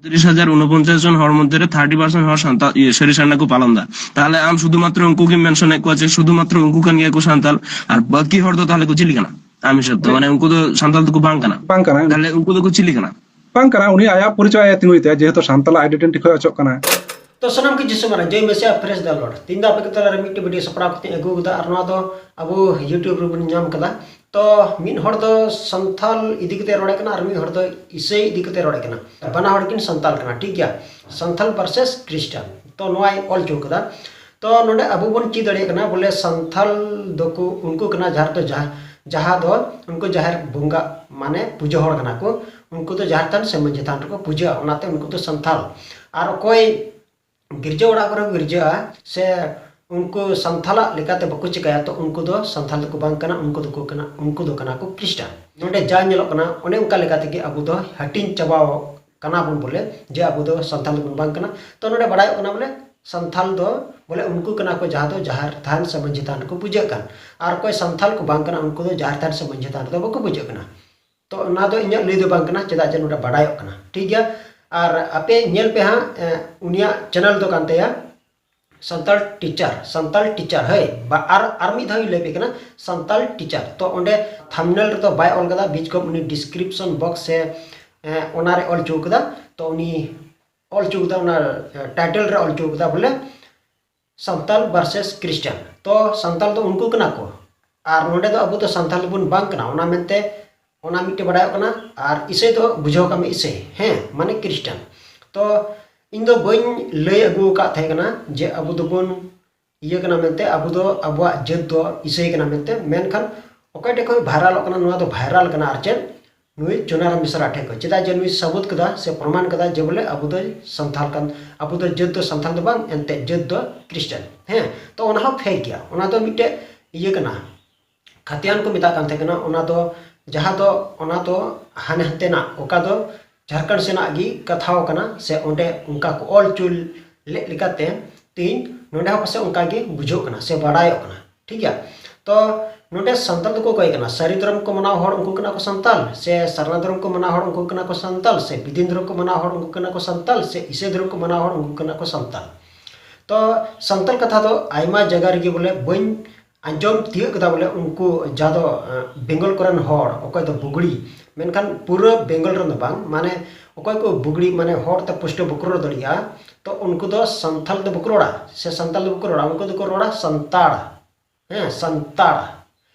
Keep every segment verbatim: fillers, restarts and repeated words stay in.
ᱛᱤᱨᱤᱥ ᱦᱟᱡᱟᱨ ᱩᱱᱚᱯᱚᱧᱪᱟᱥ ᱡᱚᱱ ᱦᱚᱲ ᱢᱚᱫᱽᱫᱷᱮ ᱨᱮ ᱛᱷᱟᱨᱴᱤ ᱯᱟᱨᱥᱮᱱᱴ ᱦᱚᱲ ᱥᱟᱱᱛᱟᱲ, ᱤᱭᱟᱹ, ᱥᱟᱹᱨᱤ ᱥᱟᱨᱱᱟ ᱠᱚ ᱯᱟᱞᱚᱱ ᱮᱫᱟ᱾ ᱛᱟᱦᱚᱞᱮ ᱟᱢ ᱥᱩᱫᱷᱩ ᱢᱟᱛᱨᱚ ᱩᱱᱠᱩ ᱜᱮᱢ ᱢᱮᱱᱥᱚᱱᱮᱫ ᱠᱚᱣᱟ ᱡᱮ ᱥᱩᱫᱷᱩ ᱢᱟᱛᱨᱚ ᱩᱱᱠᱩ ᱠᱟᱱ ᱜᱮᱭᱟ ᱠᱚ ᱥᱟᱱᱛᱟᱲ, ᱟᱨ ᱵᱟᱹᱠᱤ ᱦᱚᱲ ᱫᱚ ᱛᱟᱦᱚᱞᱮ ᱠᱚ ᱪᱤᱞᱤ ᱠᱟᱱᱟ? ᱟᱢ ᱦᱤᱥᱟᱹᱵ ᱛᱮ, ᱢᱟᱱᱮ, ᱩᱱᱠᱩ ᱫᱚ ᱥᱟᱱᱛᱟᱲ ᱫᱚᱠᱚ ᱵᱟᱝ ᱠᱟᱱᱟ᱾ ᱵᱟᱝ ᱠᱟᱱᱟ᱾ ᱛᱟᱦᱚᱞᱮ ᱩᱱᱠᱩ ᱫᱚᱠᱚ ᱪᱤᱞᱤ ᱠᱟᱱᱟ? ᱵᱟᱝ ᱠᱟᱱᱟ, ᱩᱱᱤ ᱟᱭᱟᱜ ᱯᱚᱨᱤᱪᱚᱭ ᱟᱡ ᱛᱤᱸᱜᱩᱭ ᱛᱟᱭᱟ, ᱡᱮᱦᱮᱛᱩ ᱥᱟᱱᱛᱟᱲᱟᱜ ᱟᱭᱰᱮᱱᱴᱤᱴᱤ ᱠᱷᱚᱱ ᱚᱪᱚᱜ ᱠᱟᱱᱟ᱾ ᱛᱚ ᱥᱟᱱᱟᱢ ᱠᱚ ᱡᱤᱥᱩ ᱢᱟᱨᱟᱝ, ᱡᱚᱭ ᱢᱮᱥᱤᱭᱟ, praise the Lord᱾ ᱛᱤᱦᱤᱧ ᱫᱚ ᱟᱯᱮ ᱠᱚ ᱛᱟᱞᱟᱨᱮ ᱢᱤᱫᱴᱮᱱ ᱵᱷᱤᱰᱤᱭᱳ ᱥᱟᱯᱲᱟᱣ ᱠᱟᱛᱮ ᱟᱹᱜᱩ ᱠᱟᱫᱟ, ᱟᱨ ᱱᱚᱣᱟ ᱫᱚ ᱟᱵᱚ YouTube ᱨᱮᱵᱚᱱ ᱧᱟᱢ ᱠᱟᱫᱟ᱾ ᱛᱚ ᱢᱤᱫ ᱦᱚᱲ ᱫᱚ ᱥᱟᱱᱛᱷᱟᱞ ᱤᱫᱤ ᱠᱟᱛᱮ ᱨᱚᱲᱮ ᱠᱟᱱᱟ, ᱟᱨ ᱢᱤᱫ ᱦᱚᱲ ᱫᱚ ᱤᱥᱟᱹᱭ ᱤᱫᱤ ᱠᱟᱛᱮ ᱨᱚᱲᱮ ᱠᱟᱱᱟ᱾ ᱵᱟᱱᱟ ᱦᱚᱲ ᱠᱤᱱ ᱥᱟᱱᱛᱟᱞ ᱠᱟᱱᱟ, ᱴᱷᱤᱠ ᱜᱮᱭᱟ, ᱥᱟᱱᱛᱷᱟᱞ ᱵᱷᱟᱨᱥᱮᱥ ᱠᱷᱨᱤᱥᱴᱟᱱ᱾ ᱛᱚ ᱱᱚᱣᱟᱭ ᱚᱞ ᱦᱚᱪᱚ ᱠᱟᱫᱟ᱾ ᱛᱚ ᱱᱚᱰᱮ ᱟᱵᱚ ᱵᱚᱱ ᱪᱮᱫ ᱫᱟᱲᱮᱭᱟᱜ ᱠᱟᱱᱟ, ᱵᱚᱞᱮ ᱥᱟᱱᱛᱷᱟᱞ ᱫᱚᱠᱚ ᱩᱱᱠᱩ ᱠᱟᱱᱟ, ᱡᱟᱦᱟᱸ ᱫᱚ ᱡᱟᱦᱟᱸ, ᱡᱟᱦᱟᱸ ᱫᱚ ᱩᱱᱠᱩ ᱡᱟᱦᱮᱨ ᱵᱚᱸᱜᱟ, ᱢᱟᱱᱮ ᱯᱩᱡᱟᱹ ᱦᱚᱲ ᱠᱟᱱᱟ ᱠᱚ, ᱩᱱᱠᱩ ᱫᱚ ᱡᱟᱦᱮᱨ ᱛᱷᱟᱱ ᱥᱮ ᱢᱟᱹᱡᱷᱤ ᱛᱷᱟᱱ ᱨᱮᱠᱚ ᱯᱩᱡᱟᱹᱜᱼᱟ, ᱚᱱᱟᱛᱮ ᱩᱱᱠᱩ ᱫᱚ ᱥᱟᱱᱛᱷᱟᱞ᱾ ᱟᱨ ᱚᱠᱚᱭ ᱜᱤᱨᱡᱟᱹ ᱚᱲᱟᱜ ᱠᱚᱨᱮ ᱠᱚ ᱜᱤᱨᱡᱟᱹᱜᱼᱟ, ᱥᱮ ᱩᱱᱠᱩ ᱥᱟᱱᱛᱷᱟᱞᱟᱜ ᱞᱮᱠᱟᱛᱮ ᱵᱟᱠᱚ ᱪᱤᱠᱟᱹᱭᱟ, ᱛᱚ ᱩᱱᱠᱩ ᱫᱚ ᱥᱟᱱᱛᱷᱟᱞ ᱫᱚᱠᱚ ᱵᱟᱝ ᱠᱟᱱᱟ, ᱩᱱᱠᱩ ᱫᱚᱠᱚ ᱠᱟᱱᱟ, ᱩᱱᱠᱩ ᱫᱚ ᱠᱟᱱᱟ ᱠᱚ ᱠᱷᱨᱤᱥᱴᱟᱱ᱾ ᱱᱚᱰᱮ ᱡᱟ ᱧᱮᱞᱚᱜ ᱠᱟᱱᱟ, ᱚᱱᱮ ᱚᱱᱠᱟ ᱞᱮᱠᱟ ᱛᱮᱜᱮ ᱟᱵᱚ ᱫᱚ ᱦᱟᱹᱴᱤᱧ ᱪᱟᱵᱟᱣ ᱠᱟᱱᱟ ᱵᱚᱱ, ᱵᱚᱞᱮ ᱡᱮ ᱟᱵᱚ ᱫᱚ ᱥᱟᱱᱛᱷᱟᱞ ᱫᱚᱵᱚᱱ ᱵᱟᱝ ᱠᱟᱱᱟ᱾ ᱛᱚ ᱱᱚᱰᱮ ᱵᱟᱲᱟᱭᱚᱜ ᱠᱟᱱᱟ ᱵᱚᱞᱮ ᱥᱟᱱᱛᱷᱟᱞ ᱫᱚ ᱵᱚᱞᱮ ᱩᱱᱠᱩ ᱠᱟᱱᱟ ᱠᱚ ᱡᱟᱦᱟᱸ ᱫᱚ ᱡᱟᱦᱮᱨ ᱛᱷᱟᱱ ᱥᱮ ᱢᱟᱹᱡᱷᱤ ᱛᱷᱟᱱ ᱨᱮᱠᱚ ᱯᱩᱡᱟᱹᱜ ᱠᱟᱱ, ᱟᱨ ᱚᱠᱚᱭ ᱥᱟᱱᱛᱷᱟᱞ ᱠᱚ ᱵᱟᱝ ᱠᱟᱱᱟ ᱩᱱᱠᱩ ᱫᱚ ᱡᱟᱦᱮᱨ ᱛᱷᱟᱱ ᱥᱮ ᱢᱟᱹᱡᱷᱤ ᱛᱷᱟᱱ ᱨᱮᱫᱚ ᱵᱟᱠᱚ ᱯᱩᱡᱟᱹᱜ ᱠᱟᱱᱟ᱾ ᱛᱚ ᱚᱱᱟ ᱫᱚ ᱤᱧᱟᱹᱜ ᱞᱟᱹᱭ ᱫᱚ ᱵᱟᱝ ᱠᱟᱱᱟ, ᱪᱮᱫᱟᱜ ᱡᱮ ᱱᱚᱰᱮ ᱵᱟᱲᱟᱭᱚᱜ ᱠᱟᱱᱟ, ᱴᱷᱤᱠ ᱜᱮᱭᱟ᱾ ᱟᱨ ᱟᱯᱮ ᱧᱮᱞ ᱯᱮ ᱦᱟᱸᱜ, ᱮ, ᱩᱱᱤᱭᱟᱜ ᱪᱮᱱᱮᱞ ᱫᱚ ᱠᱟᱱ ᱛᱟᱭᱟ ᱥᱟᱱᱛᱟᱲ ᱴᱤᱪᱟᱨ, ᱥᱟᱱᱛᱟᱲ ᱴᱤᱪᱟᱨ, ᱦᱳᱭ, ᱵᱟ-, ᱟᱨ, ᱟᱨ ᱢᱤᱫ ᱫᱷᱟᱣ ᱤᱧ ᱞᱟᱹᱭ ᱟᱯᱮ ᱠᱟᱱᱟ, ᱥᱟᱱᱛᱟᱲ ᱴᱤᱪᱟᱨ᱾ ᱛᱚ ᱚᱸᱰᱮ ᱛᱷᱟᱢᱵᱱᱮᱞ ᱨᱮᱫᱚ ᱵᱟᱭ ᱚᱞ ᱠᱟᱫᱟ, ᱵᱤᱪ ᱠᱚᱢ ᱩᱱᱤ ᱰᱤᱥᱠᱨᱤᱯᱥᱚᱱ ᱵᱚᱠᱥ ᱥᱮ, ᱮ, ᱚᱱᱟᱨᱮ ᱚᱞ ᱦᱚᱪᱚ ᱠᱟᱫᱟ᱾ ᱛᱚ ᱩᱱᱤ ᱚᱞ ᱦᱚᱪᱚ ᱠᱟᱫᱟ, ᱚᱱᱟ, ᱮ, ᱴᱟᱭᱴᱮᱞ ᱨᱮ ᱚᱞ ᱦᱚᱪᱚ ᱠᱟᱫᱟ ᱵᱚᱞᱮ ᱥᱟᱱᱛᱟᱞ ᱵᱷᱟᱨᱥᱮᱥ ᱠᱷᱨᱤᱥᱴᱟᱱ᱾ ᱛᱚ ᱥᱟᱱᱛᱟᱞ ᱫᱚ ᱩᱱᱠᱩ ᱠᱟᱱᱟ ᱠᱚ, ᱟᱨ ᱱᱚᱰᱮ ᱫᱚ ᱟᱵᱚ ᱫᱚ ᱥᱟᱱᱛᱟᱞ ᱫᱚᱵᱚᱱ ᱵᱟᱝ ᱠᱟᱱᱟ, ᱚᱱᱟ ᱢᱮᱱᱛᱮ ᱚᱱᱟ ᱢᱤᱫᱴᱮᱡ ᱵᱟᱰᱟᱭᱚᱜ ᱠᱟᱱᱟ᱾ ᱟᱨ ᱤᱥᱟᱹᱭ ᱫᱚ ᱵᱩᱡᱷᱟᱹᱣ ᱠᱟᱜ ᱢᱮ, ᱤᱥᱟᱹᱭ, ᱦᱮᱸ, ᱢᱟᱱᱮ ᱠᱷᱨᱤᱥᱴᱟᱱ᱾ ᱛᱚ ᱤᱧ ᱫᱚ ᱵᱟᱹᱧ ᱞᱟᱹᱭ ᱟᱹᱜᱩ ᱟᱠᱟᱫ ᱛᱟᱦᱮᱸ ᱠᱟᱱᱟ ᱡᱮ ᱟᱵᱚ ᱫᱚᱵᱚᱱ ᱤᱭᱟᱹ ᱠᱟᱱᱟ ᱢᱮᱱᱛᱮ, ᱟᱵᱚ ᱫᱚ, ᱟᱵᱚᱣᱟᱜ ᱡᱟᱹᱛ ᱫᱚ ᱤᱥᱟᱹᱭ ᱠᱟᱱᱟ ᱢᱮᱱᱛᱮ᱾ ᱢᱮᱱᱠᱷᱟᱱ ᱚᱠᱚᱭ ᱴᱷᱮᱡ ᱠᱷᱚᱱ ᱵᱷᱟᱭᱨᱟᱞᱚᱜ ᱠᱟᱱᱟ? ᱱᱚᱣᱟ ᱫᱚ ᱵᱷᱟᱭᱨᱟᱞ ᱠᱟᱱᱟ ᱟᱨ ᱪᱮᱫ, ᱱᱩᱭ ᱪᱩᱱᱟᱨᱟᱢ ᱵᱮᱥᱨᱟ ᱴᱷᱮᱡ ᱠᱷᱚᱱ᱾ ᱪᱮᱫᱟᱜ ᱡᱮ ᱱᱩᱭ ᱥᱟᱹᱵᱩᱛ ᱠᱟᱫᱟ ᱥᱮ ᱯᱨᱚᱢᱟᱱ ᱠᱟᱫᱟ ᱡᱮ ᱵᱚᱞᱮ ᱟᱵᱚ ᱫᱚ ᱥᱟᱱᱛᱟᱞ ᱠᱟᱱ, ᱟᱵᱚ ᱫᱚ ᱡᱟᱹᱛ ᱫᱚ ᱥᱟᱱᱛᱟᱞ ᱫᱚ ᱵᱟᱝ, ᱮᱱᱛᱮᱫ ᱡᱟᱹᱛ ᱫᱚ ᱠᱷᱨᱤᱥᱴᱟᱱ᱾ ᱦᱮᱸ, ᱛᱚ ᱚᱱᱟ ᱦᱚᱸ ᱯᱷᱮᱠ ᱜᱮᱭᱟ, ᱚᱱᱟ ᱫᱚ ᱢᱤᱫᱴᱮᱡ ᱤᱭᱟᱹ ᱠᱟᱱᱟ, ᱠᱷᱟᱛᱤᱭᱟᱱ ᱠᱚ ᱢᱮᱛᱟᱜ ᱠᱟᱱ ᱛᱟᱦᱮᱸ ᱠᱟᱱᱟ᱾ ᱚᱱᱟ ᱫᱚ, ᱡᱟᱦᱟᱸ ᱫᱚ, ᱚᱱᱟ ᱫᱚ ᱦᱟᱱᱮ ᱦᱟᱱᱛᱮᱱᱟᱜ, ᱚᱠᱟ ᱫᱚ ᱡᱷᱟᱲᱠᱷᱚᱸᱰ ᱥᱮᱱᱟᱜ ᱜᱮ ᱠᱟᱛᱷᱟᱣ ᱠᱟᱱᱟ, ᱥᱮ ᱚᱸᱰᱮ ᱚᱱᱠᱟ ᱠᱚ ᱚᱞ ᱦᱚᱪᱚ ᱞᱮᱫ ᱞᱮᱠᱟᱛᱮ ᱛᱮᱦᱮᱧ ᱱᱚᱰᱮ ᱦᱚᱸ ᱯᱟᱥᱮᱡ ᱚᱱᱠᱟ ᱜᱮ ᱵᱩᱡᱷᱟᱹᱜ ᱠᱟᱱᱟ ᱥᱮ ᱵᱟᱲᱟᱭᱚᱜ ᱠᱟᱱᱟ, ᱴᱷᱤᱠ ᱜᱮᱭᱟ᱾ ᱛᱚ ᱱᱚᱰᱮ ᱥᱟᱱᱛᱟᱞ ᱫᱚᱠᱚ ᱚᱠᱚᱭ ᱠᱟᱱᱟ? ᱥᱟᱹᱨᱤ ᱫᱷᱚᱨᱚᱢ ᱠᱚ ᱢᱟᱱᱟᱣ ᱦᱚᱲ, ᱩᱱᱠᱩ ᱠᱟᱱᱟ ᱠᱚ ᱥᱟᱱᱛᱟᱞ, ᱥᱮ ᱥᱟᱨᱱᱟ ᱫᱷᱚᱨᱚᱢ ᱠᱚ ᱢᱟᱱᱟᱣ ᱦᱚᱲ, ᱩᱱᱠᱩ ᱠᱟᱱᱟ ᱠᱚ ᱥᱟᱱᱛᱟᱞ, ᱥᱮ ᱵᱤᱫᱤᱱ ᱫᱷᱚᱨᱚᱢ ᱠᱚ ᱢᱟᱱᱟᱣ ᱦᱚᱲ, ᱩᱱᱠᱩ ᱠᱟᱱᱟ ᱠᱚ ᱥᱟᱱᱛᱟᱞ, ᱥᱮ ᱤᱥᱟᱹᱭ ᱫᱷᱚᱨᱚᱢ ᱠᱚ ᱢᱟᱱᱟᱣ ᱦᱚᱲ, ᱩᱱᱠᱩ ᱠᱟᱱᱟ ᱠᱚ ᱥᱟᱱᱛᱟᱞ᱾ ᱛᱚ ᱥᱟᱱᱛᱟᱞ ᱠᱟᱛᱷᱟ ᱫᱚ ᱟᱭᱢᱟ ᱡᱟᱭᱜᱟ ᱨᱮᱜᱮ ᱵᱚᱞᱮ ᱵᱟᱹᱧ ᱟᱸᱡᱚᱢ ᱛᱤᱭᱟᱹᱜ ᱠᱮᱫᱟ ᱵᱚᱞᱮ ᱩᱱᱠᱩ ᱡᱟᱦᱟᱸ ᱫᱚ, ᱟᱸ, ᱵᱮᱝᱜᱚᱞ ᱠᱚᱨᱮᱱ ᱦᱚᱲ, ᱚᱠᱚᱭ ᱫᱚ ᱵᱩᱜᱲᱤ, ᱢᱮᱱᱠᱷᱟᱱ ᱯᱩᱨᱟᱹ ᱵᱮᱝᱜᱚᱞ ᱨᱮᱱ ᱫᱚ ᱵᱟᱝ, ᱢᱟᱱᱮ ᱚᱠᱚᱭ ᱠᱚ ᱵᱩᱜᱲᱤ, ᱢᱟᱱᱮ ᱦᱚᱲ ᱛᱮ ᱯᱩᱥᱴᱟᱹᱣ ᱵᱟᱠᱚ ᱨᱚᱲ ᱫᱟᱲᱮᱭᱟᱜᱼᱟ, ᱛᱚ ᱩᱱᱠᱩ ᱫᱚ ᱥᱟᱱᱛᱟᱞ ᱫᱚ ᱵᱟᱠᱚ ᱨᱚᱲᱟ, ᱥᱮ ᱥᱟᱱᱛᱟᱞ ᱫᱚ ᱵᱟᱠᱚ ᱨᱚᱲᱟ, ᱩᱱᱠᱩ ᱫᱚᱠᱚ ᱨᱚᱲᱟ ᱥᱟᱱᱛᱟᱲ᱾ ᱦᱮᱸ, ᱥᱟᱱᱛᱟᱲ᱾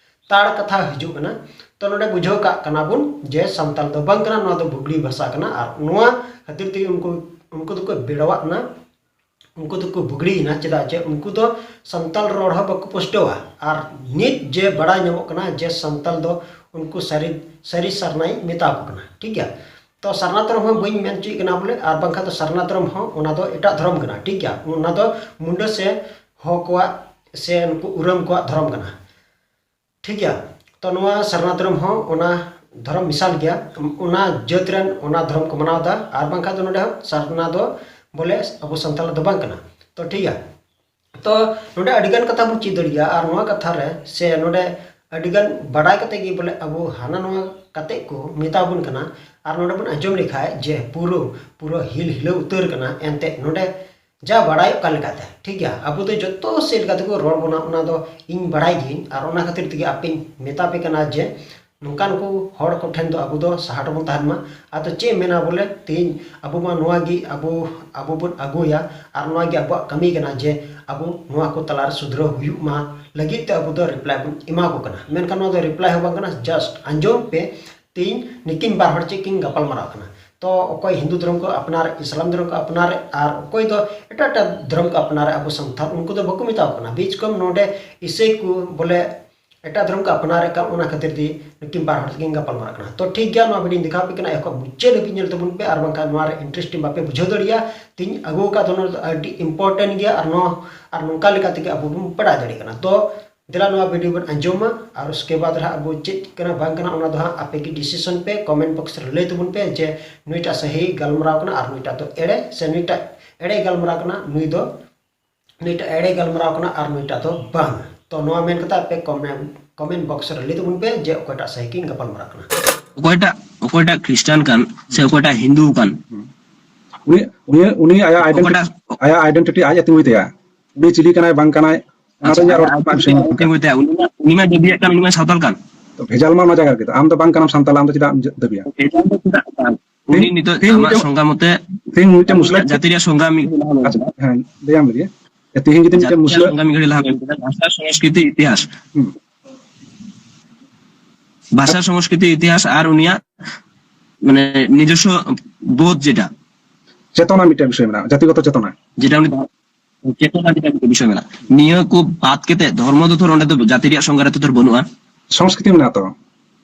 ᱛᱟᱲ ᱠᱟᱛᱷᱟ ᱦᱤᱡᱩᱜ ᱠᱟᱱᱟ᱾ ᱛᱚ ᱱᱚᱰᱮ ᱵᱩᱡᱷᱟᱹᱣ ᱠᱟᱜ ᱠᱟᱱᱟ ᱵᱚᱱ ᱡᱮ ᱥᱟᱱᱛᱟᱞ ᱫᱚ ᱵᱟᱝ ᱠᱟᱱᱟ, ᱱᱚᱣᱟ ᱫᱚ ᱵᱩᱜᱲᱤ ᱵᱷᱟᱥᱟ ᱠᱟᱱᱟ᱾ ᱟᱨ ᱱᱚᱣᱟ ᱠᱷᱟᱹᱛᱤᱨ ᱛᱮᱜᱮ ᱩᱱᱠᱩ, ᱩᱱᱠᱩ ᱫᱚᱠᱚ ᱵᱮᱲᱟᱣᱟᱜ ᱠᱟᱱᱟ, ᱩᱱᱠᱩ ᱫᱚᱠᱚ ᱵᱩᱜᱲᱤᱭᱮᱱᱟ᱾ ᱪᱮᱫᱟᱜ ᱡᱮ ᱩᱱᱠᱩ ᱫᱚ ᱥᱟᱱᱛᱟᱞ ᱨᱚᱲ ᱦᱚᱸ ᱵᱟᱠᱚ ᱯᱩᱥᱴᱟᱹᱣᱟ᱾ ᱟᱨ ᱱᱤᱛ ᱡᱮ ᱵᱟᱲᱟᱭ ᱧᱟᱢᱚᱜ ᱠᱟᱱᱟ ᱡᱮ ᱥᱟᱱᱛᱟᱞ ᱫᱚ ᱩᱱᱠᱩ ᱥᱟᱹᱨᱤ, ᱥᱟᱹᱨᱤ ᱥᱟᱨᱱᱟᱭ ᱢᱮᱛᱟ ᱠᱚ ᱠᱟᱱᱟ, ᱴᱷᱤᱠ ᱜᱮᱭᱟ᱾ ᱛᱚ ᱥᱟᱨᱱᱟ ᱫᱷᱚᱨᱚᱢ ᱦᱚᱸ ᱵᱟᱹᱧ ᱢᱮᱱ ᱦᱚᱪᱚᱭᱮᱫ ᱠᱟᱱᱟ ᱵᱚᱞᱮ, ᱟᱨ ᱵᱟᱝᱠᱷᱟᱱ ᱫᱚ ᱥᱟᱨᱱᱟ ᱫᱷᱚᱨᱚᱢ ᱦᱚᱸ ᱚᱱᱟ ᱫᱚ ᱮᱴᱟᱜ ᱫᱷᱚᱨᱚᱢ ᱠᱟᱱᱟ, ᱴᱷᱤᱠ ᱜᱮᱭᱟ᱾ ᱚᱱᱟ ᱫᱚ ᱢᱩᱱᱰᱟᱹ ᱥᱮ ᱦᱚᱲ ᱠᱚᱣᱟᱜ ᱥᱮ ᱱᱩᱠᱩ ᱩᱨᱟᱹᱢ ᱠᱚᱣᱟᱜ ᱫᱷᱚᱨᱚᱢ ᱠᱟᱱᱟ, ᱴᱷᱤᱠ ᱜᱮᱭᱟ᱾ ᱛᱚ ᱱᱚᱣᱟ ᱥᱟᱨᱱᱟ ᱫᱷᱚᱨᱚᱢ ᱦᱚᱸ ᱚᱱᱟ ᱫᱷᱚᱨᱚᱢ ᱢᱮᱥᱟᱞ ᱜᱮᱭᱟ, ᱚᱱᱟ ᱡᱟᱹᱛ ᱨᱮᱱ ᱚᱱᱟ ᱫᱷᱚᱨᱚᱢ ᱠᱚ ᱢᱟᱱᱟᱣ ᱮᱫᱟ, ᱟᱨ ᱵᱟᱝᱠᱷᱟᱱ ᱫᱚ ᱱᱚᱰᱮ ᱦᱚᱸ ᱥᱟᱨᱱᱟ ᱫᱚ ᱵᱚᱞᱮ ᱟᱵᱚ ᱥᱟᱱᱛᱟᱲ ᱫᱚ ᱵᱟᱝ ᱠᱟᱱᱟ᱾ ᱛᱚ ᱴᱷᱤᱠ ᱜᱮᱭᱟ, ᱛᱚ ᱱᱚᱰᱮ ᱟᱹᱰᱤᱜᱟᱱ ᱠᱟᱛᱷᱟ ᱵᱚᱱ ᱪᱮᱫ ᱫᱟᱲᱮᱭᱟᱜᱼᱟ, ᱟᱨ ᱱᱚᱣᱟ ᱠᱟᱛᱷᱟ ᱨᱮ ᱥᱮ ᱱᱚᱰᱮ ᱟᱹᱰᱤᱜᱟᱱ ᱵᱟᱰᱟᱭ ᱠᱟᱛᱮ ᱜᱮ ᱵᱚᱞᱮ ᱟᱵᱚ ᱦᱟᱱᱟ ᱱᱚᱣᱟ ᱠᱟᱛᱮ ᱠᱚ ᱢᱮᱛᱟ ᱵᱚᱱ ᱠᱟᱱᱟ, ᱟᱨ ᱱᱚᱰᱮ ᱵᱚᱱ ᱟᱸᱡᱚᱢ ᱞᱮᱠᱷᱟᱡ ᱡᱮ ᱯᱩᱨᱟᱹ, ᱯᱩᱨᱟᱹ ᱦᱤᱞ ᱦᱤᱞᱟᱹᱣ ᱩᱛᱟᱹᱨ ᱠᱟᱱᱟ᱾ ᱮᱱᱛᱮ ᱱᱚᱰᱮ ᱡᱟ ᱵᱟᱲᱟᱭᱚᱜ ᱠᱟᱱ ᱞᱮᱠᱟᱛᱮ, ᱴᱷᱤᱠ ᱜᱮᱭᱟ, ᱟᱵᱚ ᱫᱚ ᱡᱚᱛᱚ ᱥᱮᱫ ᱞᱮᱠᱟ ᱛᱮᱠᱚ ᱨᱚᱲ ᱵᱚᱱᱟ, ᱚᱱᱟ ᱫᱚ ᱤᱧ ᱵᱟᱲᱟᱭ ᱜᱤᱭᱟᱹᱧ, ᱟᱨ ᱚᱱᱟ ᱠᱷᱟᱹᱛᱤᱨ ᱛᱮᱜᱮ ᱟᱯᱮᱧ ᱢᱮᱛᱟ ᱯᱮ ᱠᱟᱱᱟ ᱡᱮ ᱱᱚᱝᱠᱟᱱ ᱠᱚ ᱦᱚᱲ ᱠᱚᱴᱷᱮᱱ ᱫᱚ ᱟᱵᱚ ᱫᱚ ᱥᱟᱦᱟ ᱨᱮᱵᱚᱱ ᱛᱟᱦᱮᱱ ᱢᱟ᱾ ᱟᱫᱚ ᱪᱮᱫ ᱮᱢ ᱢᱮᱱᱟ ᱵᱚᱞᱮ, ᱛᱮᱦᱮᱧ ᱟᱵᱚ ᱢᱟ ᱱᱚᱣᱟ ᱜᱮ ᱟᱵᱚ, ᱟᱵᱚ ᱵᱚᱱ ᱟᱹᱜᱩᱭᱟ, ᱟᱨ ᱱᱚᱣᱟ ᱜᱮ ᱟᱵᱚᱣᱟᱜ ᱠᱟᱹᱢᱤ ᱠᱟᱱᱟ ᱡᱮ ᱟᱵᱚ ᱱᱚᱣᱟ ᱠᱚ ᱛᱟᱞᱟᱨᱮ ᱥᱩᱫᱷᱨᱟᱹᱣ ᱦᱩᱭᱩᱜ ᱢᱟ ᱞᱟᱹᱜᱤᱫ ᱛᱮ ᱟᱵᱚ ᱫᱚ ᱨᱤᱯᱞᱟᱭ ᱵᱚᱱ ᱮᱢᱟ ᱠᱚ ᱠᱟᱱᱟ᱾ ᱢᱮᱱᱠᱷᱟᱱ ᱱᱚᱣᱟ ᱫᱚ ᱨᱤᱯᱞᱟᱭ ᱦᱚᱸ ᱵᱟᱝ ᱠᱟᱱᱟ, ᱡᱟᱥᱴ ᱟᱸᱡᱚᱢ ᱯᱮ, ᱛᱮᱦᱮᱧ ᱱᱩᱠᱤᱱ ᱵᱟᱨ ᱦᱚᱲ ᱪᱮᱫ ᱠᱤᱱ ᱜᱟᱯᱟᱞ ᱢᱟᱨᱟᱣ ᱠᱟᱱᱟ᱾ ᱛᱚ ᱚᱠᱚᱭ ᱦᱤᱱᱫᱩ ᱫᱷᱚᱨᱚᱢ ᱠᱚ ᱟᱯᱱᱟᱨ, ᱤᱥᱞᱟᱢ ᱫᱷᱚᱨᱚᱢ ᱠᱚ ᱟᱯᱱᱟᱨ, ᱟᱨ ᱚᱠᱚᱭ ᱫᱚ ᱮᱴᱟᱜ ᱮᱴᱟᱜ ᱫᱷᱚᱨᱚᱢ ᱠᱚ ᱟᱯᱱᱟᱨ, ᱟᱵᱚ ᱥᱟᱱᱛᱟᱲ ᱩᱱᱠᱩ ᱫᱚ ᱵᱟᱠᱚ ᱢᱮᱛᱟ ᱠᱚ ᱠᱟᱱᱟ᱾ ᱵᱤᱪ ᱠᱚᱢ ᱱᱚᱰᱮ ᱤᱥᱟᱹᱭ ᱠᱚ ᱵᱚᱞᱮ ᱮᱴᱟᱜ ᱫᱷᱚᱨᱚᱢ ᱠᱚ ᱟᱯᱱᱟᱨᱮᱫ ᱠᱟᱱ, ᱚᱱᱟ ᱠᱷᱟᱹᱛᱤᱨ ᱛᱮ ᱱᱩᱠᱤᱱ ᱵᱟᱨ ᱦᱚᱲ ᱛᱮᱠᱤᱱ ᱜᱟᱯᱟᱞ ᱢᱟᱨᱟᱜ ᱠᱟᱱᱟ᱾ ᱛᱚ ᱴᱷᱤᱠ ᱜᱮᱭᱟ, ᱱᱚᱣᱟ ᱵᱷᱤᱰᱤᱭᱳᱧ ᱫᱮᱠᱷᱟᱣ ᱟᱯᱮ ᱠᱟᱱᱟ, ᱮᱦᱚᱵ ᱢᱩᱪᱟᱹᱫ ᱦᱟᱹᱵᱤᱡ ᱧᱮᱞ ᱛᱟᱵᱚᱱ ᱯᱮ, ᱟᱨ ᱵᱟᱝᱠᱷᱟᱱ ᱱᱚᱣᱟ ᱨᱮ ᱤᱱᱴᱟᱨᱮᱥᱴᱤᱝ ᱵᱟᱯᱮ ᱵᱩᱡᱷᱟᱹᱣ ᱫᱟᱲᱮᱭᱟᱜᱼᱟ᱾ ᱛᱮᱦᱮᱧ ᱟᱹᱜᱩ ᱟᱠᱟᱫ ᱫᱚ ᱱᱚᱣᱟ ᱫᱚ ᱟᱹᱰᱤ ᱤᱢᱯᱚᱨᱴᱮᱱᱴ ᱜᱮᱭᱟ, ᱟᱨ ᱱᱚᱣᱟ, ᱟᱨ ᱱᱚᱝᱠᱟ ᱞᱮᱠᱟ ᱛᱮᱜᱮ ᱟᱵᱚ ᱵᱚᱱ ᱵᱟᱲᱟᱭ ᱫᱟᱲᱮᱭᱟᱜ ᱠᱟᱱᱟ᱾ ᱛᱚ ᱫᱮᱞᱟ ᱱᱚᱣᱟ ᱵᱷᱤᱰᱤᱭᱳ ᱵᱚᱱ ᱟᱸᱡᱚᱢᱟ, ᱟᱨ ᱩᱥᱠᱮ ᱵᱟᱫᱽ ᱨᱮ ᱦᱟᱸᱜ ᱟᱵᱚ ᱪᱮᱫ ᱠᱟᱱᱟ ᱵᱟᱝ ᱠᱟᱱᱟ, ᱚᱱᱟ ᱫᱚ ᱦᱟᱸᱜ ᱟᱯᱮ ᱜᱮ ᱰᱤᱥᱤᱥᱚᱱ ᱯᱮ᱾ ᱠᱚᱢᱮᱱᱴ ᱵᱚᱠᱥ ᱨᱮ ᱞᱟᱹᱭ ᱛᱟᱵᱚᱱ ᱯᱮ ᱡᱮ ᱱᱩᱭᱴᱟᱜ ᱥᱟᱹᱦᱤ ᱜᱟᱞᱢᱟᱨᱟᱣ ᱠᱟᱱᱟ ᱟᱨ ᱱᱩᱭᱴᱟᱜ ᱫᱚ ᱮᱲᱮ, ᱥᱮ ᱱᱩᱭᱴᱟᱜ ᱮᱲᱮ ᱜᱟᱞᱢᱟᱨᱟᱣ ᱠᱟᱱᱟ, ᱱᱩᱭ ᱫᱚ, ᱱᱩᱭᱴᱟᱜ ᱮᱲᱮ ᱜᱟᱞᱢᱟᱨᱟᱣ ᱠᱟᱱᱟ ᱟᱨ ᱱᱩᱭᱴᱟᱜ ᱫᱚ ᱵᱟᱝ᱾ ᱛᱚ ᱱᱚᱣᱟ ᱢᱮᱱ ᱠᱟᱛᱮ ᱟᱯᱮ ᱠᱚᱢᱮᱱᱴ ᱠᱚᱢᱮᱱᱴ ᱵᱚᱠᱥ ᱨᱮ ᱞᱟᱹᱭ ᱛᱟᱵᱚᱱ ᱯᱮ ᱡᱮ ᱚᱠᱚᱭᱴᱟᱜ ᱥᱟᱭ ᱠᱤᱱ ᱜᱟᱯᱟᱞ ᱢᱟᱨᱟᱜ ᱠᱟᱱᱟ᱾ ᱚᱠᱚᱭᱴᱟᱜ, ᱚᱠᱚᱭᱴᱟᱜ ᱠᱷᱨᱤᱥᱴᱟᱱ ᱠᱟᱱ ᱥᱮ ᱚᱠᱚᱭᱴᱟᱜ ᱦᱤᱱᱫᱩ ᱠᱟᱱ, ᱩᱱᱤ ᱩᱱᱤ ᱩᱱᱤ ᱟᱭᱟᱜ ᱟᱭᱰᱮᱱᱴᱤᱴᱤ, ᱚᱠᱚᱭᱴᱟᱜ ᱟᱭᱟᱜ ᱟᱭᱰᱮᱱᱴᱤᱴᱤ ᱟᱡ ᱮ ᱛᱤᱸᱜᱩᱭ ᱛᱟᱭᱟ᱾ ᱩᱱᱤ ᱪᱤᱞᱤ ᱠᱟᱱᱟᱭ ᱵᱟᱝ ᱠᱟᱱᱟᱭ, ᱚᱱᱟ ᱫᱚ ᱟᱪᱪᱷᱟ, ᱤᱧᱟᱹᱜ ᱨᱚᱲ ᱟᱭᱟᱜ ᱨᱮᱱᱟᱜ ᱵᱤᱥᱚᱭ ᱵᱟᱝ ᱠᱟᱱᱟ᱾ ᱛᱤᱸᱜᱩᱭ ᱛᱟᱭᱟ, ᱩᱱᱤ ᱢᱟ, ᱩᱱᱤ ᱢᱟ ᱫᱟᱹᱵᱤᱭᱟᱜ ᱠᱟᱱ, ᱩᱱᱤ ᱢᱟ ᱥᱟᱶᱛᱟᱞ ᱠᱟᱱ᱾ ᱛᱚ ᱵᱷᱮᱡᱟᱞ ᱢᱟ ᱚᱱᱟ ᱡᱟᱭᱜᱟ ᱨᱮᱜᱮ ᱛᱚ, ᱟᱢ ᱫᱚ ᱵᱟᱝ ᱠᱟᱱᱟᱢ ᱥᱟᱱᱛᱟᱞ, ᱟᱢ ᱫᱚ ᱪᱮᱫᱟᱜ ᱮᱢ ᱫᱟᱹᱵᱤᱭᱟ? ᱵᱷᱮᱡᱟᱞ ᱫᱚ ᱪᱮᱫᱟᱜ ᱵᱟᱝ? ᱩᱱᱤ ᱛᱮᱦᱮᱧ, ᱱᱤᱛᱚᱜ ᱛᱮᱦᱮᱧ ᱟᱢᱟᱜ ᱢᱤᱫᱴᱮᱱ, ᱥᱚᱝᱜᱟᱢ ᱢᱚᱛᱮ ᱛᱮᱦᱮᱧ ᱢᱤᱫᱴᱮᱱ ᱟᱵᱚ ᱢᱩᱥᱞᱟᱹ ᱡᱟᱹᱛᱤ ᱨᱮᱭᱟᱜ ᱥᱚᱝᱜᱟᱢ ᱢᱤᱫ ᱜᱷᱟᱹᱲᱤ ᱞᱟᱦᱟ ᱢᱮᱱ ᱟᱪᱪᱷᱟ, ᱠᱮᱫᱟ᱾ ᱦᱮᱸ, ᱞᱟᱹᱭᱟᱢ ᱞᱟᱹᱜᱤᱫ᱾ ᱮ, ᱛᱮᱦᱮᱧ ᱡᱩᱫᱤ ᱡᱟᱹᱛᱤ ᱢᱤᱫᱴᱮᱱ ᱨᱮᱭᱟᱜ ᱢᱩᱥᱞᱟᱹ ᱥᱚᱝᱜᱟᱢ ᱢᱤᱫ ᱜᱷᱟᱹᱲᱤ ᱞᱟᱦᱟ ᱢᱮᱱ ᱠᱮᱫᱟ, ᱵᱷᱟᱥᱟ, ᱥᱚᱝᱥᱠᱨᱤᱛᱤ, ᱤᱛᱤᱦᱟᱥ᱾ ᱦᱩᱸ᱾ ᱵᱷᱟᱥᱟ, ᱥᱚᱝᱥᱠᱨᱤᱛᱤ, ᱤᱛᱤᱦᱟᱥ ᱟᱨ ᱩᱱᱤᱭᱟᱜ ᱢᱟᱱᱮ ᱱᱤᱡᱚᱥᱥᱚ ᱵᱳᱫᱷ ᱡᱮᱴᱟ᱾ ᱪᱮᱛᱚᱱᱟ ᱢᱤᱫᱴᱮᱱ ᱵᱤᱥᱚᱭ ᱢᱮᱱᱟᱜᱼᱟ, ᱡᱟᱹᱛᱤᱜᱚᱛᱚ ᱪᱮᱛᱚᱱᱟ᱾ ᱡᱮᱴᱟ ᱩᱱᱤ ᱪᱮᱛᱚᱱᱟ ᱡᱮᱴᱟ ᱢᱤᱫᱴᱮᱱ ᱵᱤᱥᱚᱭ ᱢᱮᱱᱟᱜᱼᱟ᱾ ᱱᱤᱭᱟᱹ ᱠᱚ ᱵᱟᱫ ᱠᱟᱛᱮ ᱫᱷᱚᱨᱢᱚ ᱫᱚ ᱛᱷᱚᱨ ᱚᱸᱰᱮ ᱫᱚ ᱡᱟᱹᱛᱤ ᱨᱮᱭᱟᱜ ᱥᱚᱝᱜᱷᱟ ᱨᱮ ᱛᱚ ᱛᱷᱚᱨ ᱵᱟᱹᱱᱩᱜᱼᱟ᱾ ᱥᱚᱝᱥᱠᱨᱤᱛᱤ ᱢᱮᱱᱟᱜᱼᱟ ᱛᱚ᱾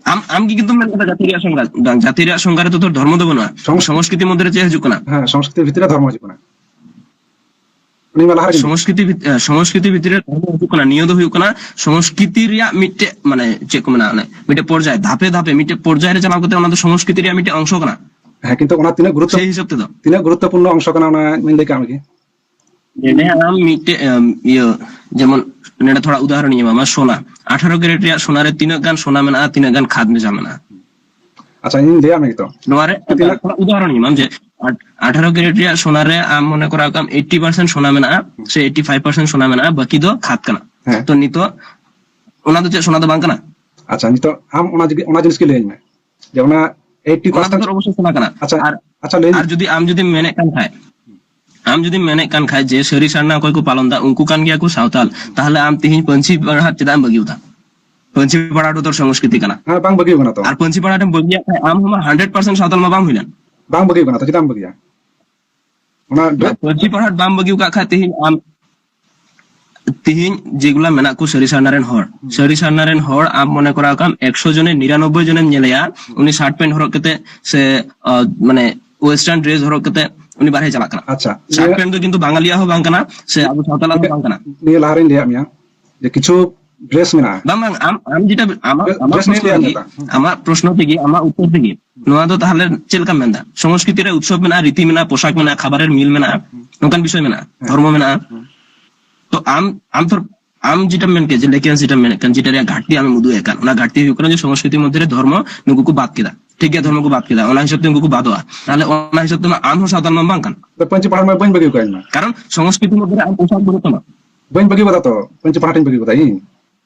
ᱟᱢ, ᱟᱢ ᱜᱮ ᱠᱤᱱᱛᱩᱢ ᱢᱮᱱ ᱠᱟᱫᱟ ᱡᱟᱹᱛᱤ ᱨᱮᱭᱟᱜ ᱥᱚᱝᱜᱷᱟ, ᱵᱟᱝ, ᱡᱟᱹᱛᱤ ᱨᱮᱭᱟᱜ ᱥᱚᱝᱜᱷᱟ ᱨᱮ ᱛᱚ ᱛᱷᱚᱨ ᱫᱷᱚᱨᱢᱚ ᱫᱚ ᱵᱟᱹᱱᱩᱜᱼᱟ᱾ ᱥᱚᱝᱥ- ᱥᱚᱝᱥᱠᱨᱤᱛᱤ ᱢᱚᱫᱽᱫᱷᱮ ᱨᱮ ᱪᱮᱫ ᱦᱤᱡᱩᱜ ᱠᱟᱱᱟ? ᱦᱮᱸ, ᱥᱚᱝᱥᱠᱨᱤᱛᱤ ᱵᱷᱤᱛᱨᱤ ᱨᱮ ᱫᱷᱚᱨᱢᱚ ᱦᱤᱡᱩᱜ ᱠᱟᱱᱟ᱾ ᱩᱱᱤ ᱢᱟ ᱞᱟᱦᱟ ᱨᱮᱜᱮ ᱥᱚᱝᱥᱠᱨᱤᱛᱤ ᱵᱷᱤᱛ-, ᱮ, ᱥᱚᱝᱥᱠᱨᱤᱛᱤ ᱵᱷᱤᱛᱨᱤ ᱨᱮ ᱫᱷᱚᱨᱢᱚ ᱦᱤᱡᱩᱜ ᱠᱟᱱᱟ᱾ ᱱᱤᱭᱟᱹ ᱫᱚ ᱦᱩᱭᱩᱜ ᱠᱟᱱᱟ ᱥᱚᱝᱥᱠᱨᱤᱛᱤ ᱨᱮᱭᱟᱜ ᱢᱤᱫᱴᱮᱡ, ᱢᱟᱱᱮ, ᱪᱮᱫ ᱠᱚ ᱢᱮᱱᱟ, ᱚᱱᱮ ᱢᱤᱫᱴᱮᱡ ᱯᱚᱨᱡᱟᱭ, ᱫᱷᱟᱯᱮ ᱫᱷᱟᱯᱮ ᱢᱤᱫᱴᱮᱡ ᱯᱚᱨᱡᱟᱭ ᱨᱮ ᱪᱟᱞᱟᱣ ᱠᱟᱛᱮ ᱚᱱᱟ ᱫᱚ ᱥᱚᱝᱥᱠᱨᱤᱛᱤ ᱨᱮᱭᱟᱜ ᱢᱤᱫᱴᱮᱡ ᱚᱝᱥᱚ ᱠᱟᱱᱟ᱾ ᱦᱮᱸ, ᱠᱤᱱᱛᱩ ᱚᱱᱟ ᱛᱤᱱᱟᱹᱜ ᱜᱩᱨᱩᱛᱛᱚ-, ᱥᱮᱭ ᱦᱤᱥᱟᱹᱵ ᱛᱮᱫᱚ᱾ ᱛᱤᱱᱟᱹᱜ ᱜᱩᱨᱩᱛᱛᱚᱯᱩᱨᱱᱚ ᱚᱝᱥᱚ ᱠᱟᱱᱟ, ᱚᱱᱟ ᱢᱟᱧ ᱞᱟᱹᱭ ᱠᱟᱜ ᱢᱮᱜᱮ᱾ ᱱᱚᱰᱮ ᱟᱢ ᱢᱤᱫᱴᱮᱡ, ᱮᱢ, ᱤᱭᱟᱹ, ᱡᱮᱢᱚᱱ ᱱᱚᱰᱮ ᱛᱷᱚᱲᱟ ᱩᱫᱟᱦᱚᱨᱚᱱ ᱤᱧ ᱮᱢᱟᱢᱟ, ᱥᱳᱱᱟ᱾ ᱟᱴᱷᱟᱨᱚ ᱠᱮᱨᱮᱴ ᱨᱮᱭᱟᱜ ᱥᱳᱱᱟ ᱨᱮ ᱛᱤᱱᱟᱹᱜ ᱜᱟᱱ ᱥᱳᱱᱟ ᱢᱮᱱᱟᱜᱼᱟ, ᱛᱤᱱᱟᱹᱜ ᱜᱟᱱ ᱠᱷᱟᱫ ᱢᱮᱥᱟ ᱢᱮᱱᱟᱜᱼᱟ? ᱟᱪᱪᱷᱟ, ᱤᱧ ᱞᱟᱹᱭᱟᱢ ᱜᱮᱛᱚ᱾ ᱱᱚᱣᱟ ᱨᱮ ᱛᱤᱱᱟᱹᱜ ᱛᱷᱚᱲᱟ ᱩᱫᱟᱦᱚᱨᱚᱱ ᱤᱧ ᱮᱢᱟᱢ ᱡᱮ, ᱟᱴ-, ᱟᱴᱷᱟᱨᱚ ᱠᱮᱨᱮᱴ ᱨᱮᱭᱟᱜ ᱥᱳᱱᱟ ᱨᱮ ᱟᱢ ᱢᱚᱱᱮ ᱠᱚᱨᱟᱣ ᱠᱟᱜ ᱟᱢ ᱮᱭᱤᱴᱴᱤ ᱯᱟᱨᱥᱮᱱᱴ ᱥᱳᱱᱟ ᱢᱮᱱᱟᱜᱼᱟ ᱥᱮ ᱮᱭᱤᱴᱴᱤ ᱯᱷᱟᱭᱤᱵᱷ ᱯᱟᱨᱥᱮᱱᱴ ᱥᱳᱱᱟ ᱢᱮᱱᱟᱜᱼᱟ, ᱵᱟᱹᱠᱤ ᱫᱚ ᱠᱷᱟᱫ ᱠᱟᱱᱟ᱾ ᱦᱮᱸ᱾ ᱛᱚ ᱱᱤᱛᱚᱜ ᱚᱱᱟ ᱫᱚ ᱪᱮᱫ ᱥᱳᱱᱟ ᱫᱚ ᱵᱟᱝ ᱠᱟᱱᱟ? ᱟᱪᱪᱷᱟ, ᱱᱤᱛᱚᱜ ᱟᱢ ᱚᱱᱟ ᱡᱤᱜᱤ-, ᱚᱱᱟ ᱡᱤᱱᱤᱥ ᱜᱮ ᱞᱟᱹᱭᱟᱹᱧ ᱢᱮ ᱡᱮ ᱚᱱᱟ ᱮᱭᱤᱴᱴᱤ ᱚᱱᱟ ᱫᱚ ᱯᱟᱨᱥᱮᱱᱴ ᱚᱵᱚᱥᱥᱳᱭ ᱥᱳᱱᱟ ᱠᱟᱱᱟ᱾ ᱟᱪᱪᱷᱟ, ᱟᱨ, ᱟᱪᱪᱷᱟ, ᱞᱟᱹᱭ ᱟᱨ ᱢᱮ᱾ ᱡᱩᱫᱤ ᱟᱢ ᱡᱩᱫᱤᱢ ᱢᱮᱱᱮᱫ ᱠᱟᱱ ᱠᱷᱟᱡ, ᱟᱢ ᱡᱩᱫᱤᱢ ᱢᱮᱱᱮᱫ ᱠᱟᱱ ᱠᱷᱟᱡ ᱡᱮ ᱥᱟᱹᱨᱤ ᱥᱟᱨᱱᱟ ᱚᱠᱚᱭ ᱠᱚ ᱯᱟᱞᱚᱱ ᱫᱟ, ᱩᱱᱠᱩ ᱠᱟᱱ ᱜᱮᱭᱟ ᱠᱚ ᱥᱟᱶᱛᱟᱞ, ᱛᱟᱦᱞᱮ ᱟᱢ ᱛᱤᱦᱤᱧ ᱯᱟᱹᱧᱪᱤ ᱯᱟᱲᱦᱟᱴ ᱪᱮᱫᱟᱜ ᱮᱢ ᱵᱟᱹᱜᱤ ᱩᱛᱟᱹᱨ? ᱯᱟᱹᱧᱪᱤ ᱯᱟᱲᱦᱟᱴ ᱫᱚ ᱛᱚᱨ ᱥᱚᱝᱥᱠᱨᱤᱛᱤ ᱠᱟᱱᱟ᱾ ᱦᱮᱸ, ᱵᱟᱝ ᱵᱟᱹᱜᱤ ᱠᱟᱱᱟ ᱛᱚ᱾ ᱟᱨ ᱯᱟᱹᱧᱪᱤ ᱯᱟᱲᱦᱟᱴ ᱮᱢ ᱵᱟᱹᱜᱤᱭᱟᱜ ᱠᱷᱟᱡ ᱟᱢ ᱦᱚᱸ ᱢᱟ ᱦᱟᱱᱰᱨᱮᱰ ᱯᱟᱨᱥᱮᱱᱴ ᱥᱟᱶᱛᱟᱞ ᱢᱟ ᱵᱟᱢ ᱦᱩᱭ ᱞᱮᱱ᱾ ᱵᱟᱝ ᱵᱟᱹᱜᱤ ᱠᱟᱱᱟ ᱛᱚ, ᱪᱮᱫᱟᱜ ᱮᱢ ᱵᱟᱹᱜᱤᱭᱟ? ᱚᱱᱟ ᱟᱨ ᱯᱟᱹᱧᱪᱤ ᱯᱟᱲᱦᱟᱴ ᱵᱟᱢ ᱵᱟᱹᱜᱤ ᱟᱠᱟᱫ ᱠᱷᱟᱡ ᱛᱤᱦᱤᱧ ᱟᱢ, ᱛᱤᱦᱤᱧ ᱡᱮᱜᱩᱞᱟ ᱢᱮᱱᱟᱜ ᱠᱚ ᱥᱟᱹᱨᱤ ᱥᱟᱨᱱᱟ ᱨᱮᱱ ᱦᱚᱲ, ᱦᱩᱸ᱾ ᱥᱟᱹᱨᱤ ᱥᱟᱨᱱᱟ ᱨᱮᱱ ᱦᱚᱲ ᱟᱢ ᱢᱚᱱᱮ ᱠᱚᱨᱟᱣ ᱠᱟᱢ ᱮᱠᱥᱚ ᱡᱚᱱᱮ ᱱᱤᱨᱟᱱᱚᱵᱵᱳᱭ ᱡᱚᱱᱮᱢ ᱧᱮᱞᱮᱭᱟ, ᱦᱩᱸ᱾ ᱩᱱᱤ ᱥᱟᱨᱴ ᱯᱮᱱᱴ ᱦᱚᱨᱚᱜ ᱠᱟᱛᱮ ᱥᱮ, ᱟ, ᱢᱟᱱᱮ ᱳᱭᱮᱥᱴᱟᱨᱱ ᱰᱨᱮᱥ ᱦᱚᱨᱚᱜ ᱠᱟᱛᱮ ᱩᱱᱤ ᱵᱟᱨᱦᱮ ᱪᱟᱞᱟᱜ ᱠᱟᱱᱟ᱾ ᱟᱪᱪᱷᱟ, ᱥᱟᱨᱴ ᱱᱤᱭᱟᱹ ᱯᱮᱱᱴ ᱫᱚ ᱠᱤᱱᱛᱩ ᱵᱟᱝᱟᱞᱤᱭᱟᱜ ᱦᱚᱸ ᱵᱟᱝ ᱠᱟᱱᱟ ᱥᱮ ᱟᱵᱚ ᱥᱟᱶᱛᱟᱞᱟᱜ ᱦᱚᱸ ᱵᱟᱝ ᱠᱟᱱᱟ᱾ ᱱᱤᱭᱟᱹ ᱞᱟᱦᱟᱨᱮᱧ ᱞᱟᱹᱭᱟᱫ ᱢᱮᱭᱟ ᱡᱮ ᱠᱤᱪᱷᱩ ᱰᱨᱮᱥ ᱢᱮᱱᱟᱜᱼᱟ᱾ ᱵᱟᱝ, ᱵᱟᱝ, ᱟᱢ, ᱟᱢ ᱡᱮᱴᱟ, ᱟᱢᱟᱜ, ᱰᱨᱮᱥ, ᱟᱢᱟᱜ ᱰᱨᱮᱥ ᱱᱤᱭᱮ ᱯᱨᱚᱥᱱᱚ ᱞᱟᱹᱭᱟᱫ ᱛᱮᱜᱮ, ᱢᱮᱭᱟ ᱛᱚ᱾ ᱦᱩᱸ᱾ ᱟᱢᱟᱜ ᱯᱨᱚᱥᱱᱚ ᱛᱮᱜᱮ, ᱟᱢᱟᱜ ᱩᱛᱛᱚᱨ ᱛᱮᱜᱮ, ᱱᱚᱣᱟ ᱫᱚ ᱛᱟᱦᱞᱮ ᱪᱮᱫ ᱞᱮᱠᱟᱢ ᱢᱮᱱᱫᱟ? ᱥᱚᱝᱥᱠᱨᱤᱛᱤ ᱨᱮ ᱩᱛᱥᱚᱵ ᱢᱮᱱᱟᱜᱼᱟ, ᱨᱤᱛᱤ ᱢᱮᱱᱟᱜᱼᱟ, ᱯᱳᱥᱟᱠ ᱢᱮᱱᱟᱜᱼᱟ, ᱠᱷᱟᱵᱟᱨᱮᱨ ᱢᱤᱞ ᱢᱮᱱᱟᱜᱼᱟ, ᱦᱩᱸ᱾ ᱱᱚᱝᱠᱟᱱ ᱵᱤᱥᱚᱭ ᱢᱮᱱᱟᱜᱼᱟ, ᱦᱮᱸ᱾ ᱫᱷᱚᱨᱢᱚ ᱢᱮᱱᱟᱜᱼᱟ᱾ ᱦᱩᱸ᱾ ᱛᱚ ᱟᱢ, ᱟᱢ ᱛᱚ ᱟᱢ ᱡᱮᱴᱟᱢ ᱢᱮᱱ ᱠᱮᱫ, ᱡᱮ ᱞᱟᱹᱠᱤᱭᱟᱱ ᱡᱮᱴᱟᱢ ᱢᱮᱱᱮᱫ ᱠᱟᱱ, ᱡᱮᱴᱟ ᱨᱮᱭᱟᱜ ᱜᱷᱟᱴᱛᱤ ᱟᱢᱮᱢ ᱩᱫᱩᱜ ᱮᱫ ᱠᱟᱱ, ᱚᱱᱟ ᱜᱷᱟᱴᱛᱤ ᱦᱩᱭᱩᱜ ᱠᱟᱱᱟ ᱡᱮ ᱥᱚᱝᱥᱠᱨᱤᱛᱤ ᱢᱚᱫᱽᱫᱷᱮ ᱨᱮ ᱫᱷᱚᱨᱢᱚ ᱱᱩᱠᱩ ᱠᱚ ᱵᱟᱫ ᱠᱮᱫᱟ᱾ ᱴᱷᱤᱠ ᱜᱮᱭᱟ, ᱫᱷᱚᱨᱢᱚ ᱠᱚ ᱵᱟᱫ ᱠᱮᱫᱟ, ᱚᱱᱟ ᱦᱤᱥᱟᱹᱵ ᱛᱮ ᱩᱱᱠᱩ ᱠᱚ ᱵᱟᱫᱚᱜᱼᱟ᱾ ᱛᱟᱦᱞᱮ ᱚᱱᱟ ᱦᱤᱥᱟᱹᱵ ᱛᱮ ᱢᱟ ᱟᱢ ᱦᱚᱸ ᱥᱟᱶᱛᱟᱞ ᱢᱟᱢ ᱵᱟᱝ ᱠᱟᱱᱟ᱾ ᱯᱟᱹᱧᱪᱤ ᱯᱟᱲᱦᱟᱴ ᱢᱟ ᱵᱟᱹᱧ ᱵᱟᱹᱜᱤ ᱠᱟᱜ ᱤᱧ ᱢᱟ᱾ ᱠᱟᱨᱚᱱ ᱥᱚᱝᱥᱠᱨᱤᱛᱤ ᱢᱚᱫᱽᱫᱷᱮ ᱨᱮ ᱟᱢ ᱯᱳᱥᱟᱠ ᱵᱟᱹᱱᱩᱜ ᱛᱟᱢᱟ᱾ ᱵᱟᱹᱧ ᱵᱟᱹᱜᱤ ᱠᱟᱫᱟ ᱛᱚ, ᱯᱟᱹᱧᱪᱤ ᱯᱟᱲᱦᱟᱴ ᱤᱧ ᱵᱟᱹᱜᱤ ᱠᱟᱫᱟ ᱤᱧ᱾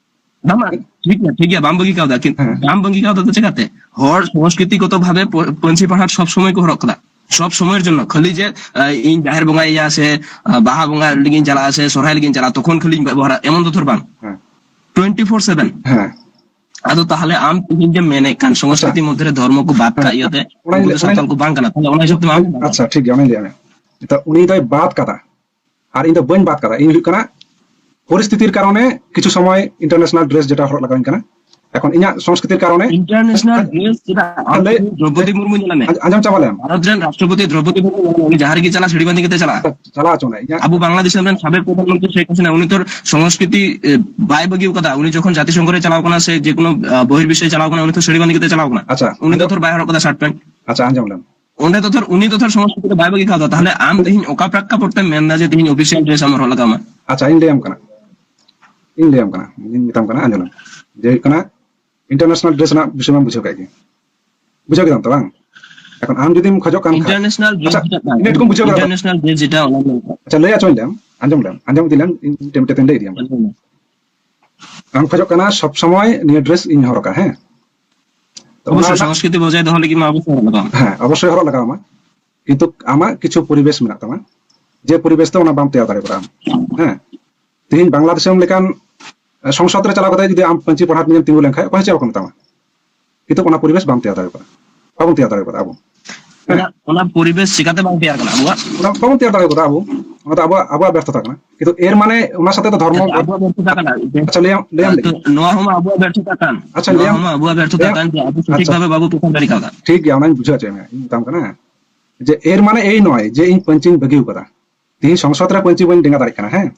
ᱵᱟᱝ, ᱵᱟᱝ, ᱴᱷᱤᱠ ᱜᱮᱭᱟ, ᱴᱷᱤᱠ ᱜᱮᱭᱟ, ᱵᱟᱢ ᱵᱟᱹᱜᱤ ᱠᱟᱣᱫᱟ, ᱠᱤᱱ-, ᱦᱮᱸ᱾ ᱵᱟᱢ ᱵᱟᱹᱜᱤ ᱠᱟᱣᱫᱟ ᱛᱚ ᱪᱮᱠᱟᱛᱮ? ᱦᱚᱲ ᱥᱚᱝᱥᱠᱨᱤᱛᱤ ᱜᱚᱛᱚ ᱵᱷᱟᱵᱮ ᱯᱚ-, ᱯᱟᱹᱧᱪᱤ ᱯᱟᱲᱦᱟᱴ ᱥᱚᱵ ᱥᱚᱢᱚᱭ ᱠᱚ ᱦᱚᱨᱚᱜ ᱠᱟᱫᱟ, ᱥᱚᱵ ᱥᱚᱢᱚᱭᱮᱨ ᱡᱚᱱᱱᱚ᱾ ᱠᱷᱟᱹᱞᱤ ᱡᱮ, ᱟᱸ, ᱤᱧ ᱡᱟᱦᱮᱨ ᱵᱚᱸᱜᱟᱭ ᱤᱭᱟ ᱥᱮ, ᱟᱸ, ᱵᱟᱦᱟ ᱵᱚᱸᱜᱟ ᱞᱟᱹᱜᱤᱫ ᱤᱧ ᱪᱟᱞᱟᱜᱼᱟ ᱥᱮ ᱥᱚᱨᱦᱟᱭ ᱞᱟᱹᱜᱤᱫ ᱤᱧ ᱪᱟᱞᱟᱜᱼᱟ, ᱛᱚᱠᱷᱚᱱ ᱠᱷᱟᱹᱞᱤ ᱤᱧ ᱵᱮᱵᱚᱦᱟᱨᱟ, ᱮᱢᱚᱱ ᱫᱚ ᱛᱷᱚᱨ ᱵᱟᱝ᱾ ᱦᱮᱸ᱾ Twenty four seven. ᱦᱮᱸ᱾ ᱟᱫᱚ ᱛᱟᱦᱞᱮ ᱟᱢ ᱛᱮᱦᱮᱧ ᱡᱮᱢ ᱢᱮᱱᱮᱫ ᱠᱟᱱ ᱥᱚᱝᱥᱠᱨᱤᱛᱤ ᱟᱪᱪᱷᱟ᱾ ᱢᱚᱫᱽᱫᱷᱮ ᱨᱮ ᱫᱷᱚᱨᱢᱚ ᱠᱚ ᱵᱟᱫ ᱠᱟᱜ ᱦᱮᱸ᱾ ᱤᱭᱟᱹᱛᱮ ᱚᱱᱟᱧ ᱩᱱᱠᱩ ᱫᱚ ᱞᱟᱹᱭ-, ᱥᱟᱱᱛᱟᱞ ᱚᱱᱟᱧ-, ᱠᱚ ᱵᱟᱝ ᱠᱟᱱᱟ, ᱛᱟᱦᱞᱮ ᱚᱱᱟ ᱦᱤᱥᱟᱹᱵ ᱛᱮ ᱟᱢ ᱟᱪᱪᱷᱟ, ᱴᱷᱤᱠ ᱜᱮᱭᱟ, ᱚᱱᱟᱧ ᱞᱟᱹᱭᱟ ᱢᱮ᱾ ᱱᱤᱛᱚᱜ ᱩᱱᱤ ᱫᱚᱭ ᱵᱟᱫ ᱠᱟᱫᱟ, ᱟᱨ ᱤᱧ ᱫᱚ ᱵᱟᱹᱧ ᱵᱟᱫ ᱠᱟᱫᱟ᱾ ᱤᱧ ᱦᱩᱭᱩᱜ ᱠᱟᱱᱟ ᱯᱚᱨᱤᱥᱛᱷᱤᱛᱤᱨ ᱠᱟᱨᱚᱱᱮ ᱠᱤᱪᱷᱩ ᱥᱚᱢᱚᱭ international dress ᱡᱮᱴᱟ ᱦᱚᱨᱚᱜ ᱞᱟᱜᱟᱣᱤᱧ ᱠᱟᱱᱟ᱾ ᱮᱠᱷᱚᱱ ᱤᱧᱟᱹᱜ ᱥᱚᱝᱥᱠᱨᱤᱛᱤᱨ ᱠᱟᱨᱚᱱᱮ international dress ᱪᱮᱫᱟᱜ? ᱟᱢ ᱞᱟᱹᱭ-, ᱫᱨᱚᱯᱚᱫᱤ ᱢᱩᱨᱢᱩ ᱧᱮᱞ ᱢᱮ᱾ ᱟᱸᱡ-, ᱟᱸᱡᱚᱢ ᱪᱟᱵᱟ ᱞᱮᱢ᱾ ᱵᱷᱟᱨᱚᱛ ᱨᱮᱱ ᱨᱟᱥᱴᱨᱚᱯᱚᱛᱤ ᱫᱨᱚᱯᱚᱫᱤ ᱢᱩᱨᱢᱩ ᱧᱮᱞ ᱢᱮ, ᱩᱱᱤ ᱡᱟᱦᱟᱸ ᱨᱮᱜᱮ ᱪᱟᱞᱟᱜ, ᱥᱟᱹᱲᱤ ᱵᱟᱸᱫᱮ ᱠᱟᱛᱮ ᱪᱟᱞᱟᱜᱼᱟ᱾ ᱪᱟᱞᱟᱣ ᱦᱚᱪᱚ ᱢᱮ᱾ ᱤᱧᱟᱹᱜ ᱟᱵᱚ ᱵᱟᱝᱞᱟᱫᱮᱥ ᱨᱮᱱ ᱥᱟᱵᱮᱠ ᱯᱨᱚᱫᱷᱟᱱ ᱢᱚᱱᱛᱨᱤ ᱥᱮᱭᱤᱠ ᱦᱟᱥᱤᱱᱟ, ᱩᱱᱤ ᱛᱚ ᱥᱚᱝᱥᱠᱨᱤᱛᱤ, ᱮ, ᱵᱟᱭ ᱵᱟᱹᱜᱤ ᱟᱠᱟᱫᱟ᱾ ᱩᱱᱤ ᱡᱚᱠᱷᱚᱱ ᱡᱟᱛᱤᱥᱚᱝᱜᱷᱚ ᱨᱮ ᱪᱟᱞᱟᱣ ᱠᱟᱱᱟ ᱥᱮ ᱡᱮᱠᱳᱱᱳ, ᱟ, ᱵᱚᱦᱤᱨ ᱵᱤᱥᱥᱚᱭ ᱪᱟᱞᱟᱣ ᱠᱟᱱᱟ, ᱩᱱᱤ ᱛᱚ ᱥᱟᱹᱲᱤ ᱵᱟᱸᱫᱮ ᱠᱟᱛᱮ ᱪᱟᱞᱟᱣ ᱠᱟᱱᱟ᱾ ᱟᱪᱪᱷᱟ, ᱩᱱᱤ ᱫᱚ ᱟᱸᱡᱚᱢ-, ᱛᱚ ᱵᱟᱭ ᱦᱚᱨᱚᱜ ᱠᱟᱫᱟ shirt pant᱾ ᱟᱪᱪᱷᱟ, ᱟᱸᱡᱚᱢ ᱞᱮᱢ᱾ ᱚᱸᱰᱮ ᱫᱚ ᱛᱷᱚᱨ, ᱩᱱᱤ ᱫᱚ ᱛᱷᱚᱨ ᱥᱚᱝᱥᱠᱨᱤᱛᱤ ᱫᱚ ᱵᱟᱭ ᱵᱟᱹᱜᱤ ᱠᱟᱣᱫᱟ᱾ ᱛᱟᱦᱞᱮ ᱟᱢ ᱛᱮᱦᱮᱧ ᱚᱠᱟ ᱯᱨᱮᱠᱠᱟᱯᱚᱴ ᱛᱮᱢ ᱢᱮᱱᱫᱟ ᱡᱮ ᱛᱮᱦᱮᱧ official dress ᱟᱢ ᱦᱚᱨᱚᱜ ᱞᱟᱜᱟᱣ ᱢᱟ? ᱟᱪᱪᱷᱟ, ᱤᱧ ᱞᱟᱹᱭᱟᱢ ᱠᱟᱱᱟ, ᱤᱧ ᱞᱟᱹᱭᱟᱢ ᱠᱟᱱᱟ, ᱤᱧ ᱢᱮᱛᱟᱢ ᱠᱟᱱᱟ, ᱟᱸᱡᱚᱢ ᱞᱮᱢ᱾ ᱡᱮ ᱦᱩᱭᱩᱜ ᱠᱟᱱᱟ international dress ᱨᱮᱱᱟᱜ ᱵᱤᱥᱚᱭ ᱢᱟᱢ ᱵᱩᱡᱷᱟᱹᱣ ᱠᱮᱫ ᱜᱮ, ᱵᱩᱡᱷᱟᱹᱣ ᱠᱮᱫᱟᱢ ᱛᱚ ᱵᱟᱝ? ᱮᱠᱷᱚᱱ ᱟᱢ ᱡᱩᱫᱤᱢ ᱠᱷᱚᱡᱚᱜ ᱠᱟᱱ ᱠᱷᱟᱡ, international dress ᱟᱪᱪᱷᱟ, ᱡᱮᱴᱟ ᱠᱟᱱᱟ, ᱤᱱᱟᱹ ᱴᱩᱠᱩᱢ ᱵᱩᱡᱷᱟᱹᱣ ᱠᱮᱫᱟ ᱛᱚ? International dress ᱡᱮᱴᱟ, ᱚᱱᱟ ᱢᱮᱱ ᱠᱟᱜ᱾ ᱟᱪᱪᱷᱟ, ᱞᱟᱹᱭ ᱦᱚᱪᱚᱧ ᱞᱮᱢ, ᱟᱸᱡᱚᱢ ᱞᱮᱢ, ᱟᱸᱡᱚᱢ ᱤᱫᱤ ᱞᱮᱢ, ᱤᱧ ᱢᱤᱫᱴᱮᱱ ᱢᱤᱫᱴᱮᱱ ᱞᱟᱹᱭ ᱤᱫᱤᱭᱟᱢ ᱠᱟᱱᱟ᱾ ᱞᱟᱹᱭ ᱢᱮ᱾ ᱟᱢ ᱠᱷᱚᱡᱚᱜ ᱠᱟᱱᱟ ᱥᱚᱵ ᱥᱚᱢᱚᱭ ᱱᱤᱭᱟᱹ dress ᱤᱧ ᱦᱚᱨᱚᱜᱟ, ᱦᱮᱸ? ᱛᱚ ᱚᱱᱟ ᱚᱵᱚᱥᱥᱳᱭ, ᱨᱮᱱᱟᱜ ᱥᱚᱝᱥᱠᱨᱤᱛᱤ ᱵᱚᱡᱟᱭ ᱫᱚᱦᱚ ᱞᱟᱹᱜᱤᱫ ᱢᱟ ᱚᱵᱚᱥᱥᱳᱭ ᱦᱚᱨᱚᱜ ᱞᱟᱜᱟᱣ ᱟᱢᱟ᱾ ᱦᱮᱸ, ᱚᱵᱚᱥᱥᱳᱭ ᱦᱚᱨᱚᱜ ᱞᱟᱜᱟᱣ ᱟᱢᱟ, ᱠᱤᱱᱛᱩ ᱟᱢᱟᱜ ᱠᱤᱪᱷᱩ ᱯᱚᱨᱤᱵᱮᱥ ᱢᱮᱱᱟᱜ ᱛᱟᱢᱟ, ᱡᱮ ᱯᱚᱨᱤᱵᱮᱥ ᱫᱚ ᱚᱱᱟ ᱵᱟᱢ ᱛᱮᱭᱟᱨ ᱫᱟᱲᱮ ᱠᱟᱣᱫᱟ ᱟᱢ᱾ ᱦᱮᱸ, ᱛᱮᱦᱮᱧ ᱵᱟᱝᱞᱟᱫᱮᱥ ᱞᱮᱠᱟᱱ, ᱮ, ᱥᱚᱝᱥᱚᱫ ᱨᱮ ᱪᱟᱞᱟᱣ ᱠᱟᱛᱮ ᱡᱩᱫᱤ ᱟᱢ ᱯᱟᱹᱧᱪᱤ ᱯᱟᱲᱦᱟᱴ ᱛᱮᱢ ᱛᱤᱸᱜᱩ ᱞᱮᱱᱠᱷᱟᱱ, ᱚᱠᱚᱭ ᱦᱚᱸ ᱪᱮᱫ ᱵᱟᱠᱚ ᱢᱮᱛᱟᱢᱟ, ᱠᱤᱱᱛᱩ ᱚᱱᱟ ᱯᱚᱨᱤᱵᱮᱥ ᱵᱟᱢ ᱛᱮᱭᱟᱨ ᱫᱟᱲᱮ ᱠᱟᱣᱫᱟ, ᱵᱟᱵᱚᱱ ᱛᱮᱭᱟᱨ ᱫᱟᱲᱮ ᱠᱟᱣᱫᱟ ᱟᱵᱚ᱾ ᱦᱮᱸ᱾ ᱚᱱᱟ, ᱚᱱᱟ ᱯᱚᱨᱤᱵᱮᱥ ᱪᱤᱠᱟᱛᱮ ᱵᱟᱝ ᱛᱮᱭᱟᱨ ᱠᱟᱱᱟ ᱟᱵᱚᱣᱟᱜ? ᱚᱱᱟ ᱵᱟᱵᱚᱱ ᱛᱮᱭᱟᱨ ᱫᱟᱲᱮ ᱠᱟᱣᱫᱟ ᱟᱵᱚ, ᱚᱱᱟ ᱫᱚ ᱟᱵᱚᱣᱟᱜ, ᱟᱵᱚᱣᱟᱜ ᱵᱮᱨᱛᱷᱚᱛᱟ ᱠᱟᱱᱟ᱾ ᱠᱤᱱᱛᱩ ᱮᱨ ᱢᱟᱱᱮ ᱚᱱᱟ ᱥᱟᱛᱮ ᱫᱚ ᱫᱷᱚᱨᱢᱚ ᱟᱪᱪᱷᱟ, ᱜᱮ, ᱟᱵᱚᱣᱟᱜ ᱵᱮᱨᱛᱷᱚᱛᱟ ᱠᱟᱱᱟ᱾ ᱟᱪᱪᱷᱟ, ᱞᱟᱹᱭᱟᱢ, ᱞᱟᱹᱭᱟᱢ ᱛᱚ ᱞᱟᱹᱜᱤᱫ᱾ ᱱᱚᱣᱟ ᱦᱚᱸ ᱟᱵᱚᱣᱟᱜ ᱵᱮᱨᱛᱷᱚᱛᱟ ᱠᱟᱱ᱾ ᱟᱪᱪᱷᱟ, ᱱᱚᱣᱟ ᱞᱟᱹᱭᱟᱢ, ᱦᱚᱸ ᱟᱵᱚᱣᱟᱜ ᱵᱮᱨᱛᱷᱚᱛᱟ ᱞᱟᱹᱭᱟᱢ, ᱠᱟᱱ ᱡᱮ ᱟᱵᱚ ᱥᱚᱴᱷᱤᱠ ᱟᱪᱪᱷᱟ, ᱵᱷᱟᱵᱮ ᱵᱟᱵᱚ ᱯᱨᱚᱪᱟᱨ ᱫᱟᱲᱮ ᱠᱟᱣᱫᱟ᱾ ᱴᱷᱤᱠ ᱜᱮᱭᱟ, ᱚᱱᱟᱧ ᱵᱩᱡᱷᱟᱹᱣ ᱦᱚᱪᱚᱭ ᱢᱮ, ᱤᱧ ᱢᱮᱛᱟᱢ ᱠᱟᱱᱟ ᱡᱮ ᱮᱨ ᱢᱟᱱᱮ ᱮᱭ ᱱᱚᱭ ᱡᱮ ᱤᱧ ᱯᱟᱹᱧᱪᱤᱧ ᱵᱟᱹᱜᱤ ᱟᱠᱟᱫᱟ᱾ ᱛᱮᱦᱤᱧ ᱥᱚᱝᱥᱚᱫ ᱨᱮ ᱯᱟᱹᱧᱪᱤ ᱵᱟᱹᱧ ᱰᱮᱸᱜᱟ ᱫᱟᱲᱮᱭᱟᱜ ᱠᱟᱱᱟ, ᱦᱮᱸ?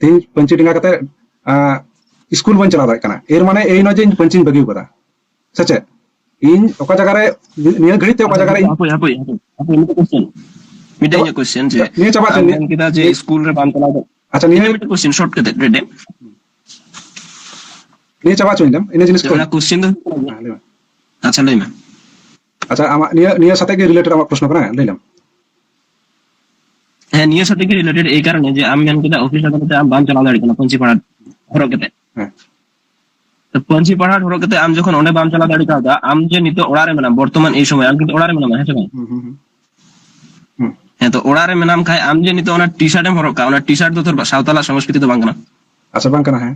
ᱛᱮᱦᱤᱧ ᱯᱟᱹᱧᱪᱤ ᱰᱮᱸᱜᱟ ᱠᱟᱛᱮ, ᱟᱸ, ᱥᱠᱩᱞ ᱵᱟᱹᱧ ᱪᱟᱞᱟᱣ ᱫᱟᱲᱮᱭᱟᱜ ᱠᱟᱱᱟ, ᱮᱨ ᱢᱟᱱᱮ ᱮᱭ ᱱᱚᱭ ᱡᱮ ᱤᱧ ᱯᱟᱹᱧᱪᱤᱧ ᱵᱟᱹᱜᱤ ᱟᱠᱟᱫᱟ, ᱥᱮ ᱪᱮᱫ? ᱤᱧ ᱚᱠᱟ ᱡᱟᱭᱜᱟ ᱨᱮ, ᱱᱤᱭᱟᱹ ᱜᱷᱟᱹᱲᱤᱡ ᱛᱮ ᱚᱠᱟ ᱡᱟᱭᱜᱟ ᱨᱮ ᱤᱧ ᱦᱟᱯᱳᱭ, ᱦᱟᱯᱳᱭ, ᱦᱟᱯᱳᱭ, ᱦᱟᱯᱳᱭ, ᱢᱤᱫᱴᱮᱡ ᱤᱧᱟᱹᱜ question ᱪᱮᱫ? ᱱᱤᱭᱟᱹ ᱪᱟᱵᱟ ᱦᱚᱪᱚᱭ ᱟᱢ ᱢᱮ᱾ ᱢᱮᱱ ᱠᱮᱫᱟ ᱡᱮ ᱱᱤᱭᱟᱹ ᱥᱠᱩᱞ ᱨᱮ ᱵᱟᱢ ᱪᱟᱞᱟᱣ ᱫᱟᱲᱮᱭᱟᱜ-, ᱟᱪᱪᱷᱟ, ᱱᱤᱭᱟᱹ ᱤᱧᱟᱹᱜ ᱢᱤᱫᱴᱮᱡ question short ᱠᱟᱛᱮ, ᱰᱮ-, ᱰᱮ-, ᱱᱤᱭᱟᱹ ᱪᱟᱵᱟ ᱦᱚᱪᱚᱧ ᱞᱮᱢ, ᱤᱱᱟᱹ ᱡᱤᱱᱤᱥ ᱠᱚ᱾ ᱚᱱᱟ ᱠᱚᱥᱪᱮᱱ ᱫᱚ ᱦᱩᱭᱩᱜ ᱠᱟᱱᱟ ᱡᱮ, ᱦᱮᱸ, ᱞᱟᱹᱭ ᱢᱮ᱾ ᱟᱪᱪᱷᱟ, ᱞᱟᱹᱭ ᱢᱮ᱾ ᱟᱪᱪᱷᱟ, ᱟᱢᱟᱜ ᱱᱤᱭᱟᱹ, ᱱᱤᱭᱟᱹ ᱥᱟᱛᱮ ᱜᱮ ᱨᱤᱞᱮᱴᱮᱰ ᱟᱢᱟᱜ ᱯᱨᱚᱥᱱᱚ ᱠᱟᱱᱟ, ᱞᱟᱹᱭ ᱞᱮᱢ᱾ ᱦᱮᱸ, ᱱᱤᱭᱟᱹ ᱥᱟᱛᱮ ᱜᱮ ᱨᱤᱞᱮᱴᱮᱰ ᱮᱭ ᱠᱟᱨᱚᱱᱮ ᱡᱮ ᱟᱢ ᱢᱮᱱ ᱠᱮᱫᱟ ᱚᱯᱷᱤᱥ ᱟᱫᱟᱞᱚᱛ ᱨᱮ ᱟᱢ ᱵᱟᱢ ᱪᱟᱞᱟᱣ ᱫᱟᱲᱮᱭᱟᱜ ᱠᱟᱱᱟ ᱯᱟᱹᱧᱪᱤ ᱯᱟᱲᱦᱟᱴ ᱦᱚᱨᱚᱜ ᱠᱟᱛᱮ᱾ ᱦᱮᱸ᱾ ᱛᱚ ᱯᱟᱹᱧᱪᱤ ᱯᱟᱲᱦᱟᱴ ᱦᱚᱨᱚᱜ ᱠᱟᱛᱮ ᱟᱢ ᱡᱚᱠᱷᱚᱱ ᱚᱸᱰᱮ ᱵᱟᱢ ᱪᱟᱞᱟᱣ ᱫᱟᱲᱮ ᱠᱟᱣᱫᱟ, ᱟᱢ ᱡᱮ ᱱᱤᱛᱚᱜ ᱚᱲᱟᱜ ᱨᱮ ᱢᱮᱱᱟᱢ, ᱵᱚᱨᱛᱚᱢᱟᱱ ᱮᱭ ᱥᱚᱢᱚᱭ ᱟᱢ ᱠᱤᱱᱛᱩ ᱚᱲᱟᱜ ᱨᱮ ᱢᱮᱱᱟᱢᱟ, ᱦᱮᱸ ᱥᱮ ᱵᱟᱝ? ᱦᱩᱸ, ᱦᱩᱸ, ᱦᱩᱸ, ᱦᱩᱸ᱾ ᱦᱮᱸ, ᱛᱚ ᱚᱲᱟᱜ ᱨᱮ ᱢᱮᱱᱟᱢ ᱠᱷᱟᱡ ᱟᱢ ᱡᱮ ᱱᱤᱛᱚᱜ ᱚᱱᱟ ᱴᱤ ᱥᱟᱨᱴ ᱮᱢ ᱦᱚᱨᱚᱜ ᱠᱟᱜᱼᱟ, ᱚᱱᱟ ᱴᱤ ᱥᱟᱨᱴ ᱫᱚ ᱛᱚ ᱥᱟᱶᱛᱟᱞᱟᱜ ᱥᱚᱝᱥᱠᱨᱤᱛᱤ ᱫᱚ ᱵᱟᱝ ᱠᱟᱱᱟ᱾ ᱟᱪᱪᱷᱟ, ᱵᱟᱝ ᱠᱟᱱᱟ, ᱦᱮᱸ᱾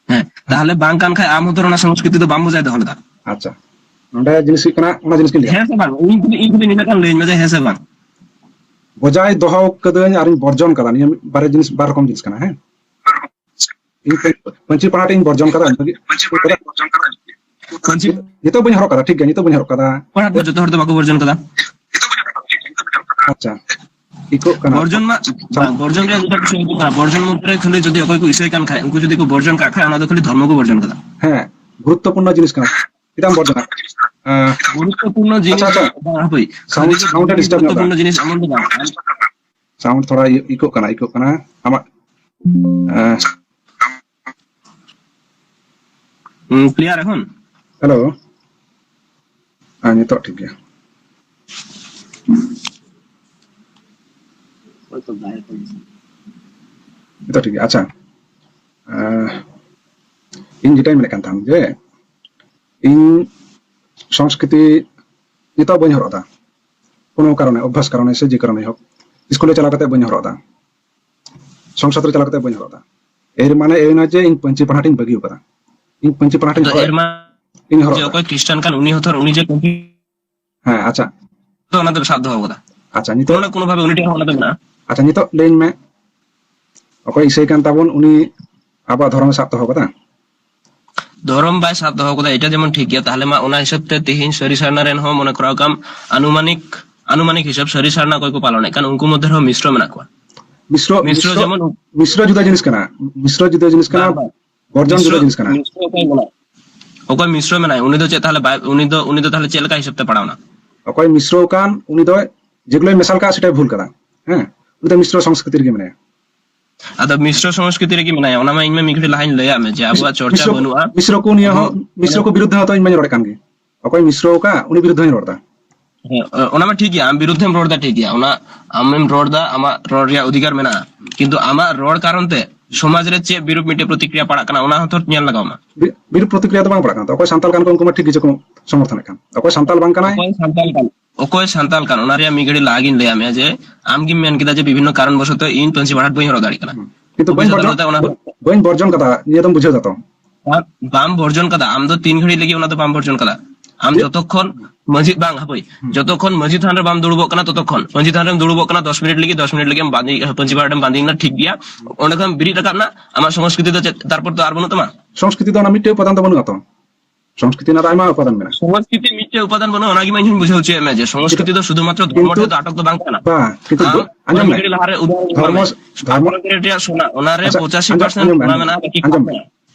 ᱦᱮᱸ, ᱛᱟᱦᱞᱮ ᱵᱟᱝ ᱠᱟᱱ ᱠᱷᱟᱡ ᱟᱢ ᱦᱚᱸ ᱛᱚ ᱚᱱᱟ ᱥᱚᱝᱥᱠᱨᱤᱛᱤ ᱫᱚ ᱵᱟᱢ ᱵᱚᱡᱟᱭ ᱫᱚᱦᱚ ᱞᱮᱫᱟ᱾ ᱟᱪᱪᱷᱟ, ᱱᱚᱰᱮ ᱡᱤᱱᱤᱥ ᱦᱩᱭᱩᱜ ᱠᱟᱱᱟ, ᱚᱱᱟ ᱡᱤᱱᱤᱥ ᱜᱮ ᱞᱟᱹᱭᱟ᱾ ᱦᱮᱸ ᱥᱮ ᱵᱟᱝ? ᱤᱧ ᱠᱩᱞᱤ, ᱤᱧ ᱠᱩᱞᱤ ᱱᱤᱱᱟᱹᱜ ᱜᱟᱱ ᱞᱟᱹᱭᱟᱹᱧ ᱢᱮ ᱡᱮ ᱦᱮᱸ ᱥᱮ ᱵᱟᱝ? ᱵᱚᱡᱟᱭ ᱫᱚᱦᱚ ᱠᱟᱹᱫᱟᱹᱧ ᱟᱨᱤᱧ ᱵᱚᱨᱡᱚᱱ ᱠᱟᱫᱟ, ᱱᱤᱭᱟᱹ ᱢᱤᱫ ᱵᱟᱨᱭᱟ ᱡᱤᱱᱤᱥ, ᱵᱟᱨ ᱨᱚᱠᱚᱢ ᱡᱤᱱᱤᱥ ᱠᱟᱱᱟ, ᱦᱮᱸ? ᱤᱧ ᱯᱟᱹᱧ-, ᱯᱟᱹᱧᱪᱤ ᱯᱟᱲᱦᱟᱴ ᱤᱧ ᱵᱚᱨᱡᱚᱱ ᱠᱟᱫᱟ, ᱤᱧ ᱵᱟᱹᱜᱤ ᱠᱟᱫᱟ᱾ ᱯᱟᱹᱧᱪᱤ ᱱᱤᱛᱚᱜ ᱵᱟᱹᱧ ᱦᱚᱨᱚᱜ ᱠᱟᱫᱟ, ᱴᱷᱤᱠ ᱜᱮᱭᱟ, ᱱᱤᱛᱚᱜ ᱵᱟᱹᱧ ᱦᱚᱨᱚᱜ ᱠᱟᱫᱟ᱾ ᱯᱟᱲᱦᱟᱴ ᱫᱚ ᱡᱚᱛᱚ ᱦᱚᱲ ᱫᱚ ᱵᱟᱠᱚ ᱵᱚᱨᱡᱚᱱ ᱠᱟᱫᱟ᱾ ᱟᱪᱪᱷᱟ, ᱤᱠᱳᱜ ᱠᱟᱱᱟ᱾ ᱵᱚᱨᱡᱚᱱ ᱢᱟ, ᱵᱟᱝ, ᱵᱚᱨᱡᱚᱱ ᱨᱮᱭᱟᱜ ᱡᱚᱛᱚ ᱠᱤᱪᱷᱩ ᱦᱤᱡᱩᱜ ᱠᱟᱱᱟ᱾ ᱵᱚᱨᱡᱚᱱ ᱢᱚᱫᱽᱫᱷᱮ ᱨᱮ ᱠᱷᱟᱹᱞᱤ ᱡᱩᱫᱤ ᱚᱠᱚᱭ ᱠᱚ ᱤᱥᱟᱹᱭ ᱠᱟᱱ ᱠᱷᱟᱡ, ᱩᱱᱠᱩ ᱡᱩᱫᱤ ᱠᱚ ᱵᱚᱨᱡᱚᱱ ᱠᱟᱜ ᱠᱷᱟᱡ, ᱚᱱᱟ ᱫᱚ ᱠᱷᱟᱹᱞᱤ ᱫᱷᱚᱨᱢᱚ ᱠᱚ ᱵᱚᱨᱡᱚᱱ ᱠᱟᱫᱟ᱾ ᱦᱮᱸ, ᱜᱩᱨᱩᱛᱛᱚᱯᱩᱨᱱᱚ ᱡᱤᱱᱤᱥ ᱠᱟᱱᱟ᱾ ᱪᱮᱫᱟᱜ ᱮᱢ ᱵᱚᱨᱡᱚᱱᱟ? ᱟᱸ, ᱜᱩᱨᱩᱛᱛᱚᱯᱩᱨᱱᱚ ᱡᱤᱱᱤᱥ ᱟᱪᱪᱷᱟ, ᱟᱪᱪᱷᱟ᱾ ᱫᱚ, ᱵᱟᱝ, ᱦᱟᱯᱳᱭ, sound, ᱠᱷᱟᱹᱞᱤ sound ᱮ disturb ᱧᱚᱜ ᱫᱟ᱾ ᱜᱩᱨᱩᱛᱛᱚᱯᱩᱨᱱᱚ ᱡᱤᱱᱤᱥ ᱮᱢᱚᱱ ᱫᱚ ᱵᱟᱝ᱾ Sound ᱛᱷᱚᱲᱟ ᱤ-, ᱤᱠᱳᱜ ᱠᱟᱱᱟ, ᱤᱠᱳᱜ ᱠᱟᱱᱟ᱾ ᱟᱢᱟᱜ, ᱟᱸ, ᱦᱩᱸ, clear ᱮᱠᱷᱚᱱ? Hello? ᱦᱮᱸ, ᱱᱤᱛᱚᱜ ᱴᱷᱤᱠ ᱜᱮᱭᱟ᱾ ᱱᱤᱛᱚᱜ ᱴᱷᱤᱠ ᱜᱮᱭᱟ᱾ ᱟᱪᱪᱷᱟ, ᱟᱸ, ᱤᱧ ᱡᱮᱴᱟᱧ ᱢᱮᱱᱮᱫ ᱠᱟᱱ ᱛᱟᱦᱮᱸᱱ ᱡᱮ ᱤᱧ ᱥᱚᱝᱥᱠᱨᱤᱛᱤ ᱱᱤᱛᱚᱜ ᱵᱟᱹᱧ ᱦᱚᱨᱚᱜ ᱮᱫᱟ, ᱠᱳᱱᱳ ᱠᱟᱨᱚᱱᱮ, ᱚᱵᱵᱷᱟᱥ ᱠᱟᱨᱚᱱᱮ ᱥᱮ ᱡᱮ ᱠᱟᱨᱚᱱᱮ ᱦᱳᱠ, ᱥᱠᱩᱞ ᱨᱮ ᱪᱟᱞᱟᱣ ᱠᱟᱛᱮ ᱵᱟᱹᱧ ᱦᱚᱨᱚᱜ ᱮᱫᱟ, ᱥᱚᱝᱥᱚᱫ ᱨᱮ ᱪᱟᱞᱟᱣ ᱠᱟᱛᱮ ᱵᱟᱹᱧ ᱦᱚᱨᱚᱜ ᱮᱫᱟ᱾ ᱮᱨ ᱢᱟᱱᱮ ᱮᱭ ᱱᱟ ᱡᱮ ᱤᱧ ᱯᱟᱹᱧᱪᱤ ᱯᱟᱲᱦᱟᱴ ᱤᱧ ᱵᱟᱹᱜᱤ ᱟᱠᱟᱫᱟ, ᱤᱧ ᱯᱟᱹᱧᱪᱤ ᱯᱟᱲᱦᱟᱴ ᱤᱧ ᱟᱫᱚ ᱦᱚᱨᱚᱜ ᱮᱨ ᱮᱫᱟ, ᱢᱟᱱᱮ ᱤᱧ ᱦᱚᱨᱚᱜ ᱡᱮ ᱮᱫᱟ᱾ ᱚᱠᱚᱭ ᱠᱷᱨᱤᱥᱴᱟᱱ ᱠᱟᱱ ᱩᱱᱤ ᱦᱚᱸ ᱛᱷᱚᱨ ᱩᱱᱤ ᱡᱮ ᱦᱮᱸ, ᱟᱪᱪᱷᱟ᱾ ᱛᱚ ᱚᱱᱟ ᱫᱚ ᱥᱟᱵ ᱫᱚᱦᱚ ᱠᱟᱫᱟ᱾ ᱟᱪᱪᱷᱟ, ᱱᱤᱛᱚᱜ ᱠᱳᱱᱳ ᱱᱟ ᱠᱳᱱᱳ ᱵᱷᱟᱵᱮ ᱩᱱᱤ ᱴᱷᱮᱱ ᱦᱚᱸ ᱚᱱᱟ ᱫᱚ ᱢᱮᱱᱟᱜᱼᱟ᱾ ᱟᱪᱪᱷᱟ, ᱱᱤᱛᱚᱜ ᱞᱟᱹᱭᱟᱹᱧ ᱢᱮ, ᱚᱠᱚᱭ ᱤᱥᱟᱹᱭ ᱠᱟᱱ ᱛᱟᱵᱚᱱ ᱩᱱᱤ ᱟᱵᱚᱣᱟᱜ ᱫᱷᱚᱨᱚᱢᱮ ᱥᱟᱵ ᱫᱚᱦᱚ ᱠᱟᱫᱟ? ᱫᱷᱚᱨᱚᱢ ᱵᱟᱭ ᱥᱟᱵ ᱫᱚᱦᱚ ᱠᱟᱫᱟ, ᱮᱴᱟ ᱡᱮᱢᱚᱱ ᱴᱷᱤᱠ ᱜᱮᱭᱟ, ᱛᱟᱦᱞᱮ ᱢᱟ ᱚᱱᱟ ᱦᱤᱥᱟᱹᱵ ᱛᱮ ᱛᱤᱦᱤᱧ ᱥᱟᱹᱨᱤ ᱥᱟᱨᱱᱟ ᱨᱮᱱ ᱦᱚᱸ ᱢᱚᱱᱮ ᱠᱚᱨᱟᱣ ᱠᱟᱢ ᱟᱱᱩᱢᱟᱱᱤᱠ, ᱟᱱᱩᱢᱟᱱᱤᱠ ᱦᱤᱥᱟᱹᱵ ᱥᱟᱹᱨᱤ ᱥᱟᱨᱱᱟ ᱚᱠᱚᱭ ᱠᱚ ᱯᱟᱞᱚᱱᱮᱫ ᱠᱟᱱ ᱩᱱᱠᱩ ᱢᱚᱫᱽᱫᱷᱮ ᱨᱮᱦᱚᱸ ᱢᱤᱥᱨᱚ ᱢᱮᱱᱟᱜ ᱠᱚᱣᱟ᱾ ᱢᱤᱥᱨᱚ, ᱢᱤᱥᱨᱚ ᱢᱤᱥᱨᱚ, ᱡᱮᱢᱚᱱ ᱢᱤᱥᱨᱚ ᱡᱩᱫᱟ ᱡᱤᱱᱤᱥ ᱠᱟᱱᱟ, ᱢᱤᱥᱨᱚ ᱡᱩᱫᱟ ᱡᱤᱱᱤᱥ ᱠᱟᱱᱟ, ᱵᱟᱝ, ᱵᱟᱝ᱾ ᱵᱚᱨᱡᱚᱱ ᱡᱩᱫᱟ ᱢᱤᱥᱨᱚ, ᱡᱤᱱᱤᱥ ᱠᱟᱱᱟ᱾ ᱢᱤᱥᱨᱚ ᱚᱠᱚᱭ ᱢᱮᱱᱟᱭ? ᱚᱠᱚᱭ ᱢᱤᱥᱨᱚ ᱢᱮᱱᱟᱭ, ᱩᱱᱤ ᱫᱚ ᱪᱮᱫ ᱛᱟᱦᱞᱮ ᱵᱟᱭ, ᱩᱱᱤ ᱫᱚ, ᱩᱱᱤ ᱫᱚ ᱛᱟᱦᱞᱮ ᱪᱮᱫ ᱞᱮᱠᱟ ᱦᱤᱥᱟᱹᱵ ᱛᱮ ᱯᱟᱲᱟᱣᱱᱟ? ᱚᱠᱚᱭ ᱢᱤᱥᱨᱚ ᱠᱟᱱ, ᱩᱱᱤ ᱫᱚ ᱡᱮᱜᱩᱞᱳᱭ ᱢᱮᱥᱟᱞ ᱠᱟᱜ, ᱥᱮᱴᱟᱭ ᱵᱷᱩᱞ ᱠᱟᱫᱟ᱾ ᱦᱮᱸ, ᱩᱱᱤ ᱫᱚ ᱢᱤᱥᱨᱚ ᱥᱚᱝᱥᱠᱨᱤᱛᱤ ᱨᱮᱜᱮ ᱢᱮᱱᱟᱭᱟ᱾ ᱟᱫᱚ ᱢᱤᱥᱨᱚ ᱥᱚᱝᱥᱠᱨᱤᱛᱤ ᱨᱮᱜᱮ ᱢᱮᱱᱟᱭᱟ, ᱚᱱᱟ ᱢᱟ ᱤᱧ ᱢᱟ ᱢᱤᱫ ᱜᱷᱟᱹᱲᱤ ᱞᱟᱦᱟᱧ ᱞᱟᱹᱭᱟᱫ ᱢᱮ ᱡᱮ ᱟᱵᱚᱣᱟᱜ ᱪᱚᱨᱪᱟ ᱢᱤᱥᱨᱚ ᱠᱚ ᱵᱟᱹᱱᱩᱜᱼᱟ᱾ ᱢᱤᱥᱨᱚ ᱠᱚ ᱱᱤᱭᱟᱹ ᱟᱵᱚ ᱦᱚᱸ ᱢᱤᱥᱨᱚ ᱠᱚ ᱵᱤᱨᱩᱫᱽ ᱦᱚᱸᱛᱚ ᱤᱧ ᱢᱟᱧ ᱨᱚᱲᱮᱫ ᱠᱟᱱ ᱜᱮ᱾ ᱚᱠᱚᱭ ᱢᱤᱥᱨᱚ ᱟᱠᱟᱫ ᱩᱱᱤ ᱵᱤᱨᱩᱫᱽ ᱦᱚᱸᱧ ᱨᱚᱲ ᱮᱫᱟ᱾ ᱦᱮᱸ, ᱚᱱᱟ ᱢᱟ ᱴᱷᱤᱠ ᱜᱮᱭᱟ, ᱟᱢ ᱵᱤᱨᱩᱫᱽ ᱮᱢ ᱨᱚᱲ ᱮᱫᱟ, ᱴᱷᱤᱠ ᱜᱮᱭᱟ, ᱚᱱᱟ ᱟᱢᱮᱢ ᱨᱚᱲ ᱮᱫᱟ, ᱟᱢᱟᱜ ᱨᱚᱲ ᱨᱮᱭᱟᱜ ᱚᱫᱷᱤᱠᱟᱨ ᱢᱮᱱᱟᱜᱼᱟ, ᱠᱤᱱᱛᱩ ᱟᱢᱟᱜ ᱨᱚᱲ ᱠᱟᱨᱚᱱ ᱛᱮ ᱥᱚᱢᱟᱡᱽ ᱨᱮ ᱪᱮᱫ ᱵᱤᱨᱩᱯ ᱢᱤᱫᱴᱮᱡ ᱯᱨᱚᱛᱤᱠᱨᱤᱭᱟ ᱯᱟᱲᱟᱜ ᱠᱟᱱᱟ ᱚᱱᱟ ᱦᱚᱸ ᱛᱚ ᱧᱮᱞ ᱞᱟᱜᱟᱣ ᱢᱟ᱾ ᱵᱤ- ᱵᱤᱨᱩᱯ ᱯᱨᱚᱛᱤᱠᱨᱤᱭᱟ ᱫᱚ ᱵᱟᱝ ᱯᱟᱲᱟᱜ ᱠᱟᱱᱟ, ᱛᱚ ᱚᱠᱚᱭ ᱥᱟᱱᱛᱟᱲ ᱠᱟᱱ ᱠᱚ ᱩᱱᱠᱩ ᱢᱟ ᱴᱷᱤᱠ ᱜᱮ ᱪᱚ ᱠᱚ ᱥᱚᱢᱚᱨᱛᱷᱚᱱᱮᱫ ᱠᱟᱱ, ᱚᱠᱚᱭ ᱥᱟᱱᱛᱟᱲ ᱠᱟᱱ ᱚᱠᱚᱭ ᱥᱟᱱᱛᱟᱲ ᱠᱟᱱ ᱚᱱᱟ ᱨᱮᱭᱟᱜ ᱢᱤᱫ ᱜᱷᱟᱹᱲᱤ ᱞᱟᱦᱟ ᱜᱤᱧ ᱞᱟᱹᱭᱟᱫ ᱢᱮᱭᱟ ᱡᱮ ᱟᱢ ᱜᱮᱢ ᱢᱮᱱ ᱠᱮᱫᱟ ᱡᱮ ᱵᱤᱵᱷᱤᱱᱱᱚ ᱠᱟᱨᱚᱱ ᱵᱚᱥᱚᱛᱚ ᱤᱧ ᱯᱟᱹᱧᱪᱤ ᱯᱟᱲᱦᱟᱴ ᱵᱟᱹᱧ ᱦᱚᱨᱚᱜ ᱫᱟᱲᱮᱭᱟᱜ ᱠᱟᱱᱟ᱾ ᱠᱤᱱᱛᱩ ᱵᱟᱹᱧ ᱚᱯᱷᱤᱥ ᱵᱚᱨᱡᱚᱱ ᱟᱫᱟᱞᱚᱛ ᱨᱮ ᱚᱱᱟ ᱵᱟᱹᱧ ᱵᱚᱨᱡᱚᱱ ᱠᱟᱫᱟ, ᱱᱤᱭᱟᱹ ᱫᱚᱢ ᱵᱩᱡᱷᱟᱹᱣ ᱫᱟᱛᱚ᱾ ᱵᱟᱢ, ᱵᱟᱢ ᱵᱚᱨᱡᱚᱱ ᱠᱟᱫᱟ, ᱟᱢ ᱫᱚ ᱛᱤᱱ ᱜᱷᱟᱹᱲᱤᱡ ᱞᱟᱹᱜᱤᱫ ᱚᱱᱟ ᱫᱚ ᱵᱟᱢ ᱵᱚᱨᱡᱚᱱ ᱠᱟᱫᱟ᱾ ᱟᱢ ᱪᱮᱫ? ᱡᱚᱛᱚᱠᱷᱚᱱ ᱢᱟᱹᱡᱷᱤ, ᱵᱟᱝ, ᱦᱟᱯᱳᱭ, ᱡᱚᱛᱚᱠᱷᱚᱱ ᱢᱟᱹᱡᱷᱤ ᱛᱷᱟᱱ ᱨᱮ ᱵᱟᱢ ᱫᱩᱲᱩᱵᱚᱜ ᱠᱟᱱᱟ ᱛᱚᱛᱚᱠᱷᱚᱱ, ᱢᱟᱹᱡᱷᱤ ᱛᱷᱟᱱ ᱨᱮᱢ ᱫᱩᱲᱩᱵᱚᱜ ᱠᱟᱱᱟ ᱫᱚᱥ ᱢᱤᱱᱤᱴ ᱞᱟᱹᱜᱤᱫ, ᱫᱚᱥ ᱢᱤᱱᱤᱴ ᱞᱟᱹᱜᱤᱫ ᱮᱢ ᱵᱟᱸᱫᱮ, ᱯᱟᱹᱧᱪᱤ ᱯᱟᱲᱦᱟᱴ ᱮᱢ ᱵᱟᱸᱫᱮᱭᱮᱱᱟ, ᱴᱷᱤᱠ ᱜᱮᱭᱟ, ᱚᱸᱰᱮ ᱠᱷᱚᱱ ᱵᱮᱨᱮᱫ ᱨᱟᱠᱟᱵ ᱮᱱᱟ, ᱟᱢᱟᱜ ᱥᱚᱝᱥᱠᱨᱤᱛᱤ ᱫᱚ ᱪᱮᱫ ᱛᱟᱨᱯᱚᱨ ᱫᱚ ᱟᱨ ᱵᱟᱹᱱᱩᱜ ᱛᱟᱢᱟ? ᱥᱚᱝᱥᱠᱨᱤᱛᱤ ᱫᱚ ᱚᱱᱟ ᱢᱤᱫᱴᱮᱡ ᱩᱯᱟᱫᱟᱱ ᱫᱚ ᱵᱟᱹᱱᱩᱜᱼᱟ ᱛᱚ᱾ ᱥᱚᱝᱥᱠᱨᱤᱛᱤ ᱨᱮᱱᱟᱜ ᱫᱚ ᱟᱭᱢᱟ ᱩᱯᱟᱫᱟᱱ ᱢᱮᱱᱟᱜᱼᱟ᱾ ᱥᱚᱝᱥᱠᱨᱤᱛᱤ ᱢᱤᱫᱴᱮᱡ ᱩᱯᱟᱫᱟᱱ ᱵᱟᱹᱱᱩᱜᱼᱟ, ᱚᱱᱟᱜᱮ ᱤᱧ ᱦᱚᱧ ᱵᱩᱡᱷᱟᱹᱣ ᱦᱚᱪᱚᱭᱮᱫ ᱢᱮᱭᱟ ᱡᱮ ᱥᱚᱝᱥᱠᱨᱤᱛᱤ ᱫᱚ ᱥᱩᱫᱷᱩᱢᱟᱛᱨᱚ ᱫᱷᱚᱨᱢᱚ ᱠᱤᱱᱛᱩ ᱴᱷᱮᱱ ᱫᱚ ᱟᱴᱚᱠ ᱫᱚ ᱵᱟᱝ ᱠᱟᱱᱟ᱾ ᱵᱟᱝ, ᱠᱤᱱᱛᱩ ᱟᱢ ᱫᱚ, ᱟᱸᱡᱚᱢ ᱢᱮ᱾ ᱢᱤᱫ ᱜᱷᱟᱹᱲᱤ ᱞᱟᱦᱟᱨᱮ ᱩᱫᱟᱦᱚᱨᱚᱱ ᱤᱧ ᱫᱷᱚᱨᱢᱚ, ᱮᱢᱟᱫ ᱢᱮᱭᱟ᱾ ᱫᱷᱚᱨᱢᱚ, ᱟᱯᱱᱟᱨ ᱨᱮᱭᱟᱜ ᱥᱚᱱᱟ, ᱚᱱᱟ ᱨᱮ ᱟᱪᱪᱷᱟ, ᱯᱚᱸᱪᱟᱥᱤ ᱟᱸᱡᱚᱢ, percent ᱟᱸᱡᱚᱢ ᱢᱮ, ᱥᱚᱱᱟ ᱟᱸᱡᱚᱢ ᱢᱮ, ᱢᱮᱱᱟᱜᱼᱟ, ᱵᱟᱹᱠᱤ ᱟᱸᱡᱚᱢ ᱢᱮ᱾ ᱠᱷᱟᱯ ᱢᱮᱱᱟᱜᱼᱟ᱾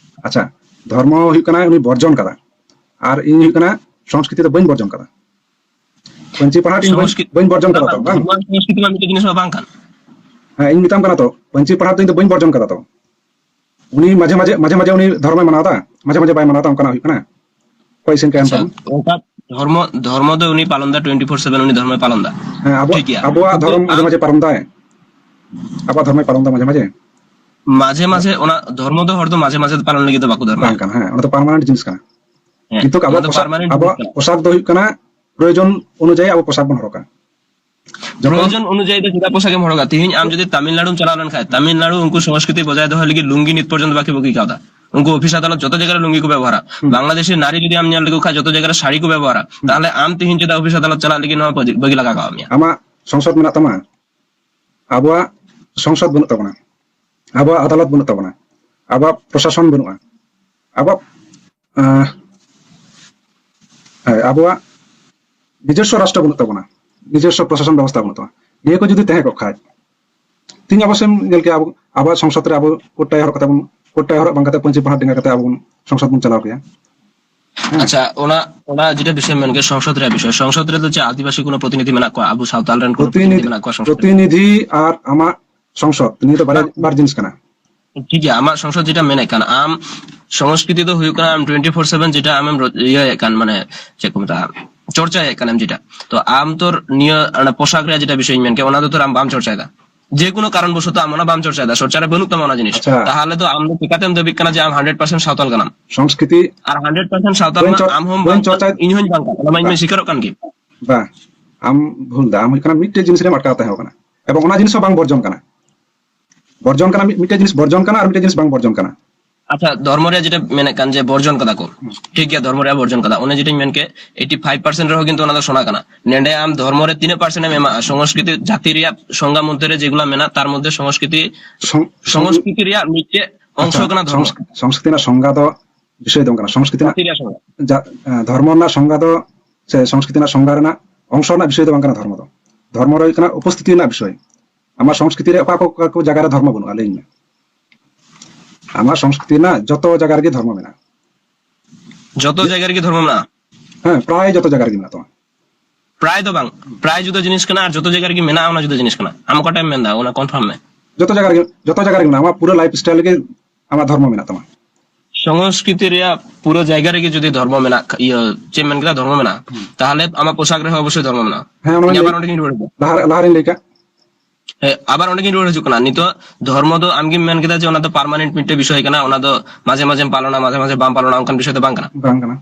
ᱟᱪᱪᱷᱟ, ᱫᱷᱚᱨᱢᱚ ᱦᱩᱭᱩᱜ ᱠᱟᱱᱟ ᱩᱱᱤ ᱵᱚᱨᱡᱚᱱ ᱠᱟᱫᱟ, ᱟᱨ ᱤᱧ ᱦᱩᱭᱩᱜ ᱠᱟᱱᱟ ᱥᱚᱝᱥᱠᱨᱤᱛᱤ ᱫᱚ ᱵᱟᱹᱧ ᱵᱚᱨᱡᱚᱱ ᱠᱟᱫᱟ᱾ ᱯᱟᱹᱧᱪᱤ ᱯᱟᱲᱦᱟᱴ ᱤᱧ ᱵᱟᱹᱧ, ᱵᱟᱝ, ᱵᱟᱹᱧ ᱵᱚᱨᱡᱚᱱ ᱠᱟᱫᱟ ᱵᱟᱝ, ᱛᱚ, ᱵᱟᱝ? ᱫᱷᱚᱨᱢᱚ ᱥᱚᱝᱥᱠᱨᱤᱛᱤ ᱢᱟ ᱢᱤᱫᱴᱮᱡ ᱡᱤᱱᱤᱥ ᱢᱟ ᱵᱟᱝ ᱠᱟᱱ᱾ ᱦᱮᱸ, ᱤᱧ ᱢᱮᱛᱟᱢ ᱠᱟᱱᱟ ᱛᱚ, ᱯᱟᱹᱧᱪᱤ ᱯᱟᱲᱦᱟᱴ ᱫᱚ ᱤᱧ ᱫᱚ ᱵᱟᱹᱧ ᱵᱚᱨᱡᱚᱱ ᱠᱟᱫᱟ ᱛᱚ᱾ ᱩᱱᱤ ᱢᱟᱡᱷᱮ ᱢᱟᱡᱷᱮ, ᱢᱟᱡᱷᱮ ᱢᱟᱡᱷᱮ ᱩᱱᱤ ᱫᱷᱚᱨᱢᱚᱭ ᱢᱟᱱᱟᱣ ᱮᱫᱟ, ᱢᱟᱡᱷᱮ ᱢᱟᱡᱷᱮ ᱵᱟᱭ ᱢᱟᱱᱟᱣ ᱮᱫᱟ, ᱚᱱᱠᱟᱱᱟᱜ ᱦᱩᱭᱩᱜ ᱠᱟᱱᱟ᱾ ᱚᱠᱚᱭ ᱤᱥᱤᱱ ᱠᱟᱭᱟᱢ ᱟᱪᱪᱷᱟ, ᱛᱟᱵᱚᱱ? ᱚᱱᱠᱟ ᱫᱷᱚᱨᱢᱚ, ᱫᱷᱚᱨᱢᱚ ᱫᱚ ᱩᱱᱤ ᱯᱟᱞᱚᱱ ᱮᱫᱟ, twenty four seven ᱩᱱᱤ ᱫᱷᱚᱨᱢᱚᱭ ᱯᱟᱞᱚᱱ ᱮᱫᱟ᱾ ᱦᱮᱸ, ᱟᱵᱚᱣᱟᱜ, ᱴᱷᱤᱠ ᱜᱮᱭᱟ᱾ ᱟᱵᱚᱣᱟᱜ ᱠᱤᱱᱛᱩ ᱫᱷᱚᱨᱚᱢ ᱢᱟᱡᱷᱮ ᱟᱢ ᱢᱟᱡᱷᱮ ᱯᱟᱨᱚᱢ ᱫᱟᱭ᱾ ᱟᱵᱚᱣᱟᱜ ᱫᱷᱚᱨᱢᱚᱭ ᱯᱟᱨᱚᱢ ᱮᱫᱟ ᱢᱟᱡᱷᱮ ᱢᱟᱡᱷᱮ᱾ ᱢᱟᱡᱷᱮ ᱢᱟᱡᱷᱮ ᱚᱱᱟ ᱫᱷᱚᱨᱢᱚ ᱫᱚ ᱦᱚᱲ ᱫᱚ ᱢᱟᱡᱷᱮ ᱢᱟᱡᱷᱮ ᱯᱟᱞᱚᱱ ᱞᱟᱹᱜᱤᱫ ᱫᱚ ᱵᱟᱠᱚ ᱫᱷᱚᱨᱢᱚᱭᱟ᱾ ᱵᱟᱝ ᱠᱟᱱᱟ, ᱦᱮᱸ, ᱚᱱᱟ ᱫᱚ permanent ᱡᱤᱱᱤᱥ ᱠᱟᱱᱟ᱾ ᱦᱮᱸ, ᱠᱤᱱᱛᱩ ᱚᱱᱟ ᱟᱵᱚᱣᱟᱜ ᱫᱚ ᱯᱚᱥᱟᱠ, permanent ᱡᱤᱱᱤᱥ ᱟᱵᱚᱣᱟᱜ ᱠᱟᱱᱟ᱾ ᱯᱚᱥᱟᱠ ᱫᱚ ᱦᱩᱭᱩᱜ ᱠᱟᱱᱟ ᱯᱨᱚᱭᱳᱡᱚᱱ ᱚᱱᱩᱡᱟᱭᱤ ᱟᱵᱚ ᱯᱚᱥᱟᱠ ᱵᱚᱱ ᱦᱚᱨᱚᱜᱟ᱾ ᱡᱚᱠᱷᱚᱱ ᱯᱨᱚᱭᱳᱡᱚᱱ ᱚᱱᱩᱡᱟᱭᱤ ᱫᱚ ᱪᱮᱫᱟᱜ ᱯᱚᱥᱟᱠ ᱮᱢ ᱦᱚᱨᱚᱜᱟ? ᱛᱤᱦᱤᱧ ᱟᱢ ᱡᱩᱫᱤ ᱛᱟᱢᱤᱞᱱᱟᱲᱩᱢ ᱪᱟᱞᱟᱣ ᱞᱮᱱᱠᱷᱟᱱ, ᱛᱟᱢᱤᱞᱱᱟᱲᱩ ᱩᱱᱠᱩ ᱥᱚᱝᱥᱠᱨᱤᱛᱤ ᱵᱚᱡᱟᱭ ᱫᱚᱦᱚᱭ ᱞᱟᱹᱜᱤᱫ ᱞᱩᱝᱜᱤ ᱱᱤᱛ ᱯᱚᱨᱡᱚᱱᱛᱚ ᱵᱟᱠᱤ ᱵᱟᱹᱜᱤ ᱠᱟᱣᱫᱟ᱾ ᱩᱱᱠᱩ ᱚᱯᱷᱤᱥ ᱟᱫᱟᱞᱚᱛ ᱡᱚᱛᱚ ᱡᱟᱭᱜᱟ ᱨᱮ ᱞᱩᱝᱜᱤ ᱠᱚ ᱵᱮᱵᱚᱦᱟᱨᱟ᱾ ᱦᱩᱸ᱾ ᱵᱟᱝᱞᱟᱫᱮᱥᱤ ᱱᱟᱨᱤ ᱡᱩᱫᱤ ᱟᱢ ᱧᱮᱞ ᱞᱮᱠᱚ ᱠᱷᱟᱱ, ᱡᱚᱛᱚ ᱡᱟᱭᱜᱟ ᱨᱮ ᱥᱟᱹᱲᱤ ᱠᱚ ᱵᱮᱵᱚᱦᱟᱨᱟ᱾ ᱦᱩᱸ᱾ ᱛᱟᱦᱞᱮ ᱟᱢ ᱛᱤᱦᱤᱧ ᱪᱮᱫᱟᱜ ᱚᱯᱷᱤᱥ ᱟᱫᱟᱞᱚᱛ ᱪᱟᱞᱟᱜ ᱞᱟᱹᱜᱤᱫ ᱱᱚᱣᱟ ᱵᱟᱹᱜᱤ, ᱵᱟᱹᱜᱤ ᱞᱟᱜᱟᱣ ᱠᱟᱣ ᱢᱮᱭᱟ? ᱟᱢᱟᱜ ᱥᱚᱝᱥᱚᱫ ᱢᱮᱱᱟᱜ ᱛᱟᱢᱟ, ᱟᱵᱚᱣᱟᱜ ᱥᱚᱝᱥᱚᱫ ᱵᱟᱹᱱᱩᱜ ᱛᱟᱵᱚᱱᱟ, ᱟᱵᱚᱣᱟᱜ ᱟᱫᱟᱞᱚᱛ ᱵᱟᱹᱱᱩᱜ ᱛᱟᱵᱚᱱᱟ, ᱟᱵᱚᱣᱟᱜ ᱯᱨᱚᱥᱟᱥᱚᱱ ᱵᱟᱹᱱᱩᱜᱼᱟ, ᱟᱵᱚᱣᱟᱜ, ᱟᱸ, ᱦᱮᱸ, ᱟᱵᱚᱣᱟᱜ ᱱᱤᱡᱚᱥᱥᱚ ᱨᱟᱥᱴᱨᱚ ᱵᱟᱹᱱᱩᱜ ᱛᱟᱵᱚᱱᱟ, ᱱᱤᱡᱚᱥᱥᱚ ᱯᱨᱚᱥᱟᱥᱚᱱ ᱵᱮᱵᱚᱥᱛᱷᱟ ᱵᱟᱹᱱᱩᱜ ᱛᱟᱵᱚᱱᱟ᱾ ᱱᱤᱭᱟᱹ ᱠᱚ ᱡᱩᱫᱤ ᱛᱟᱦᱮᱸ ᱠᱚᱜ ᱠᱷᱟᱡ, ᱛᱤᱦᱤᱧ ᱟᱵᱚ ᱥᱮᱢ ᱧᱮᱞ ᱠᱮᱭᱟ, ᱟᱵᱚ, ᱟᱵᱚᱣᱟᱜ ᱥᱚᱝᱥᱚᱫ ᱨᱮ ᱟᱵᱚ ᱠᱳᱴ ᱴᱟᱭ ᱦᱚᱨᱚᱜ ᱠᱟᱛᱮ ᱵᱚᱱ, ᱠᱳᱴ ᱴᱟᱭ ᱦᱚᱨᱚᱜ ᱵᱟᱝ ᱠᱟᱛᱮ ᱯᱟᱹᱧᱪᱤ ᱯᱟᱲᱦᱟᱴ ᱰᱮᱸᱜᱟ ᱠᱟᱛᱮ ᱟᱵᱚ ᱵᱚᱱ ᱥᱚᱝᱥᱚᱫ ᱵᱚᱱ ᱪᱟᱞᱟᱣ ᱠᱮᱭᱟ᱾ ᱦᱮᱸ᱾ ᱟᱪᱪᱷᱟ, ᱚᱱᱟ, ᱚᱱᱟ ᱡᱮᱴᱟ ᱵᱤᱥᱚᱭ ᱢᱮᱱ ᱠᱮᱫ, ᱥᱚᱝᱥᱚᱫ ᱨᱮᱭᱟᱜ ᱵᱤᱥᱚᱭ, ᱥᱚᱝᱥᱚᱫ ᱨᱮᱫᱚ ᱪᱮᱫ ᱟᱹᱫᱤᱵᱟᱹᱥᱤ ᱠᱳᱱᱳ ᱯᱨᱚᱛᱤᱱᱤᱫᱷᱤ ᱢᱮᱱᱟᱜ ᱠᱚᱣᱟ? ᱟᱵᱚ ᱥᱟᱶᱛᱟᱞ ᱨᱮᱱ ᱠᱳᱱᱳ ᱯᱨᱚᱛᱤᱱᱤᱫᱷᱤ ᱯᱨᱚᱛᱤᱱᱤᱫᱷᱤ, ᱢᱮᱱᱟᱜ ᱠᱚᱣᱟ ᱥᱚᱝᱥᱚᱫ ᱨᱮ? ᱯᱨᱚᱛᱤᱱᱤᱫᱷᱤ ᱟᱨ ᱟᱢᱟᱜ ᱥᱚᱝᱥᱚᱫ, ᱱᱤᱭᱟᱹ ᱫᱚ ᱵᱟᱨᱭᱟ, ᱵᱟᱨ ᱡᱤᱱᱤᱥ ᱠᱟᱱᱟ᱾ ᱴᱷᱤᱠ ᱜᱮᱭᱟ, ᱟᱢᱟᱜ ᱥᱚᱝᱥᱚᱫ ᱡᱮᱴᱟ ᱢᱮᱱᱮᱫ ᱠᱟᱱ ᱟᱢ, ᱥᱚᱝᱥᱠᱨᱤᱛᱤ ᱫᱚ ᱦᱩᱭᱩᱜ ᱠᱟᱱᱟ ᱟᱢ ᱴᱩᱭᱮᱱᱴᱤ ᱯᱷᱳᱨ ᱥᱮᱵᱷᱮᱱ ᱡᱮᱴᱟ ᱟᱢᱮᱢ ᱨᱚ-, ᱤᱭᱟᱹᱭᱮᱫ ᱠᱟᱱ, ᱢᱟᱱᱮ ᱪᱮᱫ ᱠᱚ ᱢᱮᱛᱟᱜᱼᱟ, ᱪᱚᱨᱪᱟᱭᱮᱫ ᱠᱟᱱᱟᱢ ᱡᱮᱴᱟ, ᱛᱚ ᱟᱢ ᱛᱚ ᱱᱤᱭᱟᱹ ᱚᱱᱟ ᱯᱳᱥᱟᱠ ᱨᱮᱭᱟᱜ ᱡᱮᱴᱟ ᱵᱤᱥᱚᱭ ᱤᱧ ᱢᱮᱱ ᱠᱮᱫ, ᱚᱱᱟ ᱫᱚ ᱛᱚ ᱟᱢ ᱵᱟᱢ ᱪᱚᱨᱪᱟᱭᱮᱫᱟ, ᱡᱮ ᱠᱳᱱᱳ ᱠᱟᱨᱚᱱ ᱵᱚᱥᱚᱛ ᱟᱢ ᱚᱱᱟ ᱵᱟᱢ ᱪᱚᱨᱪᱟᱭᱮᱫᱟ, ᱪᱚᱨᱪᱟ ᱨᱮ ᱵᱟᱹᱱᱩᱜ ᱛᱟᱢᱟ ᱚᱱᱟ ᱡᱤᱱᱤᱥ, ᱟᱪᱪᱷᱟ᱾ ᱛᱟᱦᱚᱞᱮ ᱫᱚ ᱟᱢ ᱫᱚ ᱪᱤᱠᱟᱛᱮᱢ ᱫᱟᱹᱵᱤᱜ ᱠᱟᱱᱟ ᱡᱮ ᱟᱢ ᱦᱟᱱᱰᱨᱮᱰ ᱯᱟᱨᱥᱮᱱᱴ ᱥᱟᱶᱛᱟᱞ ᱠᱟᱱᱟᱢ? ᱥᱚᱝᱥᱠᱨᱤᱛᱤ ᱟᱨ ᱦᱟᱱᱰᱨᱮᱰ ᱯᱟᱨᱥᱮᱱᱴ ᱥᱟᱶᱛᱟᱞ ᱵᱟᱹᱧ ᱢᱟ ᱪᱚ-, ᱟᱢ ᱦᱚᱸ ᱵᱟᱹᱧ ᱵᱟᱝ, ᱪᱚᱨᱪᱟᱭ-, ᱤᱧ ᱦᱚᱸᱧ ᱵᱟᱝ ᱠᱟᱱᱟ, ᱚᱱᱟ ᱢᱟᱧ ᱵᱟᱝ᱾ ᱥᱤᱠᱟᱨᱚᱜ ᱠᱟᱱ ᱜᱮ᱾ ᱵᱟᱝ, ᱟᱢ ᱵᱷᱩᱞ ᱫᱟ, ᱟᱢ ᱦᱩᱭᱩᱜ ᱠᱟᱱᱟ ᱢᱤᱫᱴᱮᱡ ᱡᱤᱱᱤᱥ ᱨᱮᱢ ᱟᱴᱠᱟᱣ ᱛᱟᱦᱮᱸ ᱠᱟᱱᱟ, ᱮᱵᱚᱝ ᱚᱱᱟ ᱡᱤᱱᱤᱥ ᱦᱚᱸ ᱵᱟᱝ ᱵᱚᱨᱡᱚᱱ ᱠᱟᱱᱟ᱾ ᱵᱚᱨᱡᱚᱱ ᱠᱟᱱᱟ, ᱢᱤᱫ-, ᱢᱤᱫᱴᱮᱡ ᱡᱤᱱᱤᱥ ᱵᱚᱨᱡᱚᱱ ᱠᱟᱱᱟ ᱟᱨ ᱢᱤᱫᱴᱮᱡ ᱡᱤᱱᱤᱥ ᱵᱟᱝ ᱵᱚᱨᱡᱚᱱ ᱠᱟᱱᱟ᱾ ᱟᱪᱪᱷᱟ, ᱫᱷᱚᱨᱢᱚ ᱨᱮᱭᱟᱜ ᱡᱮᱴᱟ ᱢᱮᱱᱮᱫ ᱠᱟᱱ ᱡᱮ ᱵᱚᱨᱡᱚᱱ ᱠᱟᱫᱟ ᱠᱚ, ᱦᱩᱸ᱾ ᱴᱷᱤᱠ ᱜᱮᱭᱟ, ᱫᱷᱚᱨᱢᱚ ᱨᱮᱭᱟᱜ ᱵᱚᱨᱡᱚᱱ ᱠᱟᱫᱟ, ᱚᱱᱮ ᱡᱮᱴᱟᱧ ᱢᱮᱱ ᱠᱮᱫ, ᱮᱭᱴᱤ ᱯᱷᱟᱭᱤᱵᱷ ᱯᱟᱨᱥᱮᱱᱴ ᱨᱮᱦᱚᱸ ᱠᱤᱱᱛᱩ ᱚᱱᱟ ᱫᱚ ᱥᱚᱱᱟ ᱠᱟᱱᱟ᱾ ᱱᱮᱰᱮ ᱟᱢ ᱫᱷᱚᱨᱢᱚ ᱨᱮ ᱛᱤᱱᱟᱹᱜ ᱯᱟᱨᱥᱮᱱᱴ ᱮᱢ ᱮᱢᱟᱜᱼᱟ? ᱥᱚᱝᱥᱠᱨᱤᱛᱤ ᱡᱟᱹᱛᱤ ᱨᱮᱭᱟᱜ ᱥᱚᱝᱜᱟ ᱢᱚᱫᱽᱫᱷᱮ ᱨᱮ ᱡᱮᱜᱩᱞᱟ ᱢᱮᱱᱟᱜ, ᱛᱟᱨ ᱢᱚᱫᱽᱫᱷᱮ ᱥᱚᱝᱥᱠᱨᱤᱛᱤ, ᱥᱚᱝ-, ᱥᱚᱝ-, ᱥᱚᱝᱥᱠᱨᱤᱛᱤ ᱨᱮᱭᱟᱜ ᱢᱤᱫᱴᱮᱡ ᱚᱝᱥᱚ ᱟᱪᱪᱷᱟ, ᱠᱟᱱᱟ ᱫᱷᱚᱨᱢᱚ᱾ ᱥᱚᱝᱥ-, ᱥᱚᱝᱥᱠᱨᱤᱛᱤ ᱨᱮᱱᱟᱜ ᱥᱚᱝᱜᱟ ᱫᱚ ᱵᱤᱥᱚᱭ ᱫᱚ ᱵᱟᱝ ᱠᱟᱱᱟ᱾ ᱥᱚᱝᱥᱠᱨᱤᱛᱤ ᱨᱮᱱᱟᱜ ᱡᱟᱹᱛᱤ ᱨᱮᱭᱟᱜ ᱥᱚᱝᱜᱟ᱾ ᱡᱟ-, ᱮ, ᱫᱷᱚᱨᱢᱚ ᱨᱮᱱᱟᱜ ᱥᱚᱝᱜᱟ ᱫᱚ, ᱥᱮ ᱥᱚᱝᱥᱠᱨᱤᱛᱤ ᱨᱮᱱᱟᱜ ᱥᱚᱝᱜᱟ ᱨᱮᱱᱟᱜ ᱚᱝᱥᱚ ᱨᱮᱱᱟᱜ ᱵᱤᱥᱚᱭ ᱫᱚ ᱵᱟᱝ ᱠᱟᱱᱟ ᱫᱷᱚᱨᱢᱚ ᱫᱚ᱾ ᱫᱷᱚᱨᱢᱚ ᱫᱚ ᱦᱩᱭᱩᱜ ᱠᱟᱱᱟ ᱩᱯᱚᱥᱛᱷᱤᱛᱤ ᱨᱮᱱᱟᱜ ᱵᱤᱥᱚᱭ᱾ ᱟᱢᱟᱜ ᱥᱚᱝᱥᱠᱨᱤᱛᱤ ᱨᱮ ᱚᱠᱟ ᱠᱚ, ᱚᱠᱟ ᱠᱚ ᱡᱟᱭᱜᱟ ᱨᱮ ᱫᱷᱚᱨᱢᱚ ᱵᱟᱹᱱᱩᱜᱼᱟ, ᱞᱟᱹᱭᱟᱹᱧ ᱢᱮ᱾ ᱟᱢᱟᱜ ᱥᱚᱝᱥᱠᱨᱤᱛᱤ ᱨᱮᱱᱟᱜ ᱡᱚᱛᱚ ᱡᱟᱭᱜᱟ ᱨᱮᱜᱮ ᱫᱷᱚᱨᱢᱚ ᱢᱮᱱᱟᱜᱼᱟ᱾ ᱡᱚᱛᱚ ᱡᱟᱭᱜᱟ ᱨᱮᱜᱮ ᱫᱷᱚᱨᱢᱚ ᱢᱮᱱᱟᱜᱼᱟ? ᱦᱮᱸ, ᱯᱨᱟᱭ ᱡᱚᱛᱚ ᱡᱟᱭᱜᱟ ᱨᱮᱜᱮ ᱢᱮᱱᱟᱜ ᱛᱟᱢᱟ᱾ ᱯᱨᱟᱭ ᱫᱚ ᱵᱟᱝ, ᱯᱨᱟᱭ ᱡᱩᱫᱟᱹ ᱡᱤᱱᱤᱥ ᱠᱟᱱᱟ ᱟᱨ ᱡᱚᱛᱚ ᱡᱟᱭᱜᱟ ᱨᱮᱜᱮ ᱢᱮᱱᱟᱜᱼᱟ, ᱚᱱᱟ ᱡᱩᱫᱟᱹ ᱡᱤᱱᱤᱥ ᱠᱟᱱᱟ᱾ ᱟᱢ ᱚᱠᱟᱴᱟᱜ ᱮᱢ ᱢᱮᱱᱫᱟ, ᱚᱱᱟ ᱠᱚᱱᱯᱷᱟᱨᱢ ᱢᱮ᱾ ᱡᱚᱛᱚ ᱡᱟᱭᱜᱟ ᱨᱮᱜᱮ, ᱡᱚᱛᱚ ᱡᱟᱭᱜᱟ ᱨᱮᱜᱮ ᱢᱮᱱᱟᱜᱼᱟ, ᱟᱢᱟᱜ ᱯᱩᱨᱟᱹ ᱞᱟᱭᱤᱯᱷ ᱥᱴᱟᱭᱤᱞ ᱨᱮᱜᱮ ᱟᱢᱟᱜ ᱫᱷᱚᱨᱢᱚ ᱢᱮᱱᱟᱜ ᱛᱟᱢᱟ᱾ ᱥᱚᱝᱥᱠᱨᱤᱛᱤ ᱨᱮᱭᱟᱜ ᱯᱩᱨᱟᱹ ᱡᱟᱭᱜᱟ ᱨᱮᱜᱮ ᱡᱩᱫᱤ ᱫᱷᱚᱨᱢᱚ ᱢᱮᱱᱟᱜ ᱠᱷᱟ-, ᱤᱭᱟᱹ, ᱪᱮᱫ ᱮᱢ ᱢᱮᱱ ᱠᱮᱫᱟ, ᱫᱷᱚᱨᱢᱚ ᱢᱮᱱᱟᱜᱼᱟ, ᱦᱩᱸ᱾ ᱛᱟᱦᱚᱞᱮ ᱟᱢᱟᱜ ᱯᱳᱥᱟᱠ ᱨᱮᱦᱚᱸ ᱚᱵᱚᱥᱥᱳᱭ ᱫᱷᱚᱨᱢᱚ ᱢᱮᱱᱟᱜᱼᱟ᱾ ᱦᱮᱸ, ᱚᱱᱟ ᱤᱧ ᱢᱟᱧ ᱟᱵᱟᱨ ᱞᱟᱹᱭ, ᱚᱸᱰᱮ ᱜᱤᱧ ᱨᱩᱣᱟᱹᱲ ᱦᱤᱡᱩᱜᱼᱟ᱾ ᱞᱟᱦᱟ, ᱞᱟᱦᱟ ᱨᱤᱧ ᱞᱟᱹᱭ ᱠᱟᱜ᱾ ᱦᱮᱸ, ᱟᱵᱟᱨ ᱚᱸᱰᱮ ᱜᱤᱧ ᱨᱩᱣᱟᱹᱲ ᱦᱤᱡᱩᱜ ᱠᱟᱱᱟ᱾ ᱱᱤᱛᱚᱜ ᱫᱷᱚᱨᱢᱚ ᱫᱚ ᱟᱢ ᱜᱮᱢ ᱢᱮᱱ ᱠᱮᱫᱟ ᱡᱮ ᱚᱱᱟ ᱫᱚ ᱯᱟᱨᱢᱟᱱᱮᱱᱴ ᱢᱤᱫᱴᱮᱡ ᱵᱤᱥᱚᱭ ᱠᱟᱱᱟ, ᱚᱱᱟ ᱫᱚ ᱢᱟᱡᱷᱮ ᱢᱟᱡᱷᱮᱢ ᱯᱟᱞᱚᱱᱟ, ᱢᱟᱡᱷᱮ ᱢᱟᱡᱷᱮ ᱵᱟᱢ ᱯᱟᱞᱚᱱᱟ, ᱚᱱᱠᱟᱱ ᱵᱤᱥᱚᱭ ᱫᱚ ᱵᱟᱝ ᱠᱟᱱᱟ᱾ ᱵᱟᱝ ᱠᱟᱱᱟ᱾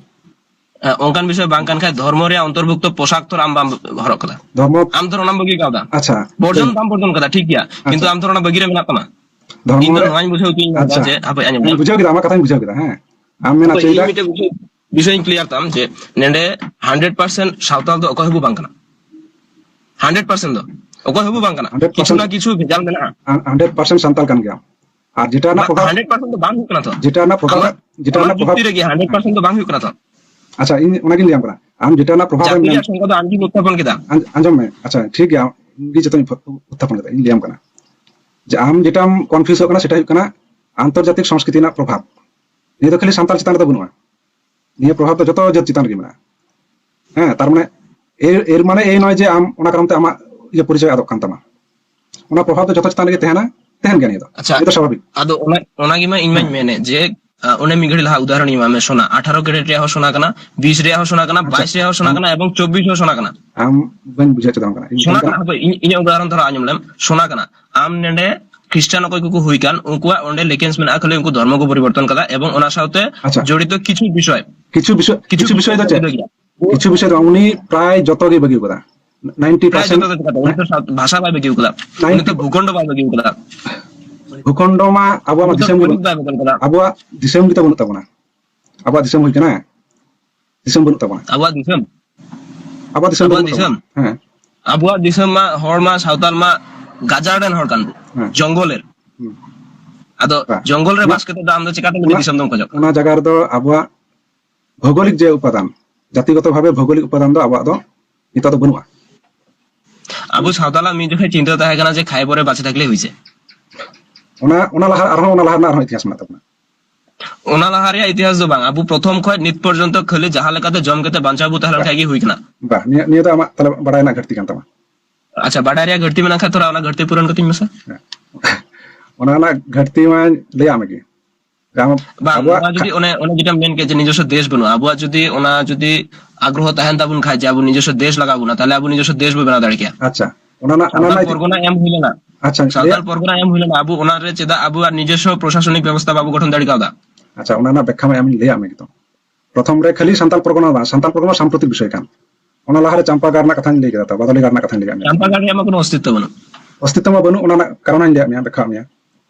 ᱦᱮᱸ, ᱚᱱᱠᱟᱱ ᱵᱤᱥᱚᱭ ᱵᱟᱝ ᱠᱟᱱ ᱠᱷᱟᱡ ᱫᱷᱚᱨᱢᱚ ᱨᱮᱭᱟᱜ ᱚᱱᱛᱚᱨᱵᱷᱩᱠᱛᱚ ᱯᱳᱥᱟᱠ ᱛᱚ ᱟᱢ ᱵᱟᱢ ᱦᱚᱨᱚᱜ ᱠᱟᱫᱟ᱾ ᱫᱷᱚᱨᱢᱚ ᱟᱢ ᱫᱷᱚᱨ ᱚᱱᱟᱢ ᱵᱟᱹᱜᱤ ᱠᱟᱣᱫᱟ᱾ ᱟᱪᱪᱷᱟ, ᱵᱚᱨᱡᱚᱱ ᱴᱷᱤᱠ᱾ ᱵᱟᱢ ᱵᱚᱨᱡᱚᱱ ᱠᱟᱫᱟ, ᱴᱷᱤᱠ ᱜᱮᱭᱟ, ᱠᱤᱱᱛᱩ ᱟᱪᱪᱷᱟ᱾ ᱟᱢ ᱫᱷᱚᱨ ᱚᱱᱟ ᱵᱟᱹᱜᱤ ᱨᱮ ᱢᱮᱱᱟᱜ ᱛᱟᱢᱟ᱾ ᱫᱷᱚᱨᱢᱚ ᱤᱧ ᱫᱚ ᱨᱮ-, ᱱᱚᱣᱟᱧ ᱵᱩᱡᱷᱟᱹᱣ ᱦᱚᱪᱚᱧ ᱠᱟᱱᱟ ᱟᱪᱪᱷᱟ᱾ ᱡᱮ, ᱦᱟᱯᱮ, ᱟᱸᱡᱚᱢ ᱤᱧ ᱞᱮᱢ᱾ ᱵᱩᱡᱷᱟᱹᱣ ᱠᱮᱫᱟ, ᱟᱢᱟᱜ ᱠᱟᱛᱷᱟᱧ ᱵᱩᱡᱷᱟᱹᱣ ᱠᱮᱫᱟ, ᱦᱮᱸ᱾ ᱟᱢ ᱢᱮᱱ ᱦᱟᱯᱮ, ᱤᱧ ᱦᱚᱪᱚᱭᱮᱫᱟ ᱢᱤᱫᱴᱮᱡ ᱵᱤᱥᱚᱭ, ᱵᱤᱥᱚᱭ ᱤᱧ ᱠᱞᱤᱭᱟᱨ ᱛᱟᱢ ᱡᱮ, ᱱᱮᱰᱮ ᱦᱟᱱᱰᱨᱮᱰ ᱯᱟᱨᱥᱮᱱᱴ ᱥᱟᱶᱛᱟᱞ ᱫᱚ ᱚᱠᱚᱭ ᱦᱚᱸ ᱵᱟᱝ ᱠᱟᱱᱟ᱾ ᱦᱟᱱᱰᱨᱮᱰ ᱯᱟᱨᱥᱮᱱᱴ ᱫᱚ ᱚᱠᱚᱭ ᱦᱚᱸ ᱵᱟᱝ ᱠᱟᱱᱟ᱾ ᱦᱟᱱᱰᱨᱮᱰ ᱯᱟᱨᱥᱮᱱᱴ ᱠᱤᱪᱷᱩ ᱱᱟ ᱠᱤᱪᱷᱩ ᱵᱷᱮᱡᱟᱞ ᱢᱮᱱᱟᱜᱼᱟ᱾ ᱦᱟᱱᱰᱨᱮᱰ ᱯᱟᱨᱥᱮᱱᱴ ᱥᱟᱱᱛᱟᱞ ᱠᱟᱱ ᱜᱮᱭᱟᱢ᱾ ᱟᱨ ᱡᱮᱴᱟ ᱨᱮᱱᱟᱜ ᱵᱟ-, ᱯᱨᱚᱵᱷᱟᱵᱽ, ᱦᱟᱱᱰᱨᱮᱰ ᱯᱟᱨᱥᱮᱱᱴ ᱫᱚ ᱵᱟᱝ ᱦᱩᱭᱩᱜ ᱠᱟᱱᱟ ᱛᱚ᱾ ᱡᱮᱴᱟ ᱨᱮᱱᱟᱜ ᱯᱨᱚᱵᱷᱟᱵᱽ, ᱟᱢᱟᱜ, ᱡᱮᱴᱟ ᱟᱢᱟᱜ ᱨᱮᱱᱟᱜ ᱯᱨᱚᱵᱷᱟᱵᱽ, ᱡᱩᱠᱛᱤ ᱨᱮᱜᱮ ᱦᱟᱱᱰᱨᱮᱰ ᱯᱟᱨᱥᱮᱱᱴ ᱫᱚ ᱵᱟᱝ ᱦᱩᱭᱩᱜ ᱠᱟᱱᱟ ᱛᱚ᱾ ᱟᱪᱪᱷᱟ, ᱤᱧ ᱚᱱᱟᱜᱤᱧ ᱞᱟᱹᱭᱟᱢ ᱠᱟᱱᱟ᱾ ᱟᱢ ᱡᱮᱴᱟ ᱨᱮᱱᱟᱜ ᱯᱨᱚᱵᱷᱟᱵᱽ ᱮᱢ ᱡᱟᱹᱛᱤ ᱢᱮᱱ-, ᱨᱮᱭᱟᱜ ᱥᱚᱝᱜᱚ ᱫᱚ ᱟᱢ ᱜᱮᱢ ᱩᱛᱛᱷᱟᱯᱚᱱ ᱠᱮᱫᱟ᱾ ᱟᱸᱡ-, ᱟᱸᱡᱚᱢ ᱢᱮ᱾ ᱟᱪᱪᱷᱟ, ᱴᱷᱤᱠ ᱜᱮᱭᱟ, ᱤᱧ ᱜᱮ ᱡᱚᱛᱚᱧ ᱯᱷᱚ-, ᱩᱛᱛᱷᱟᱯᱚᱱ ᱠᱮᱫᱟ, ᱤᱧ ᱞᱟᱹᱭᱟᱢ ᱠᱟᱱᱟ᱾ ᱡᱮ ᱟᱢ ᱡᱮᱴᱟᱢ ᱠᱚᱱᱯᱷᱤᱭᱩᱡᱚᱜ ᱠᱟᱱᱟ, ᱥᱮᱴᱟ ᱦᱩᱭᱩᱜ ᱠᱟᱱᱟ ᱟᱱᱛᱚᱨᱡᱟᱛᱤᱠ ᱥᱚᱝᱥᱠᱨᱤᱛᱤ ᱨᱮᱱᱟᱜ ᱯᱨᱚᱵᱷᱟᱵᱽ᱾ ᱱᱤᱭᱟᱹ ᱫᱚ ᱠᱷᱟᱹᱞᱤ ᱥᱟᱱᱛᱟᱲ ᱪᱮᱛᱟᱱ ᱨᱮᱫᱚ ᱵᱟᱹᱱᱩᱜᱼᱟ᱾ ᱱᱤᱭᱟᱹ ᱯᱨᱚᱵᱷᱟᱵᱽ ᱫᱚ ᱡᱚᱛᱚ ᱡᱟᱹᱛ ᱪᱮᱛᱟᱱ ᱨᱮᱜᱮ ᱢᱮᱱᱟᱜᱼᱟ᱾ ᱦᱮᱸ, ᱛᱟᱨ ᱢᱟᱱᱮ ᱮᱨ, ᱮᱨ ᱢᱟᱱᱮ ᱮᱭ ᱱᱚᱭ ᱡᱮ ᱟᱢ ᱚᱱᱟ ᱠᱟᱨᱚᱱ ᱛᱮ ᱟᱢᱟᱜ ᱤᱭᱟᱹ ᱯᱚᱨᱤᱪᱚᱭ ᱟᱫᱚᱜ ᱠᱟᱱ ᱛᱟᱢᱟ᱾ ᱚᱱᱟ ᱯᱨᱚᱵᱷᱟᱵᱽ ᱫᱚ ᱡᱚᱛᱚ ᱪᱮᱛᱟᱱ ᱨᱮᱜᱮ ᱛᱟᱦᱮᱱᱟ, ᱛᱟᱦᱮᱱ ᱜᱮᱭᱟ ᱱᱤᱭᱟᱹ ᱫᱚ᱾ ᱟᱪᱪᱷᱟ᱾ ᱱᱤᱭᱟᱹ ᱫᱚ ᱥᱟᱵᱷᱟᱵᱤᱠ᱾ ᱟᱫᱚ ᱚᱱᱟ, ᱚᱱᱟ ᱜᱮ ᱢᱟ ᱤᱧ ᱢᱟᱧ ᱦᱮᱸ᱾ ᱢᱮᱱᱮᱫ ᱡᱮ, ᱟ, ᱚᱱᱮ ᱢᱤᱫ ᱜᱷᱟᱹᱲᱤ ᱞᱟᱦᱟ ᱩᱫᱟᱦᱚᱨᱚᱱ ᱤᱧ ᱮᱢᱟᱫ ᱢᱮ, ᱥᱳᱱᱟ ᱟᱴᱷᱟᱨᱚ ᱠᱮᱨᱮᱴ ᱨᱮᱭᱟᱜ ᱦᱚᱸ ᱥᱳᱱᱟ ᱠᱟᱱᱟ, ᱵᱤᱥ ᱨᱮᱭᱟᱜ ᱦᱚᱸ ᱥᱳᱱᱟ ᱠᱟᱱᱟ, ᱟᱪᱪᱷᱟ᱾ ᱵᱟᱭᱤᱥ ᱨᱮᱭᱟᱜ ᱦᱚᱸ ᱥᱳᱱᱟ ᱟᱢ ᱠᱟᱱᱟ, ᱮᱵᱚᱝ ᱪᱚᱵᱵᱤᱥ ᱦᱚᱸ ᱥᱳᱱᱟ ᱠᱟᱱᱟ᱾ ᱟᱢ ᱵᱟᱹᱧ ᱵᱩᱡᱷᱟᱹᱣ ᱦᱚᱪᱚ ᱫᱟᱢ ᱠᱟᱱᱟ᱾ ᱤᱧ ᱥᱳᱱᱟ ᱢᱮᱱ ᱠᱟᱱᱟ, ᱠᱟᱱᱟ᱾ ᱦᱟᱯᱮ, ᱤᱧ, ᱤᱧᱟᱹᱜ ᱩᱫᱟᱦᱚᱨᱚᱱ ᱫᱷᱚᱨᱟ ᱟᱸᱡᱚᱢ ᱞᱮᱢ, ᱥᱳᱱᱟ ᱠᱟᱱᱟ᱾ ᱟᱢ ᱱᱮᱰᱮ ᱠᱷᱨᱤᱥᱴᱟᱱ ᱚᱠᱚᱭ ᱠᱚᱠᱚ ᱦᱩᱭ ᱠᱟᱱ, ᱩᱱᱠᱩᱣᱟᱜ ᱚᱸᱰᱮ ᱞᱮᱠᱮᱱᱥ ᱢᱮᱱᱟᱜᱼᱟ, ᱠᱷᱟᱹᱞᱤ ᱩᱱᱠᱩ ᱫᱷᱚᱨᱢᱚ ᱠᱚ ᱯᱚᱨᱤᱵᱚᱨᱛᱚᱱ ᱠᱟᱫᱟ, ᱮᱵᱚᱝ ᱚᱱᱟ ᱥᱟᱶᱛᱮ ᱟᱪᱪᱷᱟ᱾ ᱡᱚᱲᱤᱛᱚ ᱠᱤᱪᱷᱩ ᱵᱤᱥᱚᱭ, ᱠᱤᱪᱷᱩ ᱵᱤᱥᱚᱭ, ᱠᱤᱪᱷᱩ ᱠᱤᱪᱷᱩ ᱵᱤᱥᱚᱭ ᱫᱚ ᱪᱮᱫ? ᱡᱩᱫᱟᱹ ᱜᱮᱭᱟ᱾ ᱠᱤᱪᱷᱩ ᱵᱤᱥᱚᱭ ᱫᱚ ᱵᱟᱝ, ᱩᱱᱤ ᱯᱨᱟᱭ ᱡᱚᱛᱚ ᱜᱮ ᱵᱟᱹᱜᱤ ᱟᱠᱟᱫᱟ᱾ ᱱᱟᱭᱤᱱᱴᱤ ᱯᱨᱟᱭ ᱯᱟᱨᱥᱮᱱᱴ᱾ ᱡᱚᱛᱚ ᱫᱚ ᱪᱮᱠᱟᱛᱮ? ᱩᱱᱤ ᱫᱚ ᱥᱟᱶ-, ᱵᱷᱟᱥᱟ ᱵᱟᱭ ᱵᱟᱹᱜᱤ ᱟᱠᱟᱫᱟ᱾ ᱩᱱᱤ ᱫᱚ ᱱᱟᱭᱤᱱᱴᱤ ᱵᱷᱩᱠᱷᱚᱸᱰ ᱵᱟᱭ ᱵᱟᱹᱜᱤ ᱟᱠᱟᱫᱟ᱾ ᱵᱷᱩᱠᱷᱚᱸᱰ ᱢᱟ ᱟᱵᱚᱣᱟᱜ ᱩᱱᱤ ᱫᱚ ᱫᱤᱥᱚᱢ ᱜᱮ ᱵᱟᱹᱱᱩᱜ᱾ ᱵᱟᱭ ᱵᱟᱹᱜᱤ ᱟᱠᱟᱫᱟ᱾ ᱟᱵᱚᱣᱟᱜ ᱫᱤᱥᱚᱢ ᱜᱮᱛᱚ ᱵᱟᱹᱱᱩᱜ ᱛᱟᱵᱚᱱᱟ᱾ ᱟᱵᱚᱣᱟᱜ ᱫᱤᱥᱚᱢ ᱦᱩᱭ ᱠᱟᱱᱟ, ᱫᱤᱥᱚᱢ ᱵᱟᱹᱱᱩᱜ ᱛᱟᱵᱚᱱᱟ᱾ ᱟᱵᱚᱣᱟᱜ ᱫᱤᱥᱚᱢ? ᱟᱵᱚᱣᱟᱜ ᱫᱤᱥᱚᱢ ᱫᱚ ᱟᱵᱚᱣᱟᱜ ᱵᱟᱹᱱᱩᱜ ᱛᱟᱵᱚᱱᱟ᱾ ᱫᱤᱥᱚᱢ? ᱦᱮᱸ᱾ ᱟᱵᱚᱣᱟᱜ ᱫᱤᱥᱚᱢ ᱢᱟ, ᱦᱚᱲ ᱢᱟ, ᱥᱟᱶᱛᱟᱞ ᱢᱟ ᱜᱟᱡᱟᱲ ᱨᱮᱱ ᱦᱚᱲ ᱠᱟᱱ ᱵᱚ, ᱦᱮᱸ᱾ ᱡᱚᱝᱜᱚᱞ ᱨᱮᱱ᱾ ᱦᱩᱸ᱾ ᱟᱫᱚ ᱵᱟᱝ᱾ ᱡᱚᱝᱜᱚᱞ ᱨᱮ ᱚᱱᱟ, ᱵᱟᱥ ᱠᱟᱛᱮ ᱫᱚ ᱟᱢ ᱫᱚ ᱪᱤᱠᱟᱛᱮ ᱢᱤᱫᱴᱮᱱ ᱚᱱᱟ, ᱫᱤᱥᱚᱢ ᱫᱚᱢ ᱠᱷᱚᱡᱚᱜ ᱠᱟᱱᱟ? ᱚᱱᱟ ᱡᱟᱭᱜᱟ ᱨᱮᱫᱚ ᱟᱵᱚᱣᱟᱜ ᱵᱷᱳᱜᱳᱞᱤᱠ ᱡᱮ ᱩᱯᱟᱫᱟᱱ, ᱡᱟᱛᱤᱜᱚᱛᱚ ᱵᱷᱟᱵᱮ ᱵᱷᱳᱜᱳᱞᱤᱠ ᱩᱯᱟᱫᱟᱱ ᱫᱚ ᱟᱵᱚᱣᱟᱜ ᱫᱚ ᱱᱤᱛᱚᱜ ᱫᱚ ᱵᱟᱹᱱᱩᱜᱼᱟ᱾ ᱟᱵᱚ ᱥᱟᱶᱛᱟᱞᱟᱜ ᱢᱤᱫ ᱡᱚᱠᱷᱮᱡ ᱪᱤᱱᱛᱟᱹ ᱛᱟᱦᱮᱸ ᱠᱟᱱᱟ ᱡᱮ ᱠᱷᱟᱭ ᱯᱚᱨᱮ ᱵᱟᱸᱪᱮ ᱛᱷᱟᱠᱞᱮ ᱦᱩᱭ ᱪᱮ᱾ ᱚᱱᱟ, ᱚᱱᱟ ᱞᱟᱦᱟ ᱟᱨᱦᱚᱸ, ᱚᱱᱟ ᱞᱟᱦᱟ ᱨᱮᱱᱟᱜ ᱟᱨᱦᱚᱸ ᱤᱛᱤᱦᱟᱥ ᱢᱮᱱᱟᱜ ᱛᱟᱵᱚᱱᱟ᱾ ᱚᱱᱟ ᱞᱟᱦᱟ ᱨᱮᱭᱟᱜ ᱤᱛᱤᱦᱟᱥ ᱫᱚ ᱵᱟᱝ, ᱟᱵᱚ ᱯᱨᱚᱛᱷᱚᱢ ᱠᱷᱚᱱ ᱱᱤᱛ ᱯᱚᱨᱡᱚᱱᱛᱚ ᱠᱷᱟᱹᱞᱤ ᱡᱟᱦᱟᱸ ᱞᱮᱠᱟᱛᱮ ᱡᱚᱢ ᱠᱟᱛᱮ ᱵᱟᱧᱪᱟᱣ ᱵᱚ ᱛᱟᱦᱮᱸ ᱞᱮᱱ ᱠᱷᱟᱡ ᱜᱮ ᱦᱩᱭ ᱠᱟᱱᱟ᱾ ᱵᱟᱝ, ᱱᱤᱭᱟᱹ, ᱱᱤᱭᱟᱹ ᱫᱚ ᱟᱢᱟᱜ ᱛᱟᱦᱞᱮ ᱵᱟᱰᱟᱭ ᱨᱮᱱᱟᱜ ᱜᱷᱟᱹᱴᱛᱤ ᱠᱟᱱ ᱛᱟᱢᱟ᱾ ᱟᱪᱪᱷᱟ, ᱵᱟᱰᱟᱭ ᱨᱮᱭᱟᱜ ᱜᱷᱟᱹᱴᱛᱤ ᱢᱮᱱᱟᱜ ᱠᱷᱟᱡ ᱛᱷᱚᱲᱟ ᱚᱱᱟ ᱜᱷᱟᱹᱴᱛᱤ ᱯᱩᱨᱚᱱ ᱠᱟᱹᱛᱤᱧ ᱢᱮᱥᱮ᱾ ᱦᱮᱸ᱾ ᱚᱱᱟ ᱨᱮᱱᱟᱜ ᱜᱷᱟᱹᱴᱛᱤ ᱢᱟᱧ ᱞᱟᱹᱭᱟᱫ ᱢᱮᱜᱮ᱾ ᱟᱢ, ᱵᱟᱝ, ᱟᱵᱚᱣᱟᱜ ᱱᱚᱣᱟ ᱡᱩᱫᱤ ᱠᱟ- ᱚᱱᱮ, ᱚᱱᱮ ᱡᱮᱴᱟᱢ ᱢᱮᱱ ᱠᱮᱫ ᱡᱮ ᱱᱤᱡᱚᱥᱥᱚ ᱫᱮᱥ ᱵᱟᱹᱱᱩᱜᱼᱟ, ᱟᱵᱚᱣᱟᱜ ᱡᱩᱫᱤ ᱚᱱᱟ ᱡᱩᱫᱤ ᱟᱜᱽᱨᱚᱦᱚ ᱛᱟᱦᱮᱱ ᱛᱟᱵᱚᱱ ᱠᱷᱟᱡ ᱡᱮ ᱟᱵᱚ ᱱᱤᱡᱚᱥᱥᱚ ᱫᱮᱥ ᱞᱟᱜᱟᱣ ᱵᱚᱱᱟ, ᱛᱟᱦᱞᱮ ᱟᱵᱚ ᱱᱤᱡᱚᱥᱥᱚ ᱫᱮᱥ ᱵᱚ ᱵᱮᱱᱟᱣ ᱫᱟᱲᱮ ᱠᱮᱭᱟ᱾ ᱟᱪᱪᱷᱟ, ᱚᱱᱟ ᱨᱮᱱᱟᱜ, ᱚᱱᱟ ᱥᱟᱱᱛᱟᱲ ᱨᱮᱱᱟᱜ ᱯᱚᱨᱜᱚᱱᱟ ᱮᱢ ᱦᱩᱭ ᱞᱮᱱᱟ᱾ ᱟᱪᱪᱷᱟ, ᱥᱟᱱᱛᱟᱲ ᱞᱟᱹᱭᱟ- ᱯᱚᱨᱜᱚᱱᱟ ᱮᱢ ᱦᱩᱭ ᱞᱮᱱᱟ, ᱟᱵᱚ ᱚᱱᱟ ᱨᱮ ᱪᱮᱫᱟᱜ ᱟᱵᱚᱣᱟᱜ ᱱᱤᱡᱚᱥᱥᱚ ᱯᱨᱚᱥᱟᱥᱚᱱᱤᱠ ᱵᱮᱵᱚᱥᱛᱷᱟ ᱵᱟᱵᱚ ᱜᱚᱴᱷᱚᱱ ᱫᱟᱲᱮ ᱠᱟᱣᱫᱟ? ᱟᱪᱪᱷᱟ, ᱚᱱᱟ ᱨᱮᱱᱟᱜ ᱵᱮᱠᱠᱷᱟ ᱢᱟ ᱟᱢᱤᱧ ᱞᱟᱹᱭᱟᱫ ᱢᱮ ᱜᱮᱛᱚ᱾ ᱯᱨᱚᱛᱷᱚᱢ ᱨᱮ ᱠᱷᱟᱹᱞᱤ ᱥᱟᱱᱛᱟᱲ ᱯᱚᱨᱜᱚᱱᱟ ᱵᱟᱝ, ᱥᱟᱱᱛᱟᱲ ᱯᱚᱨᱜᱚᱱᱟ ᱥᱟᱢᱯᱨᱚᱛᱤᱠ ᱵᱤᱥᱚᱭ ᱠᱟᱱ᱾ ᱚᱱᱟ ᱞᱟᱦᱟᱨᱮ ᱪᱟᱢᱯᱟᱜᱟᱲ ᱨᱮᱱᱟᱜ ᱠᱟᱛᱷᱟᱧ ᱞᱟᱹᱭ ᱠᱮᱫᱟ, ᱛᱚ ᱵᱟᱫᱚᱞᱤᱜᱟᱲ ᱨᱮᱱᱟᱜ ᱠᱟᱛᱷᱟᱧ ᱞᱟᱹᱭ ᱠᱮᱫᱟ᱾ ᱪᱟᱢᱯᱟᱜᱟᱲ ᱨᱮᱭᱟᱜ ᱢᱟ ᱠᱳᱱᱳ ᱚᱥᱛᱤᱛᱛᱚ ᱵᱟᱹᱱᱩᱜ᱾ ᱚᱥᱛᱤᱛᱛᱚ ᱢᱟ ᱵᱟᱹᱱᱩᱜ, ᱚᱱᱟ ᱨᱮᱱᱟᱜ ᱠᱟᱨᱚᱱ ᱦᱚᱸᱧ ᱞᱟᱹᱭᱟᱫ ᱢᱮᱭᱟ, ᱵᱮᱠᱠᱷᱟ ᱢᱮᱭᱟ᱾